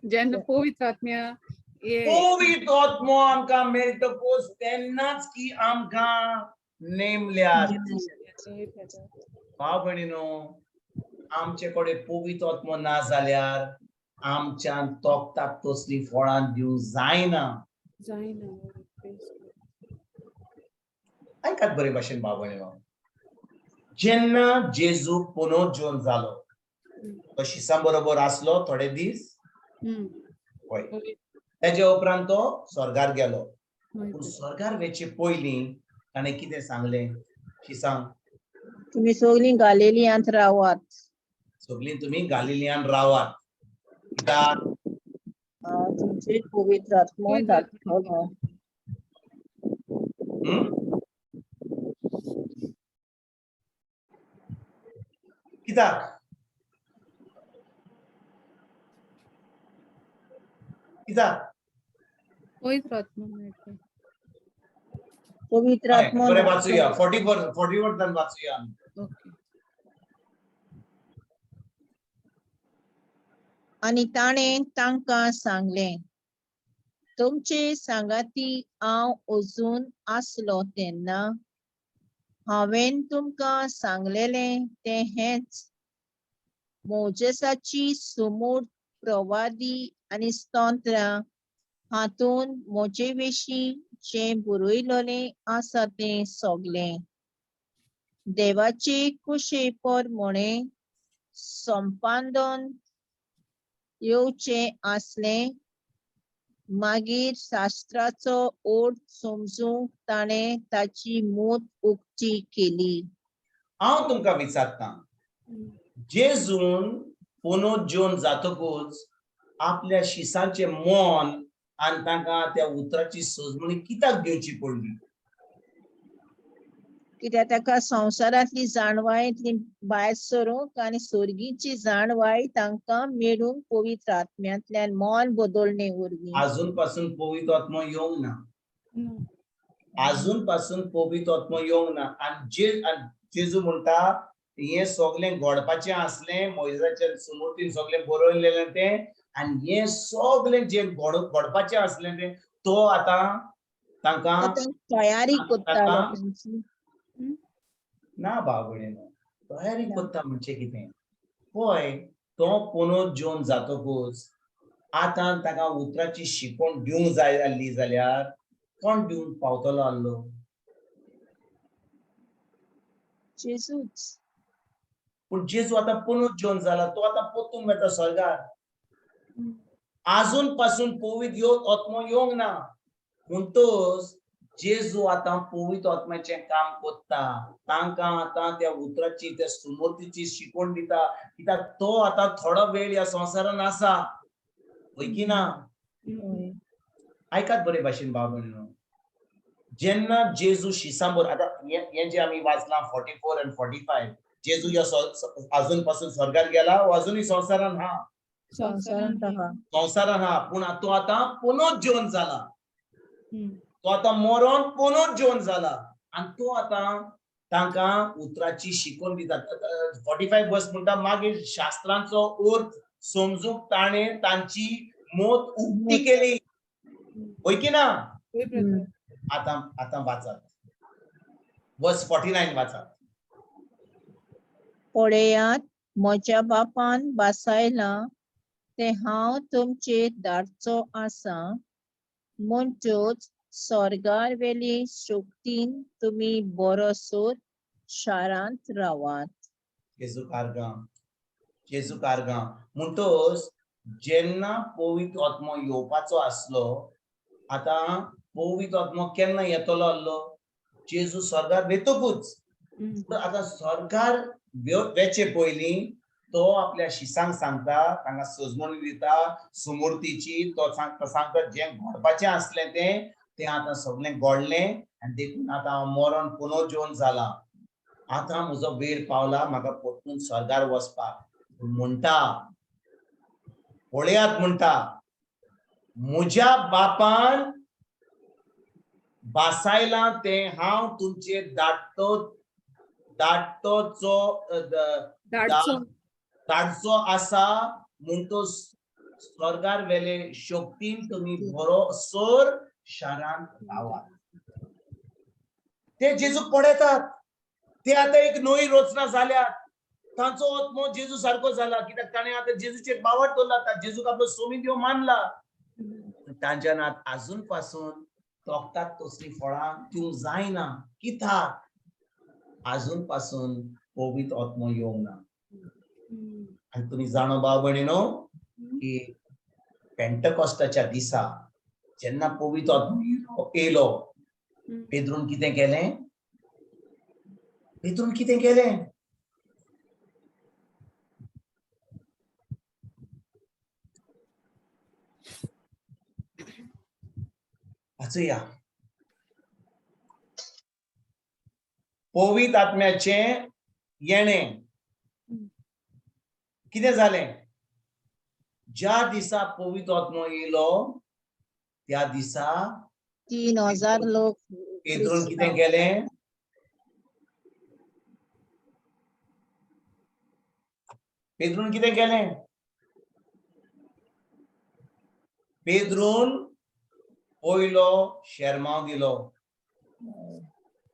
[SPEAKER 2] जेन्ना पवित्र आत्म्या
[SPEAKER 5] पवित्र आत्मो आमकां मेळटकूच तेन्नाच की आमकां नेमल्यात. भाव भयणीनो, आमचे कडेन पवित्र आत्मो ना जाल्यार आमच्यान तोखताक तसलीं फळां दिवंक जायना.
[SPEAKER 2] जायना.
[SPEAKER 5] आयकात बरे भाशेन भाव भयणीनो, जेन्ना जेजू पुनर्जीवन जालो, तो शिसां बरोबर आसलो थोडे दीस. हय. तेजे उपरांत तो स्वर्गार गेलो. पूण स्वर्गार वेचे पयलीं ताणें कितें सांगलें शिसांक?
[SPEAKER 1] तुमी सगळीं गालिलियांत रावात.
[SPEAKER 5] सगळीं तुमी गालिलियान रावात. कित्याक?
[SPEAKER 1] तुमचे पवित्र आत्मो धाडटलो.
[SPEAKER 5] कित्याक? कित्याक?
[SPEAKER 2] पवित्र आत्मो मेळटा.
[SPEAKER 1] पवित्र आत्मो.
[SPEAKER 5] बरें वाचुया, 44, 44 वाचुया आमी.
[SPEAKER 2] ओके.
[SPEAKER 1] आनी ताणें तांकां सांगलें, तुमचे सांगाती हांव अजून आसलो तेन्ना हांवें तुमकां सांगलेलें तें हेंच. मोजेसाची सुमूर्त प्रवादी आनी स्तोत्रां हातून म्हजे विशीं जें बरयलोलें आसा तें सगलें देवाचे कुशे प्रमाणे संपादन येवचें आसलें. मागीर शास्त्राचो अर्थ समजूंक ताणें ताची मूत उक्ती केली.
[SPEAKER 5] हांव तुमकां विचारतां, जेजून पुनर्जीवन जातकूच आपल्या शिसांचें मन आनी तांकां त्या उतराची सजमणी कित्याक दिवची पडली?
[SPEAKER 1] कित्याक ताका संवसारांतली जाणवायेंतली भायर सरूंक आनी सर्गीची जाणवाय तांकां मेळूंक पवित्र आत्म्यांतल्यान मन बदलणे वरवीं.
[SPEAKER 5] आजून पासून पवित्र आत्मो येवंक ना. आजून पासून पवित्र आत्मो येवंक ना. आनी जेजू म्हणटा हें सगळें घडपाचें आसलें, मोयजाच्या सुमूर्तीन सगळें बरयलेलें तें, आनी हें सगळें जें घडपाचें आसलें तें तो आतां तांकां
[SPEAKER 1] तो तयारी करतालो तांची.
[SPEAKER 5] ना बाबडे, तयारी करता म्हणजे कितें? पळय, तो पुनर्जीवन जातकूच आतां ताका उतराची शिकवण दिवंक जाय जाल्ली जाल्यार कोण दिवंक पावतलो आहलो?
[SPEAKER 1] जेजूच.
[SPEAKER 5] पूण जेजू आतां पुनर्जीवन जाला, तो आतां परतून वता स्वर्गार. आजून पासून पवित्र आत्मो येवंक ना. म्हणटच जेजू आतां पवित्र आत्म्याचें काम करता, तांकां आतां त्या उतराची त्या सुमूर्तीची शिकवण दिता, कित्याक तो आतां थोडो वेळ ह्या संवसारान आसा, हय की ना? आयकात बरे भाशेन भाव भयणीनो, जेन्ना जेजू शिसांबर आतां हें जें आमी वाचलां 44 आनी 45, जेजू ह्या आजून पासून स्वर्गार गेला वो अजुनूय संवसारान हा?
[SPEAKER 1] संवसारांत आहा.
[SPEAKER 5] संवसारान हा, पूण तो आतां पुनर्जीवन जाला, तो आतां मरोन पुनर्जीवन जाला आनी तो आतां तांकां उतराची शिकवण दिता. 45 वर्स म्हणटा मागीर शास्त्रांचो अर्थ समजूंक ताणें तांची मत उक्ती केली, हय की ना? आतां आतां वाचात वर्स 49 वाचात.
[SPEAKER 1] पळयात, म्हज्या बापान बासायलां तें हांव तुमचेर धाडचो आसा, म्हणटच स्वर्गार वेली शक्तीन तुमी बरोसर शारांत रावात.
[SPEAKER 5] जेजू कारगां, जेजू कारगां. म्हणटच जेन्ना पवित्र आत्मो येवपाचो आसलो, आतां पवित्र आत्मो केन्ना येतलो आहलो? जेजू स्वर्गार वेतकूच. आतां स्वर्गार वेचे पयलीं तो आपल्या शिसांक सांगता, तांकां सजमणी दिता सुमूर्तीची. तो सांगता जें घडपाचें आसलें तें तें आतां सगळें घडलें आनी देखून आतां हांव मरण पुनर्जीवन जालां, आतां म्हजो वेळ पावला म्हाका परतून स्वर्गार वचपाक. म्हणटा पळयात, म्हणटा म्हज्या बापान बासायलां तें हांव तुमचे धाडटो धाडटोचो धाडचो आसा, म्हणटो स्वर्गार वेले शक्तीन तुमी बरोसर शारांत रावात. ते जेजूक पळयतात, ते आतां एक नवी रचना जाल्यात, तांचो आत्मो जेजू सारको जाला, कित्याक ताणें आतां जेजूचेर बावट दवरला, जेजूक आपलो सोमी देव मानला. तांच्या नात आजून पासून तोखतात तसलीं फळां दिवंक जायना, कित्याक आजून पासून पवित्र आत्मो येवंक ना. आनी तुमी जाणो भाव भयणीनो की पेंटकॉस्टाच्या दिसा जेन्ना पवित्र आत्मो येयलो, पेद्रून कितें केलें? पेद्रून कितें केलें? वाचुया. पवित्र आत्म्याचें येणें कितें जालें? ज्या दिसा पवित्र आत्मो येयलो त्या दिसा
[SPEAKER 1] 3000 लोक
[SPEAKER 5] पेद्रून कितें केलें? पेद्रून कितें केलें? पेद्रून पयलो शेरमांव दिलो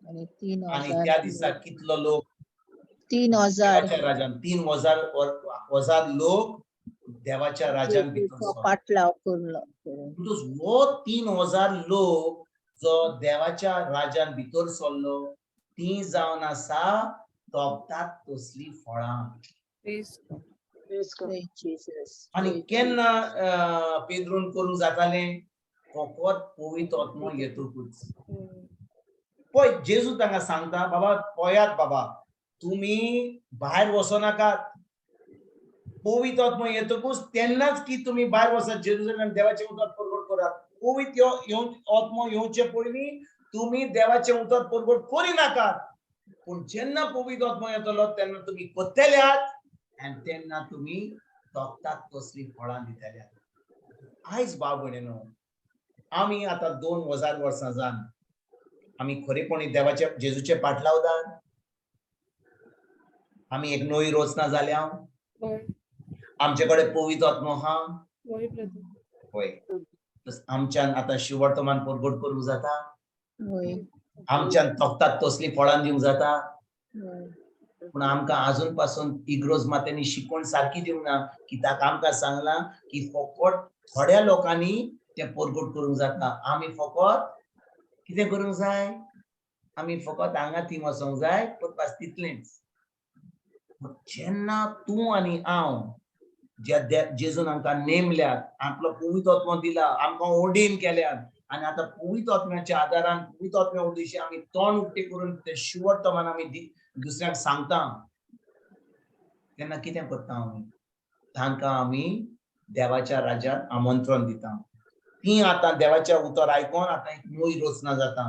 [SPEAKER 1] आनी
[SPEAKER 5] आनी त्या दिसा कितलो लोक
[SPEAKER 1] 3000.
[SPEAKER 5] देवाच्या राजान 3000 हजार लोक देवाच्या राजान भितर सरले.
[SPEAKER 1] पाटलाव करून.
[SPEAKER 5] म्हणटकच हो 3000 लोक जो देवाच्या राजान भितर सरलो ती जावन आसा तोपतात तसली फळां.
[SPEAKER 2] Praise God.
[SPEAKER 6] Praise God.
[SPEAKER 1] Praise Jesus.
[SPEAKER 5] आनी
[SPEAKER 1] Praise
[SPEAKER 5] केन्ना पेद्रून करूंक जातालें? फकत पवित्र आत्मो येतकूच. पळय जेजू तांकां सांगता, बाबा पळयात बाबा, तुमी भायर वचोनाकात, पवित्र आत्मो येतकूच तेन्नाच की तुमी भायर वचात जेरुजलेम, देवाचें उतर परगट करात. पवित्र आत्मो येवचे पयलीं तुमी देवाचें उतर परगट करिनाकात, पूण जेन्ना पवित्र आत्मो येतलो तेन्ना तुमी करतल्यात आनी तेन्ना तुमी तोखतात तसलीं फळां दितल्यात. आयज भाव भयणीनो, आमी आतां 2000 वर्सां जावन आमी खरेपणी देवाचे जेजूचे पाटलावदार, आमी एक नवी रचना जाल्या, आमचे कडेन पवित्र आत्मो आहा.
[SPEAKER 2] वय ब्रदर.
[SPEAKER 5] होय, आमच्यान आतां शिवर्तमान परगट करूंक जाता,
[SPEAKER 1] वय.
[SPEAKER 5] आमच्यान तोखतात तसलीं फळां दिवंक जाता.
[SPEAKER 1] वय.
[SPEAKER 5] पूण आमकां आजून पासून इग्रोज मात्यांनी शिकवण सारकी दिवंक ना, कित्याक आमकां सांगलां की फकत थोड्या लोकांनी तें परगट करूंक जाता. आमी फकत कितें करूंक जाय? आमी फकत हांगा थंय वचोंक जाय, पूण बस तितलेंच. पूण जेन्ना तूं आनी हांव ज्या जेजून आमकां नेमल्यात, आपलो पवित्र आत्मो दिला, आमकां ओर्डेन केल्यात, आनी आतां पवित्र आत्म्याच्या आदारान पवित्र आत्म्या उद्देशी आमी तोंड उक्तें करून ते शिवर्तमान आमी दुसऱ्यांक सांगता, तेन्ना कितें करता आमी? तांकां आमी देवाच्या राज्यांत आमंत्रण दिता. ती आतां देवाच्या उतर आयकोन आतां एक नवी रचना जाता.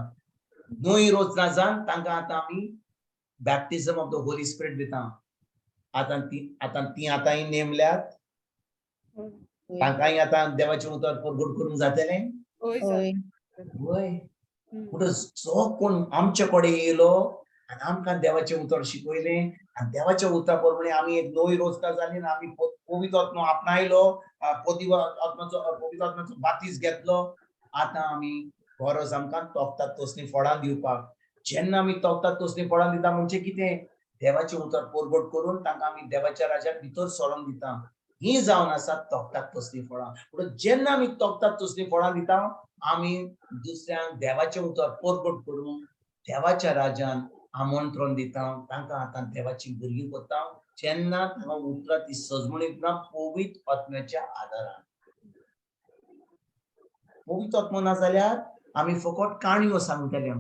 [SPEAKER 5] नवी रचना जावन तांकां आतां आमी baptism of the Holy Spirit दिता. आतां ती आतांय नेमल्यात, तांकांय आतां देवाचें उतर परगट करूंक जातलें.
[SPEAKER 2] वय.
[SPEAKER 1] वय.
[SPEAKER 5] वय. म्हणटकच जो कोण आमचे कडेन येयलो आनी आमकां देवाचें उतर शिकयलें आनी देवाच्या उतरा प्रमाणे आमी एक नवी रचना जाली आनी आमी पवित्र आत्मो आपणायलो, पवित्र आत्म्याचो बातीस घेतलो, आतां आमी गरज आमकां तोखतात तसलीं फळां दिवपाक. जेन्ना आमी तोखतात तसलीं फळां दिता म्हणजे कितें? देवाचें उतर परगट करून तांकां आमी देवाच्या राज्यांत भितर सरोन दिता. ही जावन आसा तोखतात तसलीं फळां. म्हणून जेन्ना आमी तोखतात तसलीं फळां दिता, आमी दुसऱ्यांक देवाचें उतर परगट करून देवाच्या राज्यान आमंत्रण दिता, तांकां आतां देवाची भुरगीं करता. जेन्ना तांकां उतरां ती सजमणी दिता पवित्र आत्म्याच्या आदारान. पवित्र आत्मो ना जाल्यार आमी फकत काणयो सांगतले.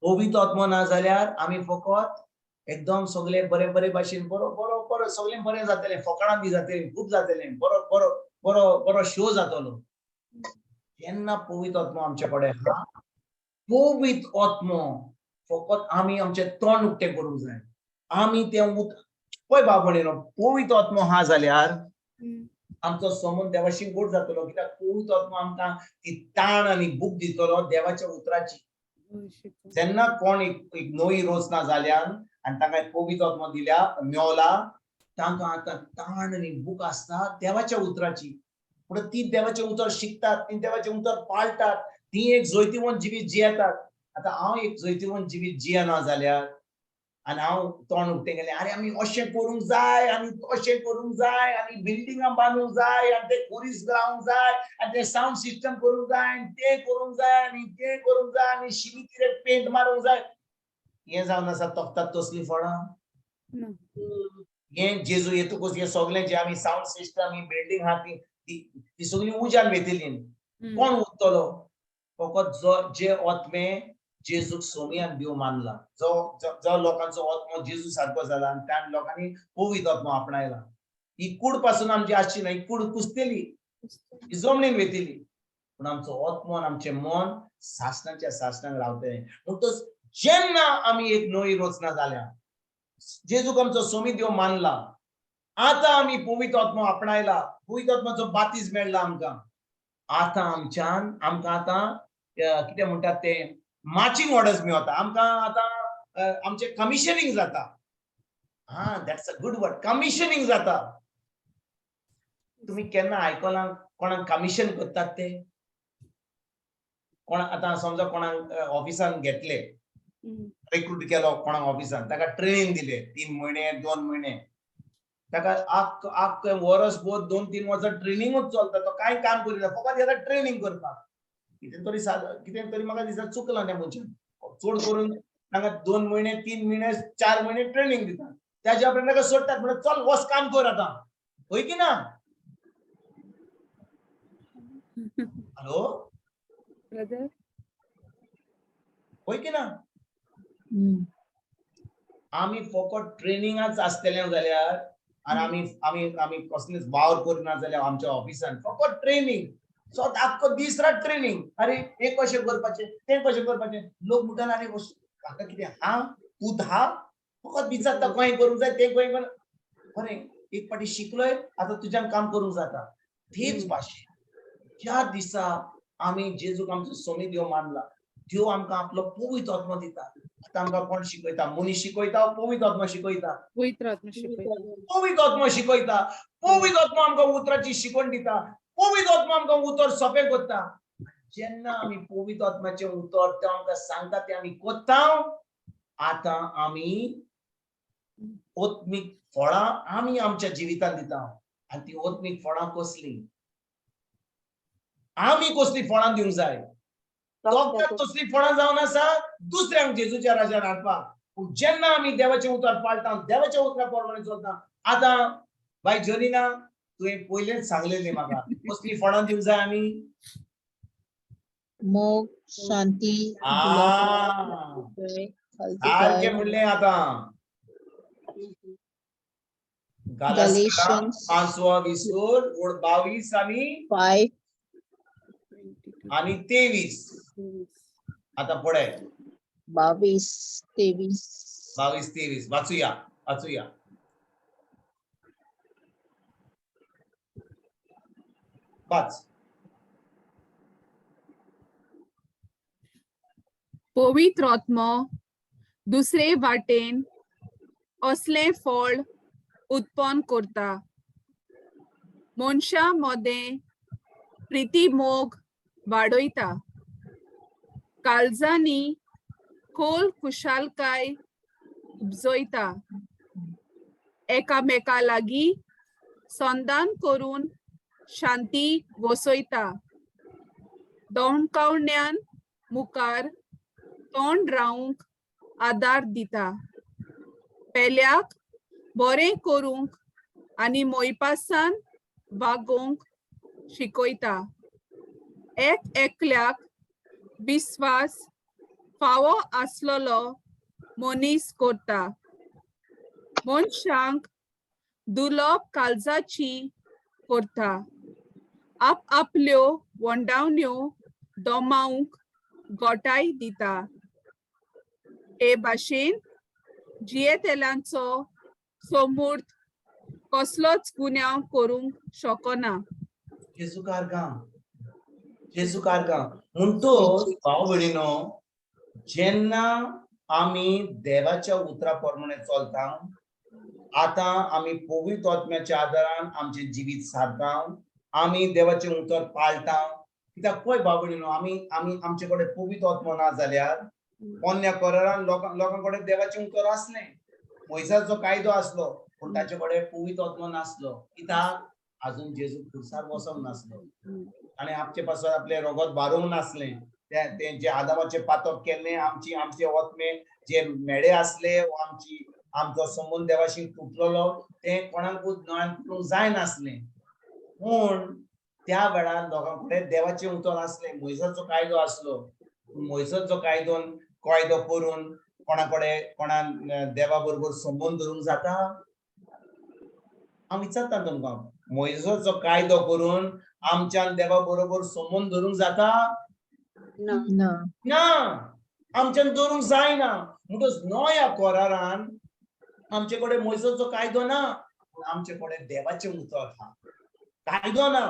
[SPEAKER 5] पवित्र आत्मो ना जाल्यार आमी फकत एकदम सगळे बरे बरे भाशेन बरो बरो बरो सगळें बरें जातलें, फकाणां बी जातलीं, खूब जातलें, बरो बरो बरो बरो शो जातलो. जेन्ना पवित्र आत्मो आमचे कडेन आहा, पवित्र आत्मो फकत आमी आमचें तोंड उक्तें करूंक जाय. आमी तें पळय बाब म्हणिल्लो, पवित्र आत्मो आहा जाल्यार आमचो समज देवाशी गोड जातलो. कित्याक पवित्र आत्मो आमकां ती ताण आनी भूक दितलो देवाच्या उतराची. जेन्ना कोण एक नवी रचना जाल्यान आनी तांकां पवित्र आत्मो दिल्या मेवला, तांकां आतां ताण आनी भूक आसता देवाच्या उतराची. पूण ती देवाचें उतर शिकतात, ती देवाचें उतर पाळटात, ती एक जैतिवंत जिवीत जियेतात. आतां हांव एक जैतिवंत जिवीत जियेना जाल्यार आनी हांव तोंड उक्तें केलें, आरे आमी अशें करूंक जाय आनी तशें करूंक जाय आनी बिल्डिंगां बांदूंक जाय आनी ते खुरीस लावंक जाय आनी ते सावंड सिस्टम करूंक जाय आनी तें करूंक जाय आनी तें करूंक जाय आनी शिमितीर पेंट मारूंक जाय, हें जावन आसा तोखतात तसलीं फळां. हें जेजू येतकूच हें सगळें जें आमी सावंड सिस्टम ही बिल्डींग आहा ती सगळी उज्यान वेतली. कोण उरतलो? फकत जो जे आत्मे जेजूक सोमयान देव मानला, जो जो लोकांचो आत्मो जेजू सारको जाला आनी त्या लोकांनी पवित्र आत्मो आपणायला. ही कूड पासून आमची आसची ना, ही कूड कुसतली, ही जमनीन वेतली, पूण आमचो आत्मो आनी आमचें मन सासणाच्या सासणाक रावतलें. म्हणटच जेन्ना आमी एक नवी रचना जाल्या, जेजूक आमचो सोमी देव मानला, आतां आमी पवित्र आत्मो आपणायला, पवित्र आत्माचो बातीस मेळ्ळा आमकां, आतां आमच्यान आमकां आतां कितें म्हणटात तें मार्चिंग ऑर्डर्स मेळता आमकां. आतां आमचें कमिशनींग जाता. हा, that's a good word, commissioning जाता. तुमी केन्ना आयकलां कोणाक कमिशन करतात ते? कोण आतां समजा कोणाक ऑफिसान घेतले रिक्रूट केलो कोणाक ऑफिसान, ताका ट्रेनिंग दिले 3 म्हयने 2 म्हयने, ताका आख आख वरस भर 2-3 वर्सां ट्रेनिंगूच चलता, तो कांय काम करिना, फकत येता ट्रेनिंग करपाक. कितें तरी कितें तरी म्हाका दिसता चुकलां त्या मनशान. चड करून तांकां 2 म्हयने 3 म्हयने 4 म्हयने ट्रेनिंग दितात, त्याच्या उपरांत ताका सोडटात, म्हणटा चल वच काम कर आतां, हय की ना? हॅलो
[SPEAKER 2] ब्रदर,
[SPEAKER 5] हय की ना? आमी फकत ट्रेनिंगाच आसतले जाल्यार आनी आमी आमी आमी कसलेच वावर करिना जाल्यार आमच्या ऑफिसान फकत ट्रेनिंग, सो आख्खो दीस रात ट्रेनिंग. अरे हें कशें करपाचें तें कशें करपाचें, लोक म्हणटाले आरे हाका कितें हा पूत हा, फकत विचारता खंय करूंक जाय तें खंय कर. बरें एक फावटी शिकलोय आतां तुज्यान काम करूंक जाता. तेच भाशेन ज्या दिसा आमी जेजूक आमचो स्वामी देव मानला, देव आमकां आपलो पवित्र आत्मो दिता. आतां आमकां कोण शिकयता? मनीस शिकयता, पवित्र आत्मो शिकयता?
[SPEAKER 2] पवित्र आत्मा शिकयता.
[SPEAKER 5] पवित्र आत्मो शिकयता. पवित्र आत्मो आमकां उतराची शिकवण दिता. पवित्र आत्मो आमकां उतर सोंपें करता. जेन्ना आमी पवित्र आत्म्याचें उतर तें आमकां सांगता तें आमी करता, आतां आमी आत्मीक फळां आमी आमच्या जिवितांत दिता. आनी ती आत्मीक फळां कसलीं? आमी कसलीं फळां दिवंक जाय? लोकांक तसलीं फळां जावन आसा दुसऱ्यांक जेजूच्या राजान हाडपाक. पूण जेन्ना आमी देवाचें उतर पाळटा, देवाच्या उतरा प्रमाणे चलता, आतां बाय जरीना तुवें पयलेंच सांगलेलें म्हाका कसलीं फळां दिवंक जाय आमी?
[SPEAKER 1] मोग, शांती,
[SPEAKER 5] सारकें म्हणलें. आतां गालास्का 5 विसूर 22 आनी
[SPEAKER 1] 5
[SPEAKER 5] आनी 23. आता पुढे
[SPEAKER 1] 22 23
[SPEAKER 5] 22 23 वाचूया वाचूया. वाच.
[SPEAKER 2] पवित्र आत्मो दुसरे वाटेन असलें फळ उत्पन्न करता, मनशां मदें प्रिती मोग वाडयता, काळजांनी खोल खुशालकाय उपजयता, एकामेका लागीं संदान करून शांती वसयता, दोणकावण्यान मुखार तोंड रावंक आदार दिता, पेल्याक बरें करूंक आनी मोयपासान वागोवंक शिकयता, एक एकल्याक विस्वास फावो आसलेलो मनीस करता, मनशांक दुर्लभ काळजाची करता, आपआपल्यो वंडावण्यो दोमावंक गोटाय दिता. हे भाशेन जियेतेल्यांचो सोमूर्त कसलोच गुन्यांव करूंक शकना.
[SPEAKER 5] जेजू कारगां, जेजू कारगां. म्हणटोच भाव भयणीनो, जेन्ना आमी देवाच्या उतरा प्रमाणे चलता, आतां आमी पवित्र आत्म्याच्या आदारान आमचें जिवीत सारता, आमी देवाचें उतर पाळटा. कित्याक पळय भाव भयणीनो, आमी आमी आमचे कडेन पवित्र आत्मो ना जाल्यार पोन्न्या करारान लोकां कडेन देवाचें उतर आसलें, मोयसाचो कायदो आसलो, पूण ताचे कडेन पवित्र आत्मो नासलो. कित्याक? आजून जेजू खुर्सार वचोंक नासलो आनी आमचे पासत आपलें रगत बारूंक नासलें. तें जे आदामाचें पातक केल्लें, आमची आमचे आत्मे जे मेडे आसले, आमची आमचो संबंद देवाशी तुटलेलो, तें कोणाकूच नव्यान करूंक जायनासलें. पूण त्या वेळार लोकां कडेन देवाचें उतर आसलें, मोयसाचो कायदो आसलो. मोयसाचो कायदो करून कोणा कडेन कोणान देवा बरोबर संबंद धरूंक जाता? हांव विचारता तुमकां, मोयसाचो कायदो करून आमच्यान देवा बरोबर संबंद धरूंक जाता?
[SPEAKER 1] ना,
[SPEAKER 5] ना, आमच्यान धरूंक जायना. म्हणटच नव्या करारान आमचे कडेन मोयसाचो कायदो ना, पूण आमचे कडेन देवाचें उतर आहा. कायदो ना,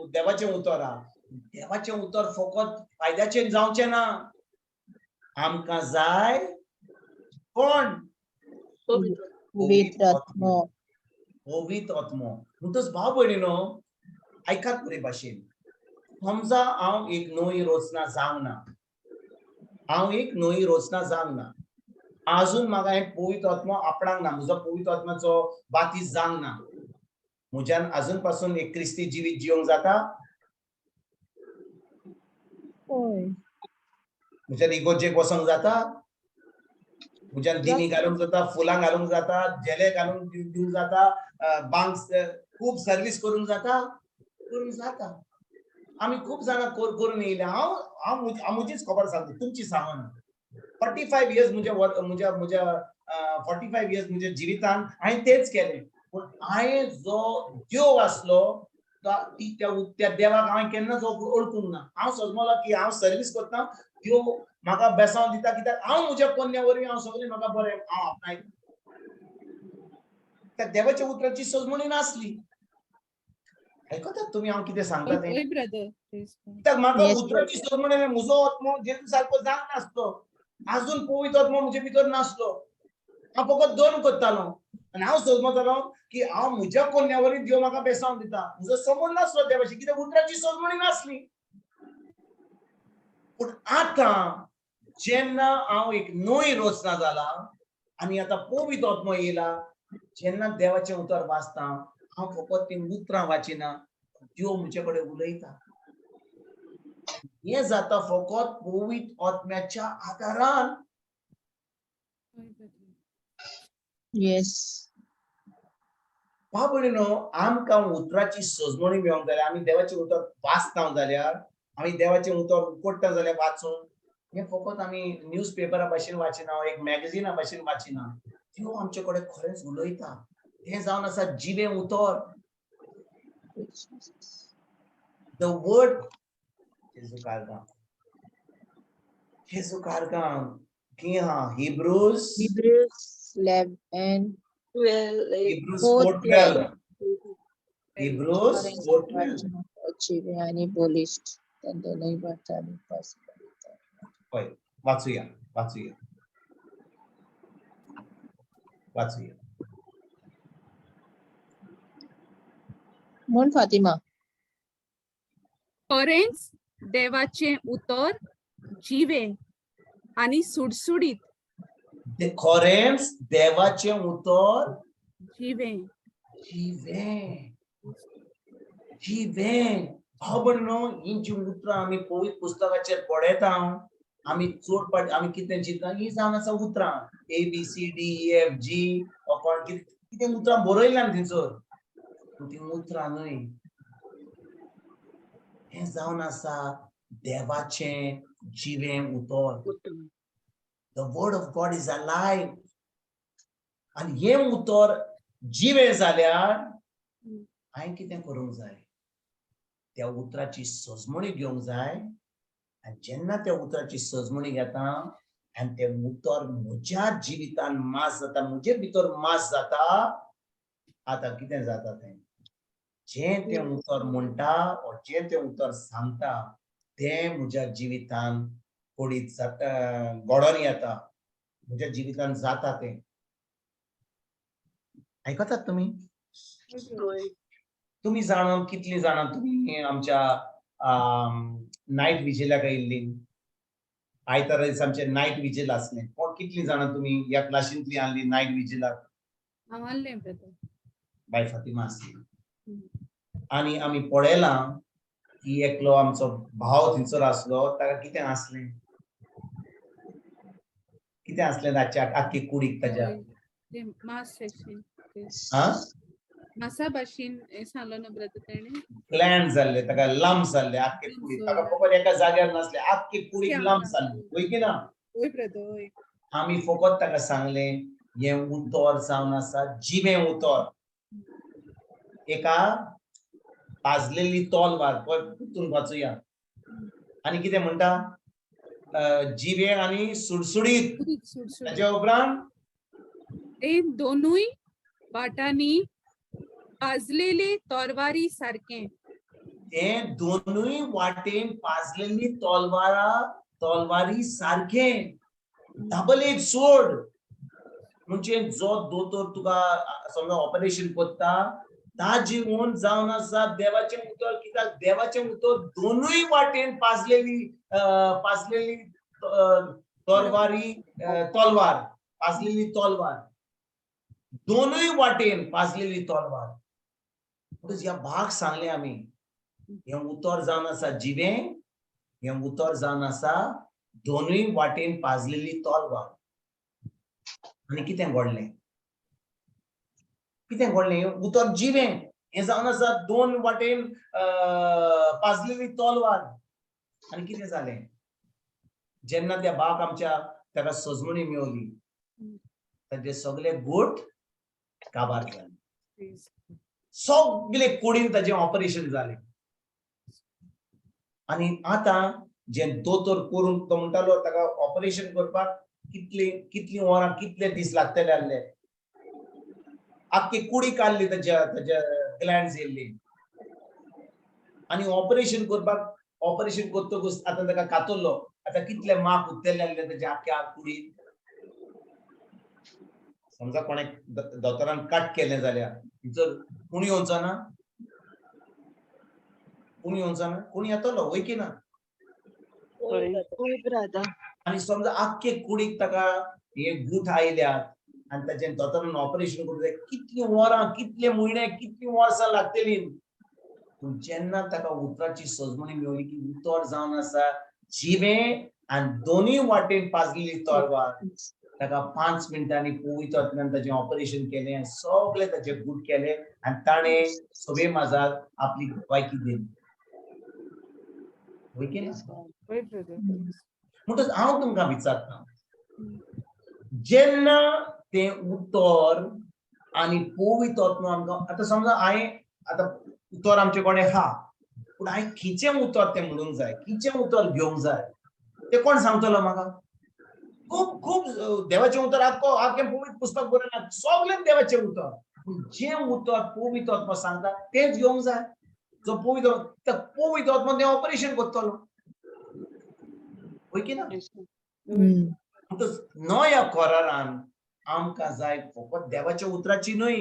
[SPEAKER 5] देवाचें उतर आहा. देवाचें उतर फकत फायद्याचें जावचें ना, आमकां जाय कोण?
[SPEAKER 1] पवित्र आत्मो.
[SPEAKER 5] पवित्र आत्मो. म्हणटच भाव भयणीनो, आयकात बरे भाशेन, समजा हांव एक नवी रचना जावंक ना, हांव एक न्हय रोचना जावंक ना, आजून म्हाका हें पवित्र आत्मो आपणाक ना, म्हजो पवित्र आत्म्याचो बातीस जावंक ना, म्हज्यान आजून पासून एक क्रिस्ती जिवीत जिवंक जाता?
[SPEAKER 1] होय.
[SPEAKER 5] म्हज्यान इगोर्जेक वचोंक जाता? म्हज्यान दिमी घालूंक जाता, फुलां घालूंक जाता, जेले घालूंक दिवंक जाता, बांक खूब सर्वीस करूंक जाता? करूंक जाता. आमी खूब जाणां करून येयल्या. हांव हांव हांव म्हजीच खबर सांगता, तुमची सांगना. 45 इयर्स म्हज्या म्हज्या म्हज्या 45 इयर्स म्हज्या जिवितान हांवें तेच केलें. पूण हांवें जो देव आसलो ती त्या देवाक हांवें केन्नाच वळखूंक ना. हांव समजलो की हांव सर्वीस करता, देव म्हाका बेसांव दिता, कित्याक हांव म्हज्या कोन्या वरवीं हांव सगळें म्हाका बरें हांव आपणायता. त्या देवाच्या उतराची सजमणी नासली. आयकतात तुमी हांव कितें सांगता तें?
[SPEAKER 2] हय ब्रदर.
[SPEAKER 5] कित्याक म्हाका उतराची सजमणी, म्हजो आत्मो जेजू सारको जावंक नासलो, आजून पवित्र आत्मो म्हजे भितर नासलो. हांव फकत दोन करतालो आनी हांव समजतालो की हांव म्हज्या कोन्या वरवीं देव म्हाका बेसांव दिता. म्हजो समज नासलो देवाची, कित्याक उतराची सजमणी नासली. पूण आतां जेन्ना हांव एक नवी रचना जाला आनी आतां पवित्र आत्मो येयला, जेन्ना देवाचें उतर वाचता हांव फकत तीं उतरां वाचिना, देव म्हजे कडेन उलयता. हें जाता फकत पवित्र आत्म्याच्या आदारान.
[SPEAKER 1] येस.
[SPEAKER 5] भाव भयणीनो, आमकां उतराची सजमणी मेळोंक जाल्यार, आमी देवाचें उतर वाचता जाल्यार, आमी देवाचें उतर उकडटा जाल्यार वाचून, हें फकत आमी न्यूज पेपरा भाशेन वाचिना, एक मॅगझिना भाशेन वाचिना. देव आमचे कडेन खरेंच उलयता. हें जावन आसा जिवें उतर, the word. जेजू कारगांव, जेजू कारगांव की हा हिब्रूज,
[SPEAKER 1] Hebrews 11
[SPEAKER 6] 12
[SPEAKER 5] हिब्रूज
[SPEAKER 1] 4
[SPEAKER 5] 4:12, हिब्रूज 4:12.
[SPEAKER 1] जिवे आणि बलिष्ठ त्या दोनही वाटांनी पास.
[SPEAKER 5] हय, वाचूया वाचूया वाचूया.
[SPEAKER 1] म्हण फातिमा.
[SPEAKER 2] खरेंच देवाचें उतर जिवें आनी सुडसुडीत.
[SPEAKER 5] खरेंच देवाचें उतर
[SPEAKER 2] जिवें,
[SPEAKER 5] जिवें, जिवें. भाव भयणीनो, ही जी उतरां आमी पवित्र पुस्तकाचेर पळयता, आमी चड पाट आमी कितें चिंता, ही जावन आसा उतरां A B C D E F G, कोण कितें उतरां बरयल्या थंयसर, पूण तीं उतरां न्हय. हें जावन आसा देवाचें जिवें उतर. The word of God is alive. आनी हें उतर जिवें जाल्यार हांवें कितें करूंक जाय? त्या उतराची सजमणी घेवंक जाय. आनी जेन्ना त्या उतराची सजमणी घेता आनी तें उतर म्हज्या जिवितान मास जाता, म्हजे भितर मास जाता, आतां कितें जाता तें, जें तें उतर म्हणटा ओ जें तें उतर सांगता तें म्हज्या जिवितान पडीत जाता, घडोन येता, म्हज्या जिवितान जाता तें. आयकतात तुमी? तुमी जाणा, कितलीं जाणां तुमी आमच्या नायट विजिलाक येयल्ली? आयतारा दिसा आमचें नायट विजील आसलें. कोण कितलीं जाणां तुमी ह्या क्लासींतलीं आहली नायट विजिलाक?
[SPEAKER 2] हांव आहलें ब्रदर.
[SPEAKER 5] बाय फातिमा आसली. आनी आमी पळयलां की एकलो आमचो भाव थंयसर आसलो, ताका कितें आसलें, कितें आसलें रातच्या आख्खी कुडीक ताज्या?
[SPEAKER 2] ते मास अशें
[SPEAKER 5] हा,
[SPEAKER 2] मासा भाशेन हें सांगलो न्हू ब्रदर तेणें.
[SPEAKER 5] ग्लँड जाल्ले ताका, लंप जाल्ले आख्खे कुडीक. ताका फकत एका जाग्यार नासले, आख्खे कुडीक लंप जाल्ले, वय की ना?
[SPEAKER 2] वय ब्रदर, वय.
[SPEAKER 5] आमी फकत ताका सांगलें, हें उतर जावन आसा जिवें उतर, एका पाजलेली तलवार. पळय, परतून वाचुया. आनी कितें म्हणटा? जिवें आनी सुडसुडीत.
[SPEAKER 2] सुडसुडीत.
[SPEAKER 5] ताच्या उपरांत
[SPEAKER 2] ते दोनूय वाटांनी पाजलेले तोरवारी सारकें.
[SPEAKER 5] ते दोनूय वाटेन पाजलेली तलवारी सारकें, डबल एज सोड. म्हणजे जो दोतोर तुका समजा ऑपरेशन करता, ताजी हून जावन आसा देवाचें उतर. कित्याक देवाचें उतर दोनूय वाटेन पाजलेली पाजलेली तलवारी, तलवार, पाजलेली तलवार, दोनूय वाटेन पाजलेली तलवार. म्हणटकच ह्या भाग सांगले आमी, हें उतर जावन आसा जिवें, हें उतर जावन आसा दोनूय वाटेन पाजलेली तलवार. आनी कितें घडलें? कितें घडलें? हें उतर जिवें, हें जावन आसा दोन वाटेन पाजलेली तलवार. आनी कितें जालें? जेन्ना त्या बाक आमच्या ताका सजमणी मेवली, ताजे सगळे गोट काबार जाले, सगळे कुडीन ताजें ऑपरेशन जालें. आनी आतां जे दोतोर करून तो म्हणटालो ताका ऑपरेशन करपाक कितली कितली वरां कितले दीस लागतले आहले, आख्खी कुडी काडली ताज्या ताज्या ग्लँड्स येयल्ली. आनी ऑपरेशन करपाक, ऑपरेशन करतकूच आतां ताका कातरलो, आतां कितले माप उत्तले आहले ताज्या आख्ख्या कुडीन. समजा कोणे दोतोरान कट केलें जाल्यार भितर कोणी येवचो ना, कोणी येवचो ना, कोणी येतलो वय की ना? आनी समजा आख्खे कुडीक ताका हे गूठ आयल्यात आनी ताचें दोतोरान ऑपरेशन करूंक जाय, कितलीं वरां कितले म्हयने कितलीं वर्सां लागतलीं. पूण जेन्ना ताका उतराची सजमणी मेवली की उतर जावन आसा जिवें आनी दोनूय वाटेन पाजलेली तलवार, ताका 5 मिनटांनी पवित्र आत्म्यान ताचें ऑपरेशन केलें, सगळें ताचें गूट केलें आनी ताणें सभे माजार आपली गवायकी दिली. वय की ना? म्हणटच हांव तुमकां विचारता, जेन्ना तें उतर आनी पवित्र आत्मो आमकां आतां समजा हांवें आतां उतर आमचे कडेन आहा, पूण हांवें खंयचें उतर तें म्हणूंक जाय, खंयचें उतर घेवंक जाय तें कोण सांगतलो म्हाका? खूब खूब देवाचें उतर आख्खो आख्खें पवित्र पुस्तक बरयलां, सगळें देवाचें उतर, पूण जें उतर पवित्र आत्मो सांगता तेंच घेवंक जाय. जो पवित्र त्या पवित्र आत्मो तें ऑपरेशन करतलो, वय की ना? म्हणटकच नव्या करारान आमकां जाय फकत देवाच्या उतराची न्हय,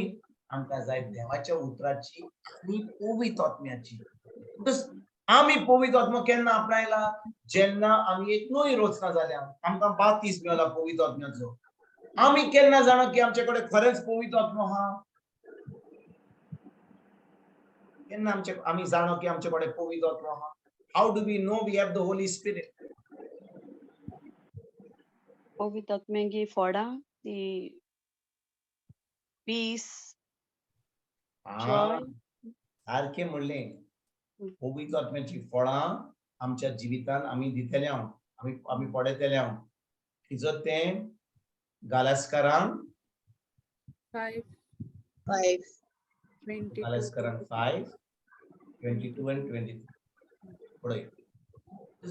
[SPEAKER 5] आमकां जाय देवाच्या उतराची आनी पवित्र आत्म्याची. म्हणटकच आमी पवित्र आत्मो केन्ना आपणायला? जेन्ना आमी एक नवी रचना जाल्या, आमकां बातीस मेवला पवित्र आत्म्याचो. आमी केन्ना जाणा की आमचे कडेन खरेंच पवित्र आत्मो आहा? केन्ना आमचे आमी जाणो की आमचे कडेन पवित्र आत्मो आहा? How do we know we have the Holy Spirit?
[SPEAKER 6] पवित्र आत्म्याची फळां ती पीस, जॉय.
[SPEAKER 5] सारकें म्हणलें. पवित्र आत्म्याची फळां आमच्या जिवितान आमी दितले हांव, आमी आमी पडयतले हांव. तिजो तें गालास्कारांक
[SPEAKER 2] 5
[SPEAKER 1] 5
[SPEAKER 2] 22
[SPEAKER 5] गालास्कारांक 5 22 आनी 23 पळय.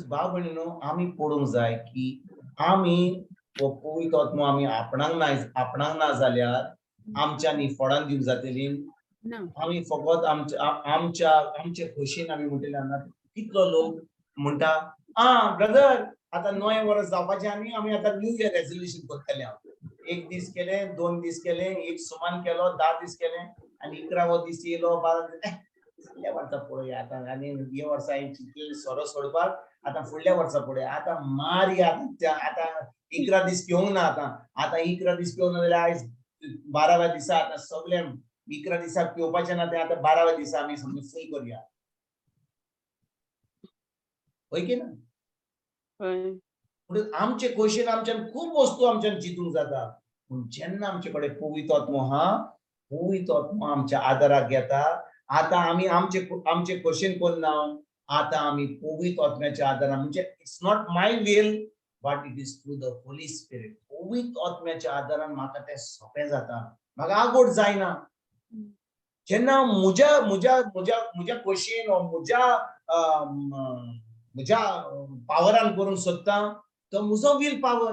[SPEAKER 5] भाव भयणीनो, आमी पळोवंक जाय की आमी हो पवित्र आत्मो आमी आपणाक ना, आपणाक ना जाल्यार आमच्यांनी फळां दिवंक जातली. आमी फकत आमच्या आमच्या आमचे खोशयेन आमी म्हणटले ना. कितलो लोक म्हणटा, आं ब्रदर आतां नवें वर्स जावपाचें आनी आमी आतां न्यू इयर रेजोल्युशन करतले. हांव 1 दीस केलें, 2 दीस केलें, एक सुमान केलो, 10 दीस केलें आनी 11वो दीस येयलो, 12 दीस फुडल्या वर्सा पळोवया आतां. आनी हे वर्सा हांवें चिंतलेलें सोरो सोडपाक, आतां फुडल्या वर्सा पळोवया, आतां मारया आतां 11 दीस पिवंक ना, आतां आतां 11 दीस पिवंक ना जाल्यार आयज 12व्या दिसा आतां सगळें 11 दिसाक पिवपाचें ना तें आतां 12व्या दिसा आमी समजून फूल करुया, हय की ना? म्हणून आमचे खोशयेन आमच्यान खूब वस्तू आमच्यान चिंतूंक जाता, पूण जेन्ना आमचे कडेन पवित्र आत्मो आहा, पवित्र आत्मो आमच्या आदाराक येता. आतां आमी आमचे आमचे खोशयेन करना, आतां आमी पवित्र आत्म्याच्या आदारान, म्हणजे it's not my will but it is through the Holy Spirit. पवित्र आत्म्याच्या आदारान म्हाका तें सोंपें जाता, म्हाका आगोट जायना. जेन्ना म्हज्या म्हज्या म्हज्या म्हज्या खोशयेन वा म्हज्या म्हज्या पावरान करूंक सोदता, तो म्हजो will power,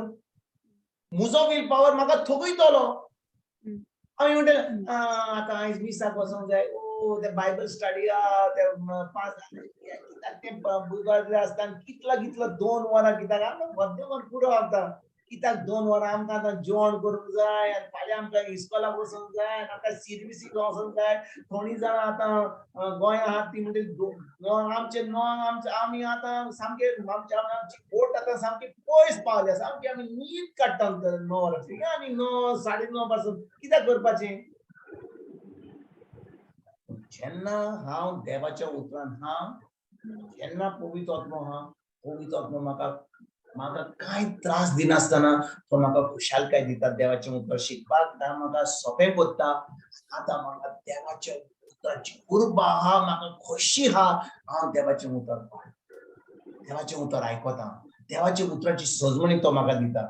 [SPEAKER 5] म्हजो will power म्हाका थकयतलो. आमी म्हणटले आतां आयज मिसाक वचोंक जाय, ओ ते बायबल स्टडी आहा, ते 5 कित्याक ते बुधवार आसता कितला कितलो 2 वरां कित्याक आतां मध्य वर पुरो आतां. कित्याक 2 वरां आमकां आतां जेवण करूंक जाय आनी फाल्यां आमकां इस्कोलाक वचूंक जाय आनी आमकां सिर्विसीक वचूंक जाय. थोडीं जाणां आतां गोंया आहात ती म्हणटा आमचे णवांक आमचे आमी आतां सामके आमची बोट आतां सामकी पयस पावल्या, सामकी आमी न्हीद काडटा 9 वरांची आनी 9 9:30 पासून कित्याक करपाचें? जेन्ना हांव देवाच्या उतरान हा, जेन्ना पवित्र आत्मो हा, पवित्र आत्मो म्हाका म्हाका कांय त्रास दिनासतना तो म्हाका खुशालकाय दिता. देवाचें उतर शिकपाक म्हाका सोंपें करता. आतां म्हाका देवाच्या उतराची उर्बा आहा, म्हाका खोशी आहा. हांव देवाचें उतर देवाचें उतर आयकता, देवाच्या उतराची सजमणी तो म्हाका दिता.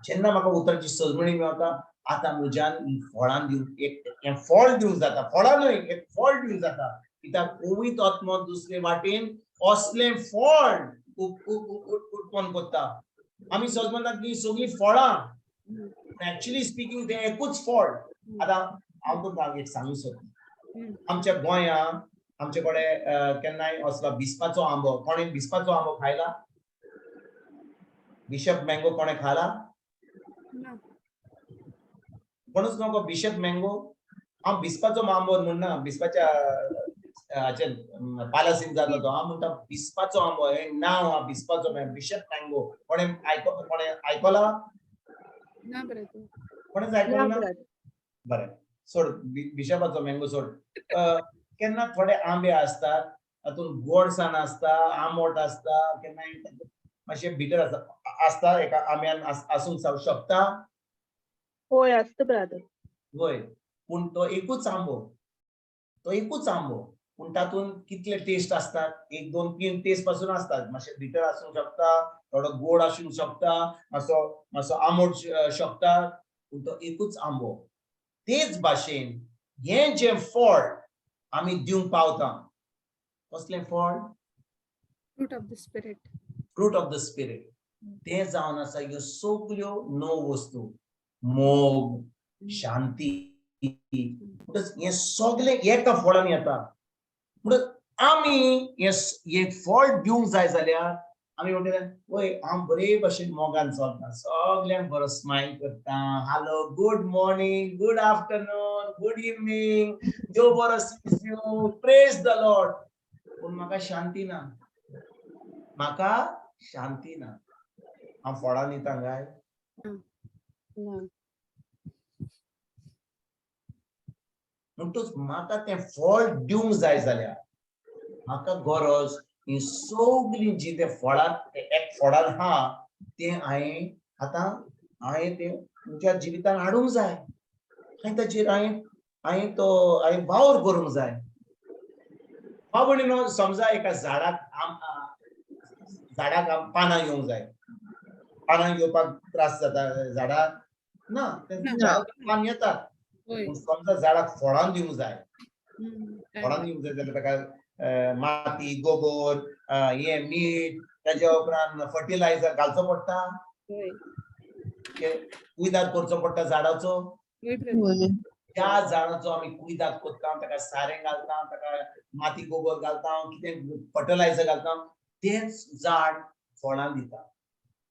[SPEAKER 5] जेन्ना म्हाका उतराची सजमणी मेळटा, आतां म्हज्यान फळां दिवंक एक फळ दिवंक जाता. फळां न्हय, एक फळ दिवंक जाता. कित्याक पवित्र आत्मो दुसरे वाटेन असलें फळ उत्पन्न करता. आमी सहज म्हणटात की सगळीं फळां, एक्चुअली स्पिकींग तें एकूच फळ. आतां हांव तुमकां एक सांगू सोदता. आमच्या गोंयांत आमचे कडेन केन्नाय असलो बिस्पाचो आंबो, कोणें बिस्पाचो आंबो खायला? बिशप मँगो कोणें खाला? कोणूच नको बिशप मँगो. हांव बिस्पाचो आंबो म्हणना, बिस्पाच्या हाचेर पालासीन जाता तो. हांव म्हणटा बिस्पाचो आंबो, हें नांव आहा बिस्पाचो, बिशप मँगो. कोणें कोणें आयकला? कोणेंच आयकलो ना? बरें सोड, बिशपाचो मँगो सोड. केन्ना थोडे आंबे आसतात तातूंत गोडसाण आसता, आंबट आसता, केन्नाय मातशें बिटर आसता. एका आंब्यान आसूंक शकता.
[SPEAKER 2] हय आसता ब्रदर.
[SPEAKER 5] वय, पूण तो एकूच आंबो, तो एकूच आंबो, पूण तातूंत कितले टेस्ट आसतात? 1 2 3 टेस्ट पासून आसतात. मातशें बिटर आसूंक शकता, थोडो गोड आसूंक शकता, मातसो मातसो आंबट शकता, पूण तो एकूच आंबो. तेच भाशेन हें जें फळ आमी दिवंक पावता, कसलें फळ?
[SPEAKER 2] Fruit of the spirit.
[SPEAKER 5] Fruit of the spirit. तें जावन आसा ह्यो सगल्यो 9 वस्तू, मोग, शांती, हें सगलें एका फळान येता. म्हणटच आमी हें फळ दिवंक जाय जाल्यार आमी म्हणटा वय हांव बरे भशेन मोगान चलता, सगल्यांक बरो स्मायल करता, hello, good morning, good afternoon, good evening, देव बरो दिसूं, प्रेज the Lord. पूण म्हाका शांती ना, म्हाका शांती ना. हांव फळां दिता काय? म्हणटच म्हाका तें फळ दिवंक जाय जाल्यार म्हाका गरज ही सगळीं जी ते फळां एक फळान आहा तें हांवें आतां हांवें तें म्हज्या जिवितान हाडूंक जाय. हांवें ताचेर हांवें हांवें तो हांवें वावर करूंक जाय. बाबा न्हू, समजा एका झाडाक झाडाक पानां येवंक जाय, पानां येवपाक त्रास जाता झाडाक ना, झाडाक पान येतात. समजा झाडाक फळां दिवंक जाय, फळां दिवंक जाय जाल्यार ताका माती, गोबर, हें मीठ, ताच्या उपरांत फर्टिलायझर घालचो पडटा, कुयदाद करचो पडटा झाडाचो. त्या झाडाचो आमी कुयदाद करता, ताका सारें घालता, ताका माती गोबर घालता, कितें फर्टिलायझर घालता, तेच झाड फळां दिता.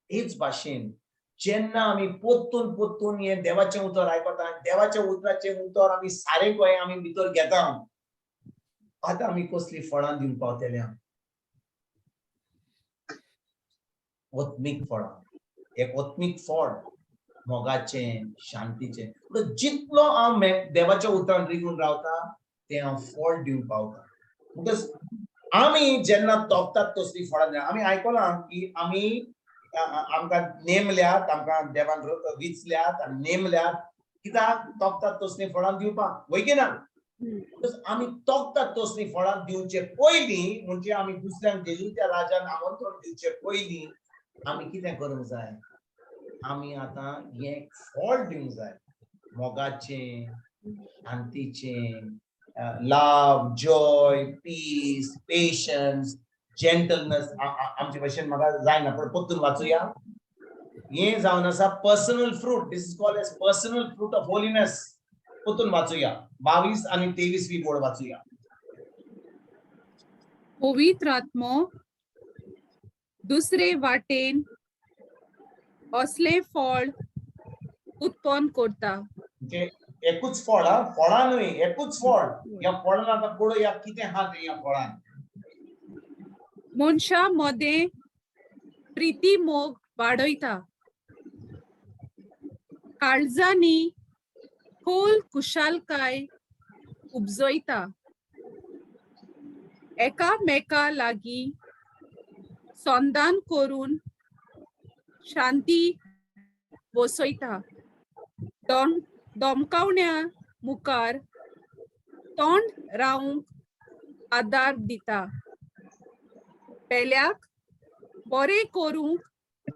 [SPEAKER 5] तेच भाशेन जेन्ना आमी पोत्तून पोत्तून हें देवाचें उतर आयकता, देवाच्या उतराचें उतर आमी सारें गोंय आमी भितर घेता, आतां आमी कसलीं फळां दिवंक पावतले? आत्मीक फळां, एक आत्मीक फळ मोगाचें, शांतीचें. जितलो हांव देवाच्या उतरान रिगून रावता तें हांव फळ दिवंक पावता. म्हणटच आमी जेन्ना तोपतात तसलीं फळां, आमी आयकलां की आमी आमकां नेमल्यात, आमकां देवान विचल्यात आनी नेमल्यात कित्याक तोपतात तसलीं फळां दिवपाक, वय की ना? आमी तोपतात तसलीं फळां दिवचे पयलीं, म्हणजे आमी दुसऱ्यांक जेजूच्या राजान आमंत्रण दिवचे पयलीं आमी कितें करूंक जाय? आमी आतां हें फळ दिवंक जाय, मोगाचें, शांतीचें, love, joy, peace, patience, gentleness. आमचे भाशेन म्हाका जायना, पण परतून वाचुया. हें जावन आसा personal fruit. This is called as personal fruit of holiness. परतून वाचुया, 22 आनी 23 we board वाचुया.
[SPEAKER 2] पवित्र आत्मो दुसरे वाटेन असलें फळ उत्पन्न करता.
[SPEAKER 5] म्हणजे एकूच फळ, हा, फळां न्हय, एकूच फळ. ह्या फळान आतां पळोवया कितें आहा तें ह्या फळान.
[SPEAKER 2] मनशां मदें प्रिती मोग वाडयता. काळजांनी खोल खुशालकाय उपजयता. एकामेका लागीं संदान करून शांती बसयता. दोमकावण्या मुखार तोंड रावंक आदार दिता. पेल्याक बरें करूंक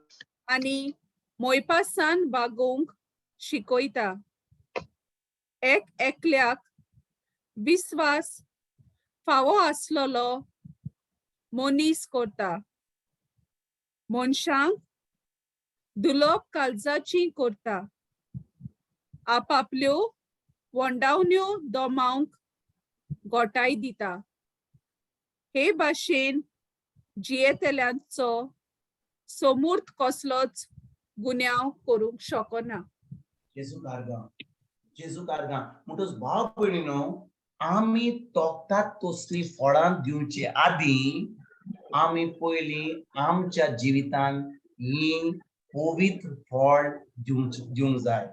[SPEAKER 2] आनी मोयपासान वागोवंक शिकयता. एक एकल्याक विस्वास फावो आसलेलो मनीस करता. मनशांक दुलोब काळजाची करता. आपापल्यो वंडावण्यो दोमावंक गोटाय दिता. हे भाशेन जियेतल्यांचो सोमूर्त कसलोच गुन्यांव करूंक शकना.
[SPEAKER 5] जेजू कारगां, जेजू कारगां. म्हणटच भाव भयणीनो, आमी तोखतात तसलीं फळां दिवचे आदीं आमी पयलीं आमच्या जिवितान ही पवित्र फळ दिवंक जाय.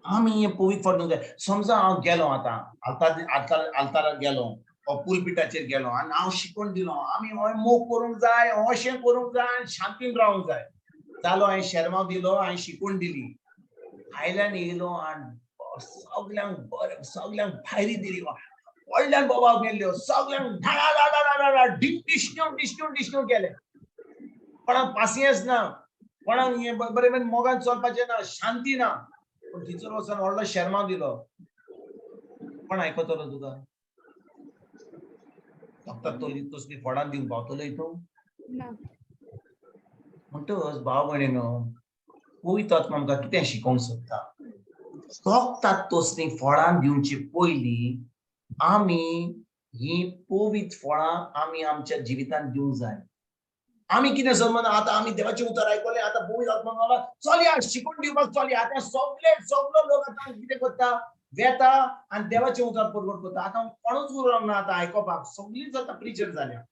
[SPEAKER 5] आमी हें पवित्र फळ दिवंक जाय. समजा हांव गेलो आतां आल्तार आल्ताराक गेलो वा पुलपिटाचेर गेलो आनी हांव शिकोवन दिलो आमी होय मोग करूंक जाय, अशें करूंक जाय आनी शांतीन रावंक जाय. जालो, हांवें शेरमांव दिलो, हांवें शिकवण दिली, आयल्यान येयलो आनी सगल्यांक बरें, सगल्यांक भायरी दिली, व्हडल्यान बोवाळ केल्ल्यो, सगल्यांक धाडा धाडा धाडा डिस्ण्यो डिस्ण्यो डिस्ण्यो केले. कोणाक पासियेंस ना, कोणाक हें बरें बरें मोगान चलपाचें ना, शांती ना. पूण थंयसर वचोन व्हडलो शेरमांव दिलो. कोण आयकतलो तुका? फक्त तसली फळां दिवंक पावतलो तूं?
[SPEAKER 2] ना.
[SPEAKER 5] म्हणटच भाव भयणीनो, पवित्र आत्मा आमकां कितें शिकोवंक सोदता? तोखतात तसलीं फळां दिवचे पयलीं आमी ही पवित्र फळां आमी आमच्या जिवितांत दिवंक जाय. आमी कितें समजना, आतां आमी देवाचें उतर आयकलें, आतां पवित्र आत्मा म्हणला चलया शिकून दिवपाक चलया. आतां सगळे सगलो लोक आतां कितें करता, वेता आनी देवाचें उतर परगट करता. आतां कोणूच उरोंक ना आतां आयकोपाक, सगळींच आतां प्रिचर जाल्या.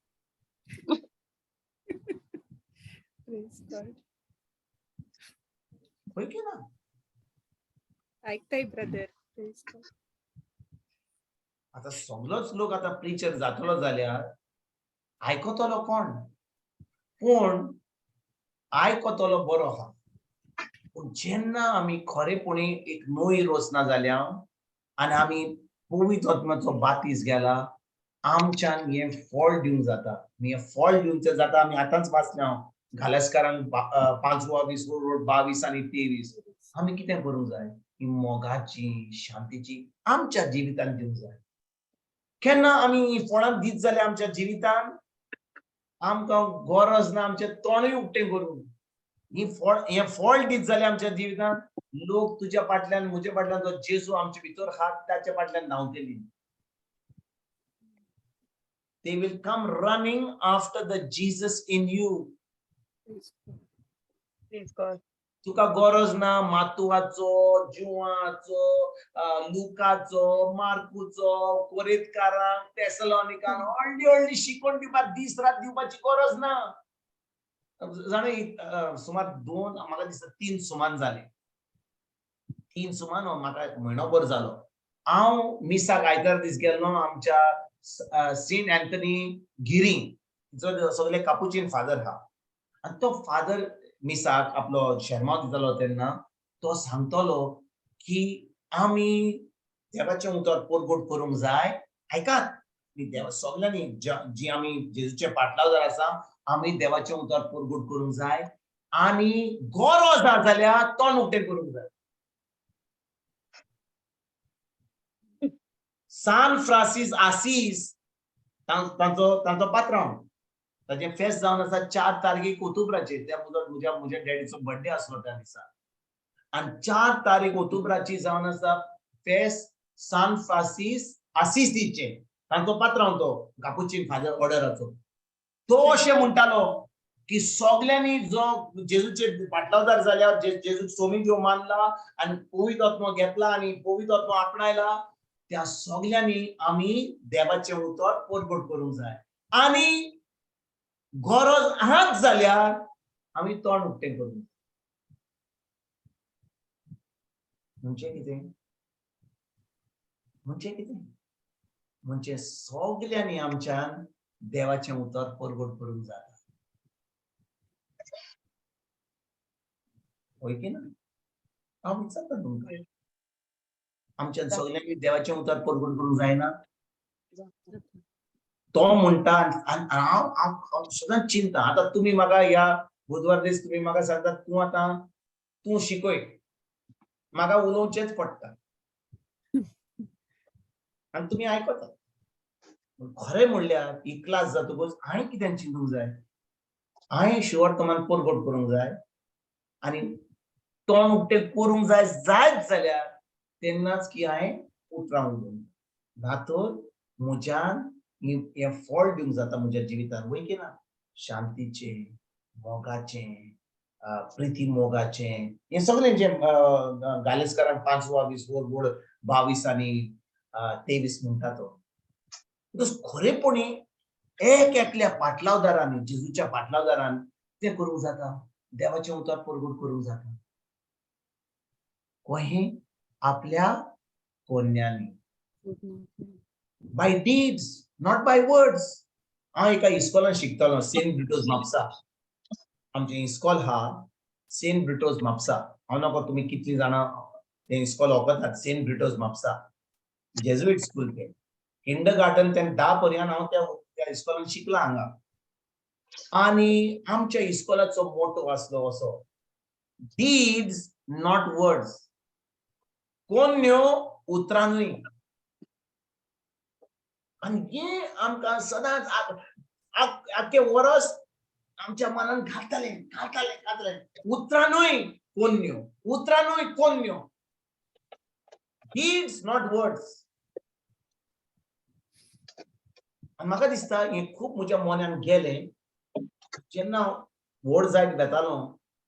[SPEAKER 2] Praise God.
[SPEAKER 5] खंय की ना?
[SPEAKER 2] आयकताय ब्रदर. Praise God.
[SPEAKER 5] आतां सगलोच लोक आतां प्रिचर जातलो जाल्यार आयकतलो कोण? पूण आयकतलो बरो आहा, पूण जेन्ना आमी खरेपणी एक नवी रचना जाल्या आनी आमी पवित्र आत्म्याचो बातीस गेला, आमच्यान हें फळ दिवंक जाता. आनी हें फळ दिवचें जाता. आमी आतांच वाचलें हांव गालासकारांक 5 20 22 आनी 23. आमी कितें करूंक जाय? ही मोगाची, शांतीची आमच्या जिवितान दिवंक जाय. केन्ना आमी ही फळां दीत जाल्यार आमच्या जिवितान आमकां गरज ना आमचें तोंडूय उक्तें करूंक. ही फळ, हें फळ दीत जाल्यार आमच्या जिवितान लोक तुज्या फाटल्यान, म्हज्या फाटल्यान, जो जेजू आमचे भितर आहा ताच्या फाटल्यान धांवतली. They will come running after the Jesus in you.
[SPEAKER 2] Praise God.
[SPEAKER 6] Praise God.
[SPEAKER 5] तुका गरज ना मातुवाचो, जुवाचो, लुकाचो, मार्कुचो, कोरेतकारांक, तेसलोनिकांक व्हडली व्हडली शिकवण दिवपाक दीस रात दिवपाची गरज ना. जाणा, सुमार 2, म्हाका दिसता 3 सुमान जाले, 3 सुमान म्हाका म्हयनोभर जालो. हांव मिसाक आयतार दीस गेल्लो आमच्या सेंट अँथनी गिरी, जो सगळे कापुचीन फादर आहा, आनी तो फादर मिसाक आपलो शेरमांव दितालो तेन्ना तो सांगतलो की आमी देवाचें उतर परगट करूंक जाय. आयकात, देवा सगल्यांनी जी आमी जेजूचे पाटलावदार आसा, आमी देवाचें उतर परगट करूंक जाय आनी गरज ना जाल्यार तोंड उक्तें करूंक जाय. सान फ्रांसीस आसीस तांचो पात्रांव, ताचें फेस्त जावन आसा 4 तारखेक ओक्टोबराचेर. त्या मुजर म्हज्या डॅडीचो बर्थडे आसलो त्या दिसा, आनी 4 तारीख ओक्टोबराची जावन आसा फेस्त सान फ्रांसीस आसिसीचें. तांचो पात्रांव तो कापुचीन फादर ऑर्डराचो, तो अशें म्हणटालो की सगल्यांनी जो जेजूचे पाटलावदार जाल्यार, जेजू सोमी देव मानला आनी पवित्र आत्मो घेतला आनी पवित्र आत्मो आपणायला, त्या सगल्यांनी आमी देवाचें उतर परगट करूंक जाय. आनी गरज आहात जाल्यार आमी तोंड उक्तें करूंक जाय. म्हणजे कितें? म्हणजे कितें? म्हणजे सगल्यांनी आमच्यान देवाचें उतर परगट करूंक जाता. हय की ना? हांव विचारता तुमकां, आमच्यान सगल्यांनी देवाचें उतर परगट करूंक जायना? तो म्हणटा, आनी हांव हांव सदांच चिंता. आतां तुमी म्हाका ह्या बुधवार दीस तुमी म्हाका सांगता, तूं आतां तूं शिकय, म्हाका उलोवचेंच पडटा आनी तुमी आयकता. खरें म्हणल्यार ही क्लास जातकूच हांवें कितें चिंतूंक जाय? हांवें शिवर्तमान परगट करूंक जाय आनी तोंड उक्तें करूंक जाय. जायत जाल्यार तेन्नाच की हांवें उतरां उलोवंक, ना तर म्हज्यान हें फळ दिवंक जाता म्हज्या जिवितान. वय की ना? शांतीचें, मोगाचें, प्रिती मोगाचें, हें सगळें जें गालेस्कारान 5 20 गोड 22 आनी 23 म्हणटा तो. खरेपणी एक एकल्या पाटलावदारान, जेजूच्या पाटलावदारान तें करूंक जाता, देवाचें उतर परगट करूंक जाता. कोहें आपल्या कोन्यांनी, by deeds not by words. हांव एका इस्कॉलान शिकतालो, सेंट ब्रिटोज म्हापसा. आमचें इस्कॉल हा सेंट ब्रिटोज म्हापसा. हांव नाका तुमी कितलीं जाणां तें इस्कॉल वखतात. सेंट ब्रिटोज म्हापसा जेजुईट स्कूल तें. किंडर गार्डन ते 10 पर्यंत हांव त्या इस्कॉलान शिकलां हांगा. आनी आमच्या इस्कॉलाचो मोटो आसलो असो, डीड्स not words. कोन्यो उतरां न्हय. आनी हें आमकां सदांच आख्खें वरस आमच्या मनान घालताले घालताले घालताले. उतरां न्हय कोन्यो, उतरां न्हय कोन्यो, डीड्स not words. आनी म्हाका दिसता हें खूब म्हज्या मनान गेलें. जेन्ना व्हड जायत वेतालो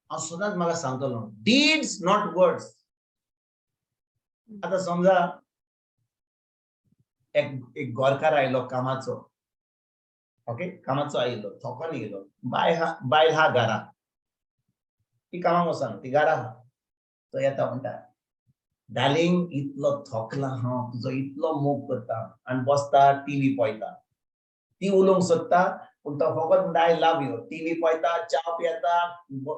[SPEAKER 5] हांव सदांच म्हाका सांगतालो, डीड्स not words. आतां समजा एक गोरकार आयलो कामाचो, ओके, कामाचो आयलो, थोकोन येयलो, बायल हा घरा, ती कामाक वचना, ती घरा हा. तो येता म्हणटा, डार्लिंग इतलो थोकला हांव, तुजो इतलो मोग करता. आनी बसता टीव्ही पळयता. ती उलोवंक सोदता पूण तो फकत म्हणटा I love you. TV पळयता, च्या पियेता,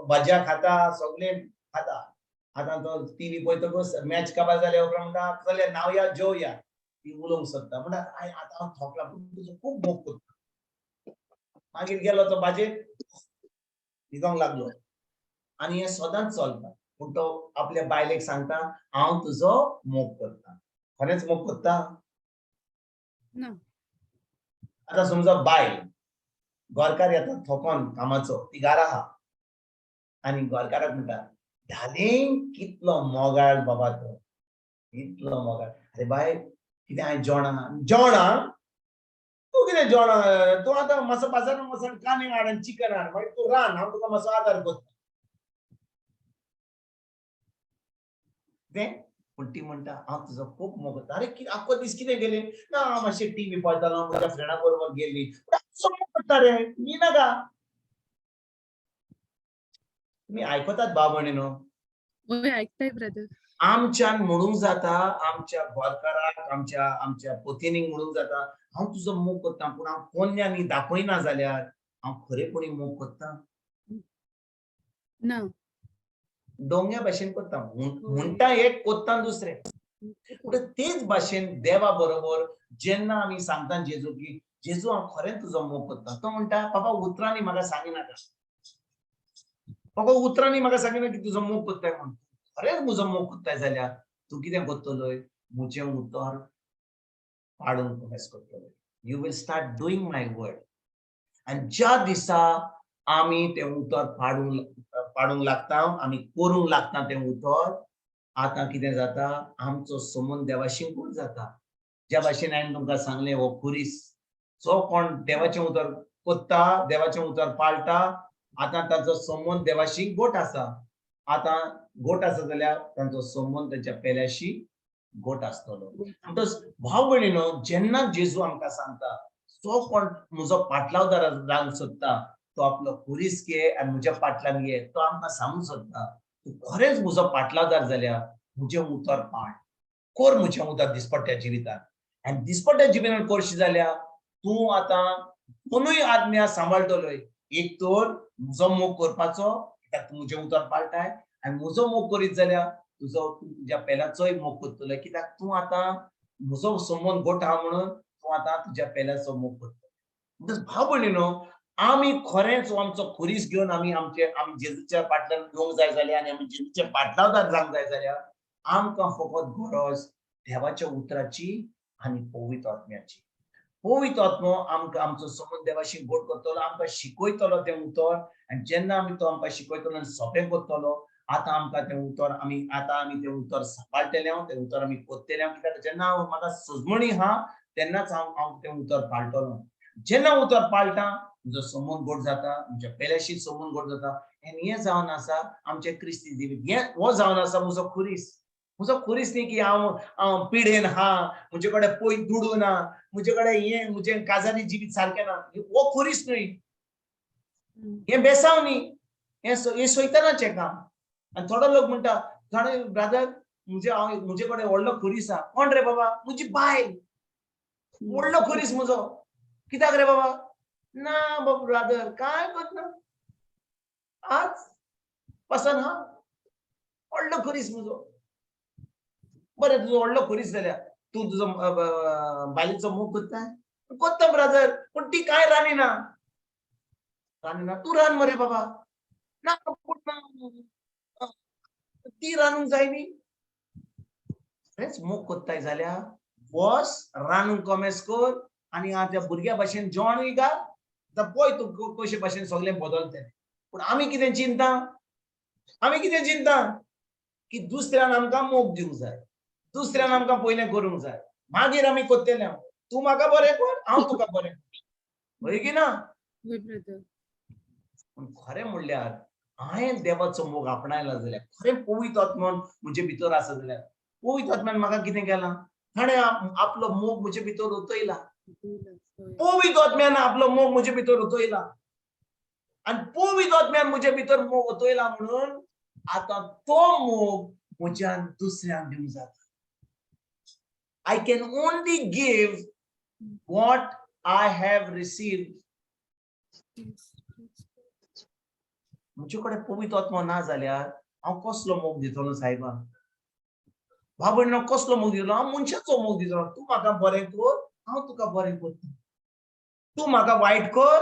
[SPEAKER 5] भाजया खाता, सगळें खाता. आतां तो टीव्ही पळयतकूच मॅच काबार जाल्या उपरांत म्हणटा चल न्हावया जेवया. ती उलोवंक सोदता, म्हणटा I आतां हांव थोकला पूण तुजो खूब मोग करता. मागीर गेलो तो भाजेर न्हिदोंक लागलो. आनी हें सदांच चलता. पूण तो आपल्या बायलेक सांगता हांव तुजो मोग करता. खरेंच मोग करता
[SPEAKER 2] ना?
[SPEAKER 5] आतां समजा बायल गोरकार येता थोकोन कामाचो, ती घरा आहा आनी गोरकाराक म्हणटा, डार्लिंग कितलो मोगाळ बाबा तो, इतलो मोगाळ. अरे बाय कितें हांवें जेवणां जेवणां तूं कितें जेवणां, तूं आतां मातसो बाजारान वचून कांदे हाड आनी चिकन हाड, मागीर तूं रांद, हांव तुका मातसो आदार करता. कितें? पूण ती म्हणटा हांव तुजो खूब मोग करता. अरे आख्खो दीस कितें गेलें ना, हांव मातशें टीव्ही पळयतालो, म्हज्या फ्रेंडा बरोबर गेल्ली. पूण मोग करता रे, न्ही नाका. तुमी आयकतात भाव भयणीनो?
[SPEAKER 2] वय आयकताय ब्रदर.
[SPEAKER 5] आमच्यान म्हणूंक जाता, आमच्या गोरकाराक, आमच्या आमच्या पोतिनीक म्हणूंक जाता हांव तुजो मोग करता, पूण हांव कोन्यांनी दाखयना जाल्यार हांव खरेपणी मोग करता
[SPEAKER 2] ना?
[SPEAKER 5] डोंग्या भाशेन करता. म्हणटा एक, करता दुसरें. पूण तेच भाशेन देवा बरोबर जेन्ना आमी सांगता जेजू की जेजू हांव खरेंच तुजो मोग करता, तो म्हणटा बाबा उतरांनी म्हाका सांगिनाका, बाबा उतरांनी म्हाका सांगिना की तुजो मोग करताय म्हूण. खरेंच म्हजो मोग करताय जाल्यार तूं कितें करतलोय, म्हजें उतर पाडूंक प्रयास करतलोय. You will start doing my word. आनी ज्या दिसा आमी तें उतर पाडूंक लागता, आमी करूंक लागता तें उतर, आतां कितें जाता, आमचो संबंद देवाशी गोड जाता. ज्या भाशेन हांवें तुमकां सांगलें, हो खुरीस जो कोण देवाचें उतर कोत्ता, देवाचें उतर पाळटा, आतां तांचो संबंद देवाशी गोट आसा. आतां गोट आसा जाल्यार तांचो संबंद तांच्या पेल्याशी गोट आसतलो. म्हणटच भाव भयणीनो, जेन्ना जेजू आमकां सांगता तो कोण म्हजो पाटलावदार जावंक सोदता तो आपलो खुरीस घे आनी म्हज्या फाटल्यान ये, तो आमकां सांगूंक सोदता तूं खरेंच म्हजो पाटलावदार जाल्यार म्हजें उतर पाळ कर, म्हजें उतर दिसपट्ट्या जिवितान. आनी दिसपट्ट्या जिवितान करशी जाल्यार तूं आतां दोनूय आज्ञा सांबाळटलोय. एक तर म्हजो मोग करपाचो, कित्याक तूं म्हजें उतर पाळटाय, आनी म्हजो मोग करीत जाल्यार तुजो तुज्या पेल्याचोय मोग करतलो, कित्याक तूं आतां म्हजो संबंद गोट आहा म्हणून तूं आतां तुज्या पेल्याचो मोग करतलो. म्हणटच भाव भयणीनो, आमी खरेंच आमचो खुरीस घेवन आमी आमचे आमी जेजूच्या फाटल्यान येवंक जाय जाल्यार आनी आमी जेजूच्या पाटलावदार जावंक जाय जाल्यार आमकां फकत गरज देवाच्या उतराची आनी पवित्र आत्म्याची. पवित्र आत्मो आमकां आमचो संबंद देवाशी गोड करतलो, आमकां शिकयतलो तें उतर. आनी जेन्ना आमी तो आमकां शिकयतलो आनी सोंपें करतलो, आतां आमकां तें उतर आमी आतां आमी तें उतर सांबाळटले, तें उतर आमी करतले. कित्याक जेन्ना हांव म्हाका सजमणी आहा तेन्नाच हांव हांव तें उतर पाळटलो. जेन्ना उतर पाळटा म्हजो संबंद गोड जाता, म्हज्या पेल्याशी संबंद गोड जाता. आनी हें जावन आसा आमचें क्रिस्ती जिवीत. हें हो जावन आसा म्हजो खुरीस. म्हजो खुरीस न्ही की हांव हांव पिडेन आहा, म्हजे कडेन पय दुडू ना, म्हजे कडेन हें म्हजें काजारी जिवीत सारकें ना, हो खुरीस न्हय, हें बेसांव न्ही, हें सैतानाचें काम. आनी थोडो लोक म्हणटा, जाणा ब्रादर, म्हजे हांव म्हजे कडेन व्हडलो खुरीस आहा. कोण रे बाबा? म्हजी बायल, व्हडलो खुरीस म्हजो. कित्याक रे बाबा? ना बाबा ब्रादर, कांय करना, आज पसंत हा, व्हडलो खुरीस म्हजो. बरें, तुजो व्हडलो खुरीस जाल्यार तूं तुजो बायलेचो मोग करता? करता ब्रादर, पूण ती कांय रांदिना ना, रांदिना. तूं रांद मरे बाबा. ना, पूण ती रांदूंक जाय न्ही. खरेंच मोग करताय जाल्यार बस रांदूंक कॉमेस कर आनी आतां भुरग्या भाशेन जेवणूय घाल. आतां पळय तूं कशे भाशेन सगळें बदलतें. पूण आमी कितें चिंता, आमी कितें चिंता की दुसऱ्यान आमकां मोग दिवंक जाय, दुसऱ्यान आमकां पयलें करूंक जाय, मागीर आमी करतले. तूं म्हाका बरें कर, हांव तुका बरें कर, हय की ना? पूण खरें म्हणल्यार हांवें देवाचो मोग आपणायला जाल्यार, खरें पवित्र आत्मन म्हजे भितर आसा जाल्यार, पवित्र आत्म्यान म्हाका कितें केलां? ताणें आपलो मोग म्हजे भितर ओतयला. पवित्र आत्म्यान आपलो मोग म्हजे भितर ओतयला आनी पवित्र आत्म्यान म्हजे भितर मोग ओतयला म्हणून आतां तो मोग म्हज्यान दुसऱ्यांक दिवंक जाता. I can only give what I have received. म्हजे कडेन पवित्र आत्मो ना जाल्यार हांव कसलो मोग दितलो सायबा? बाबा कसलो मोग दितलो? हांव मनशाचो मोग दितलो. तूं म्हाका बरें कर, हांव तुका बरें करता. तूं म्हाका वायट कर,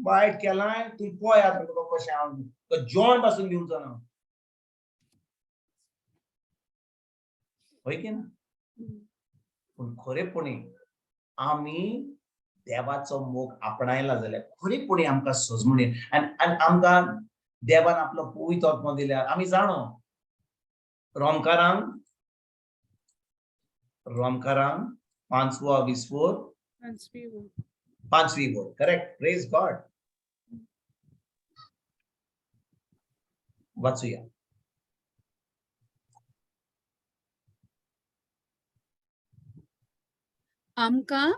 [SPEAKER 5] वायट केलां तूं पळय आतां तुका कशें हांव तुका जेवण पासून दिवचो ना. हय की ना? पूण खरेपणी आमी देवाचो मोग आपणायला जाल्यार खरेपणी आमकां सजमणी आनी आनी आमकां देवान आपलो पवित्र आत्मो दिल्यार आमी जाणो. रोमकारांक रोमकारांक 5वो 20 5वी word, करेक्ट, प्रेज गॉड. वाचूया.
[SPEAKER 2] आमकां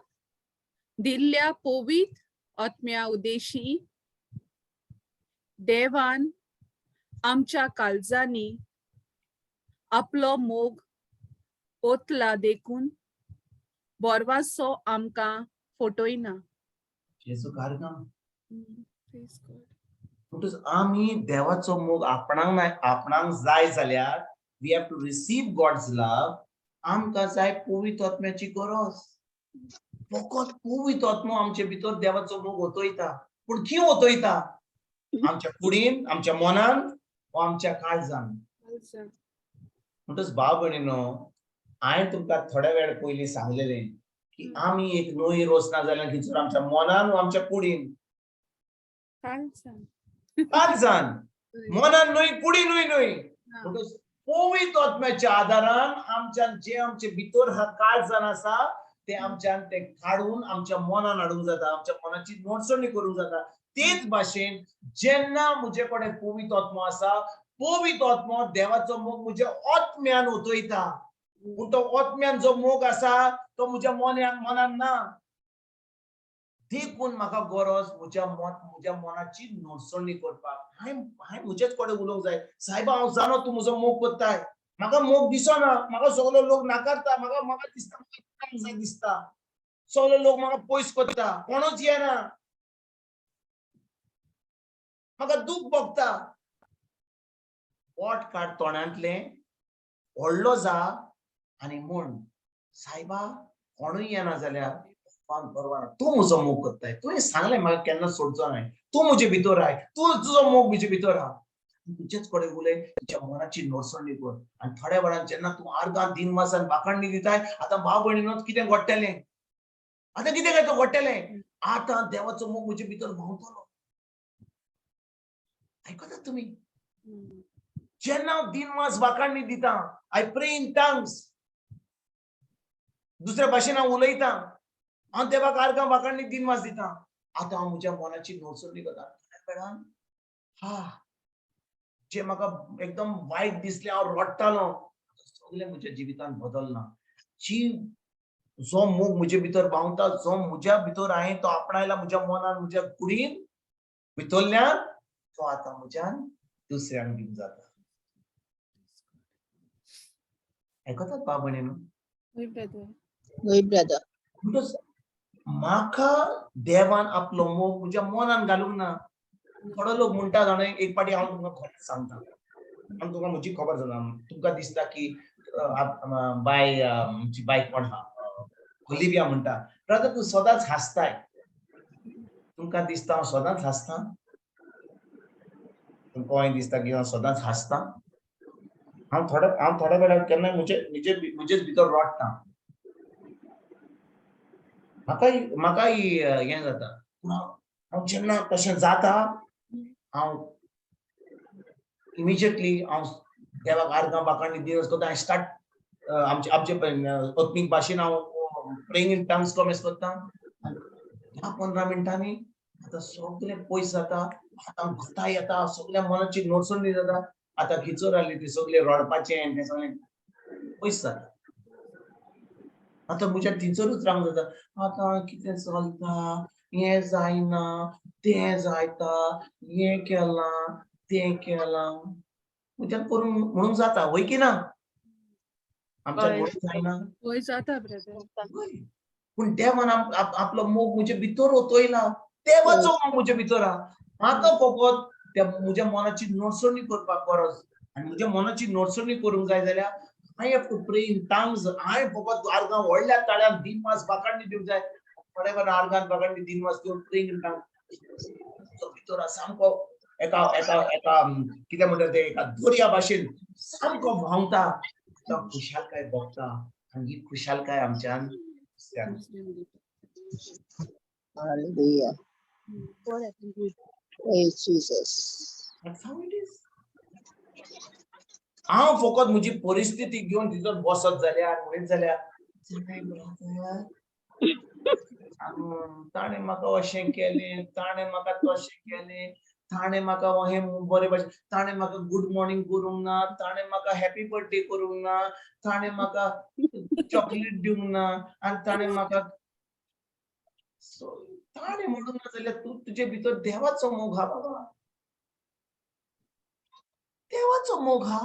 [SPEAKER 2] दिल्ल्या पवित्र आत्म्या उद्देशी देवान आमच्या काळजांनी आपलो मोग ओतला देखून बोरवासो आमकां फटयना.
[SPEAKER 5] जेजू कारगां. म्हणटच आमी देवाचो मोग आपणाक ना आपणाक जाय जाल्यार we have to receive God's love. आमकां जाय पवित्र आत्म्याची गरज. फकत पवित्र आत्मो आमचे भितर देवाचो मोग ओतयता. पूण खंय ओतयता? आमच्या कुडीन, आमच्या मनान वा आमच्या काळजान. म्हणटच भाव भयणीनो, हांवें तुमकां थोड्या वेळ पयलीं सांगलेलें की आमी एक नवी रोसना जाल्यार खंयसर आमच्या मनान वा आमच्या कुडीन, काळजान, मनान न्हय, कुडीनूय न्हय. म्हणटच पवित्र आत्म्याच्या आदारान आमच्यान जे आमचे भितर काळजान आसा ते आमच्यान ते काडून आमच्या मनान हाडूंक जाता, आमच्या मनाची नोटसणी करूंक जाता. तेच भाशेन जेन्ना म्हजे कडेन पवित्र आत्मो आसा, पवित्र आत्मो देवाचो मोग म्हज्या आत्म्यान ओतयता. पूण तो आत्म्यान जो मोग आसा तो म्हज्या मनान ना. देखून म्हाका गरज म्हज्या म्हज्या मनाची नडसणी करपाक. हांवें म्हजेच कडेन उलोवंक जाय. सायबा, हांव जाणो तूं म्हजो मोग करताय, म्हाका मोग दिसना, म्हाका सगलो लोक नाकारता, म्हाका म्हाका दिसता, म्हाका दिसता सगलो लोक म्हाका पयस करता, कोणूच येना, म्हाका दूख भोगता. बोट काड तोंडांतलें, व्हडलो जा आनी म्हण, सायबा कोणूय येना जाल्यार परवा ना, तूं म्हजो मोग करताय, तुवें सांगलें म्हाका केन्ना सोडचो नाय, तूं म्हजे भितर आय, तूं तुजो मोग म्हजे भितर आहा. तुजेच कडेन उलय, तुज्या मनाची नडसणी कर. आनी थोड्या वेळान जेन्ना तूं आर्गां दिनवास आनी वाखाणणी दिताय, आतां भाव भयणीनो कितें घडटलें, आतां कितें काय घडटलें, आतां देवाचो मोग म्हजे भितर व्हांवतलो. आयकतात तुमी? जेन्ना हांव दिनवास वाखाणणी दिता, I pray in tongues, दुसऱ्या भाशेन हांव उलयतां, हांव देवाक आर्गां वाखाणणी दिनवास दिता, आतां हांव म्हज्या मनाची नडसणी करता. थोड्या वेळान हा जे म्हाका एकदम वायट दिसलें, हांव रडटालो, सगळें म्हज्या जिवितान बदलना. जी जो मोग म्हजे भितर व्हांवता, जो म्हज्या भितर हांवें तो आपणायला म्हज्या मनान, म्हज्या कुडीन भितरल्यान, तो आतां म्हज्यान दुसऱ्यांक दिवंक जाता. आयकतात भाव भयणीनो?
[SPEAKER 2] हय ब्रदर.
[SPEAKER 1] हय ब्रदर.
[SPEAKER 5] म्हणटच म्हाका देवान आपलो मोग म्हज्या मनान घालूंक ना. थोडो लोक म्हणटा जाणा, एक पाटी हांव तुमकां खरेंच सांगता, आनी तुमकां म्हजी खबर जाता, तुमकां दिसता की बाय, आमची बाय कोण आहा, ओलिविया म्हणटा, ब्रदर तूं सदांच हांसताय. तुमकां दिसता हांव सदांच हांसता? तुमकां दिसता की हांव सदांच हांसता? हांव थोड्या वेळार केन्ना म्हजेच भितर रडटा. म्हाकाय हें जाता. पूण हांव जेन्ना तशें जाता, हांव इमिजिएटली हांव देवाक आर्गां बाकांनी दिवस करता. I start आमचे आत्मीक भाशेन हांव प्रेइंग इन टंग्स कॉमेस करता. 10-15 मिनटांनी आतां सगळें पयस जाता, आतां घटाय येता, सगळ्या मनाची नडसणी जाता. आतां खिचोर आसली ती सगळें रडपाचें तें सगळें पयस जाता. आतां म्हज्या थिंचरूच रावंक जाता. आतां कितें चलता, हें जायना, तें जायता, हें केलां तें केलां, म्हज्यान करूंक म्हणूंक जाता, वय की ना? आमच्यान म्हणूंक जायना?
[SPEAKER 2] वय जाता ब्रदर.
[SPEAKER 5] पूण देवान आपलो मोग म्हजे भितर ओतयला, देवाचो मोग म्हजे भितर आहा. म्हाका फकत त्या म्हज्या मनाची नडसणी करपाक गरज. आनी म्हज्या मनाची नडसणी करूंक जाय जाल्यार I have to pray in tongues. हांवें फकत आर्गां व्हडल्या ताळ्यान दिनवास बाकांनी दिवंक जाय. थोड्या वेळान आर्गान बाकांनी दिनवास दिवन प्रेइंग इन टंग्स भितर सामको एका एका एका कितें म्हणटा ते, एका दर्या भाशेन सामको व्हांवता. खुशालकाय भोगता आनी ही खुशालकाय आमच्यान.
[SPEAKER 1] Hallelujah. Praise Jesus.
[SPEAKER 5] That's how it is. हांव फकत म्हजी परिस्थिती घेवन तितून बसत जाल्यार म्हणीत जाल्यार ताणें म्हाका अशें केलें, ताणें म्हाका तशें केलें, ताणें म्हाका हें बरें भाशेन, ताणें म्हाका गूड मॉर्निंग करूंक ना, ताणें म्हाका हॅपी बर्थडे करूंक ना, ताणें म्हाका चॉकलेट दिवंक ना, आनी ताणें म्हाका ताणें म्हणूंक ना जाल्यार तूं तुजे भितर देवाचो मोग हा बाबा, देवाचो मोग हा.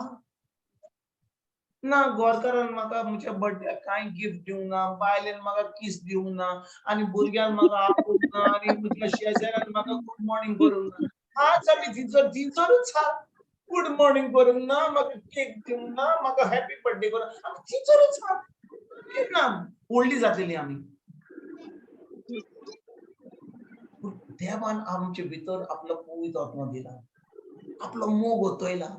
[SPEAKER 5] ना गोरकारान म्हाका म्हज्या बर्थडेक कांय गिफ्ट दिवंक ना, बायलेन म्हाका किस दिवंक ना, आनी भुरग्यान म्हाका आपोवंक ना, आनी म्हज्या शेजाऱ्यान म्हाका गूड मॉर्निंग करूंक ना. आज आमी थिंचरूच हा, गूड मॉर्निंग करूंक ना, म्हाका केक दिवंक ना, म्हाका हॅपी बर्थडे करूंक, आमी थिंचरूच हा. केन्ना व्हडली जातली आमी? देवान आमचे भितर आपलो पवित्र आत्मो दिला, आपलो मोग ओतयला,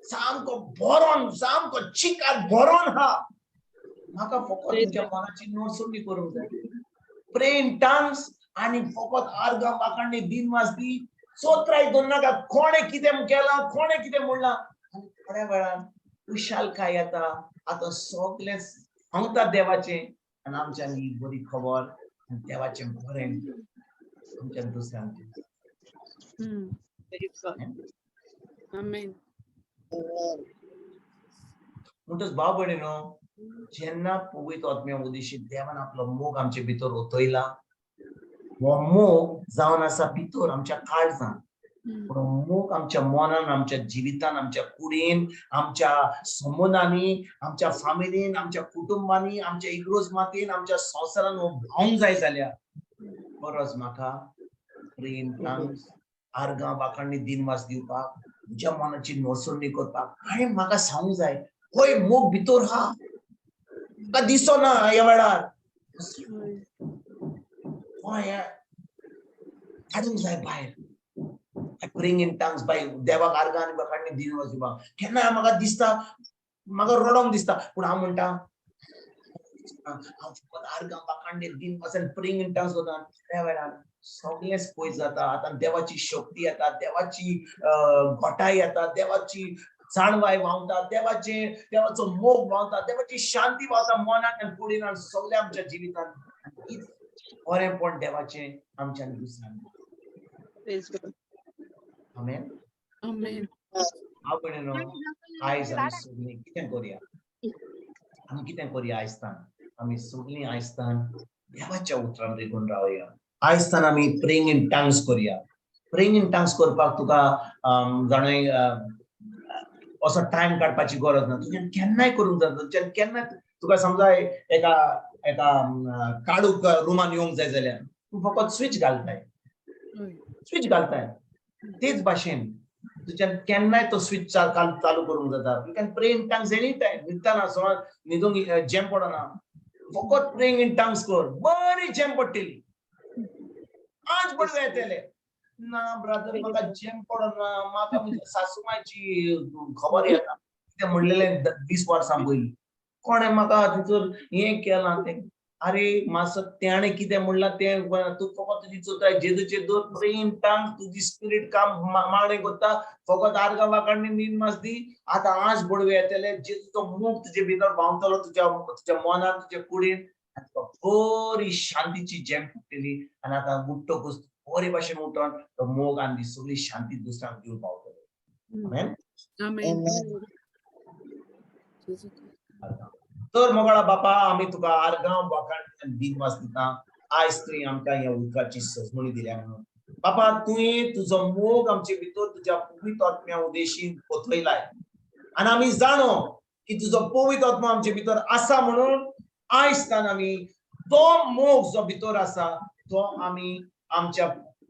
[SPEAKER 5] सामको भरोन, सामको चिकाट भरोन हा. म्हाका फकत तुमच्या मनाची नडसणी करूंक जाय. प्रे इन टंग्स आनी फकत आर्गां वाखाणणी दिनवास दी, सोत्राय दवरनाका कोणें कितें केलां, कोणें कितें म्हणलां. आनी थोड्या वेळान खुशालकाय येता. आतां सगळें सांगता देवाचें आनी आमच्यान ही बरी खबर आनी देवाचें बरें आमच्या दुसऱ्यांक.
[SPEAKER 2] Praise God. Amen.
[SPEAKER 5] म्हणटच भाव भयणीनो, जेन्ना पवित्र आत्म्या उदेशी देवान आपलो मोग आमचे भितर ओतयला, हो मोग जावन आसा भितर आमच्या काळजान. पूण मोग आमच्या मनान, आमच्या जिवितान, आमच्या कुडीन, आमच्या संबंदांनी, आमच्या फामिलीन, आमच्या कुटुंबांनी, आमच्या इग्रोज मातेन, आमच्या संवसारान हो भावंक जाय जाल्यार गरज म्हाका प्रेम टांग्स आर्गां वाखाणी दिनवास दिवपाक, म्हज्या मनाची नसरणी करपाक. आनी म्हाका सांगूंक जाय, होय मोग भितर हा, म्हाका दिसना ह्या वेळार, होय काडूंक जाय भायर. I praying in tongues by देवाक आर्गां आनी वाखाणी दिनवास दिवपाक. केन्ना म्हाका दिसता, म्हाका रडोंक दिसता, पूण हांव म्हणटा हांव फकत आर्गां वाखाणी दिनवास आनी प्रेइंग इन टंग्स करता. त्या वेळार सगळेंच पयस जाता. आतां देवाची शक्ती येता, देवाची घटाय येता, देवाची जाणवाय व्हांवता, देवाचो मोग व्हांवता, देवाची शांती व्हांवता मनान आनी कुडीन आनी सगळ्या आमच्या जिवितान. आनी हीच बरेंपण देवाचें आमच्यान दुसऱ्यांक.
[SPEAKER 6] Praise God.
[SPEAKER 5] आमेन.
[SPEAKER 2] Amen.
[SPEAKER 5] भाव भयणीनो, आयज आमी सगळीं कितें करुया, आमी कितें करुया? आयजतान आमी सगळीं आयजतान देवाच्या उतरान रिगून रावया. आयजतान आमी प्रेइंग इन टंग्स करुया. प्रेइंग इन टंग्स करपाक तुका जाणूय असो टायम काडपाची गरज ना. तुज्यान केन्नाय करूंक जाता. तुज्यान केन्नाय तुका समजा एका एका काळूक रुमान येवंक जाय जाल्यार तूं फकत स्विच घालताय, स्विच घालताय. तेच भाशेन तुज्यान केन्नाय तो स्विच चालू करूंक जाता. You can pray in tongues any time. न्हिदतना, समज न्हिदूंक झेम पडना, फकत प्रेइंग इन टंग्स कर, बरी झेम पडटली. आज पडवे येतले ना ब्रदर, म्हाका झेम पडना, म्हाका म्हज्या सासुमायची खबर येता, कितें म्हणलेलें 20 वर्सां पयलीं, कोणें म्हाका तितूर हें केलां तें. अरे मातसो तेणें कितें म्हणलां तें तूं फकत तुजी चोताय जेजूचे दोर प्रे इन टंग्स, तुजी स्पिरीट काम मागणें करता. फकत आर्गां वाखाणी दिनवास दी. आतां आज बडवे येतले, जेजूचो मोग तुजे भितर व्हांवतलो, तुज्या तुज्या मनान, तुज्या कुडीन, आनी तुका बरी शांतीची झेम पडटली. आनी आतां उठ्ठकूच बरे भाशेन उठोन तो मोग आनी सगळी शांती दुसऱ्यांक दिवंक पावतलो. आमेन.
[SPEAKER 2] Amen.
[SPEAKER 5] तर मोगाळा बापा, आमी तुका आर्गां वाखाण दिनवास दिता, आयज तुवें आमकां ह्या उदकाची सजमणी दिल्या म्हणून. बापा, तुवें तुजो मोग आमचे भितर तुज्या पवित्र आत्म्या उदेशी ओतयलाय आनी आमी जाणो की तुजो पवित्र आत्मा आमचे भितर आसा म्हणून आयज तान आमी तो मोग जो भितर आसा तो आमी आमच्या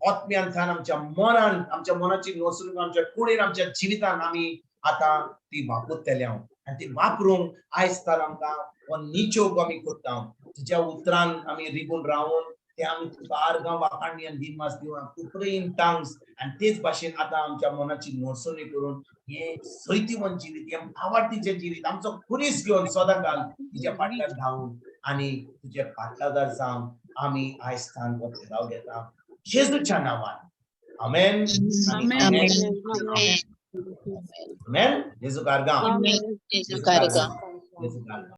[SPEAKER 5] आत्म्यांतल्यान, आमच्या मनान, आमच्या मनाची नसरून, आमच्या कुडीन, आमच्या जिवितान आमी आतां ती वापरतले हांव. आनी ती वापरूंक आयज तान आमकां हो निचोग आमी करता. तुज्या उतरान आमी रिगून रावून ते आमी तुका आर्गां वाखाणी आनी दिनवास दिवन तूं प्रे इन टंग्स आनी तेच भाशेन आतां आमच्या मनाची नडसणी करून हें सैतीवन जिवीत, हें भावार्थीचें जिवीत, आमचो खुरीस घेवन सदां काल तुज्या फाटल्यान धांवून आनी तुजे फाटलादार जावन आमी आयज तान हो ठराव घेता जेजूच्या नांवान. आमेन.
[SPEAKER 2] आमेन.
[SPEAKER 5] आमेन. जेजू कारगांव.
[SPEAKER 1] जेजू कारगांव.
[SPEAKER 5] जेजू कारगांव.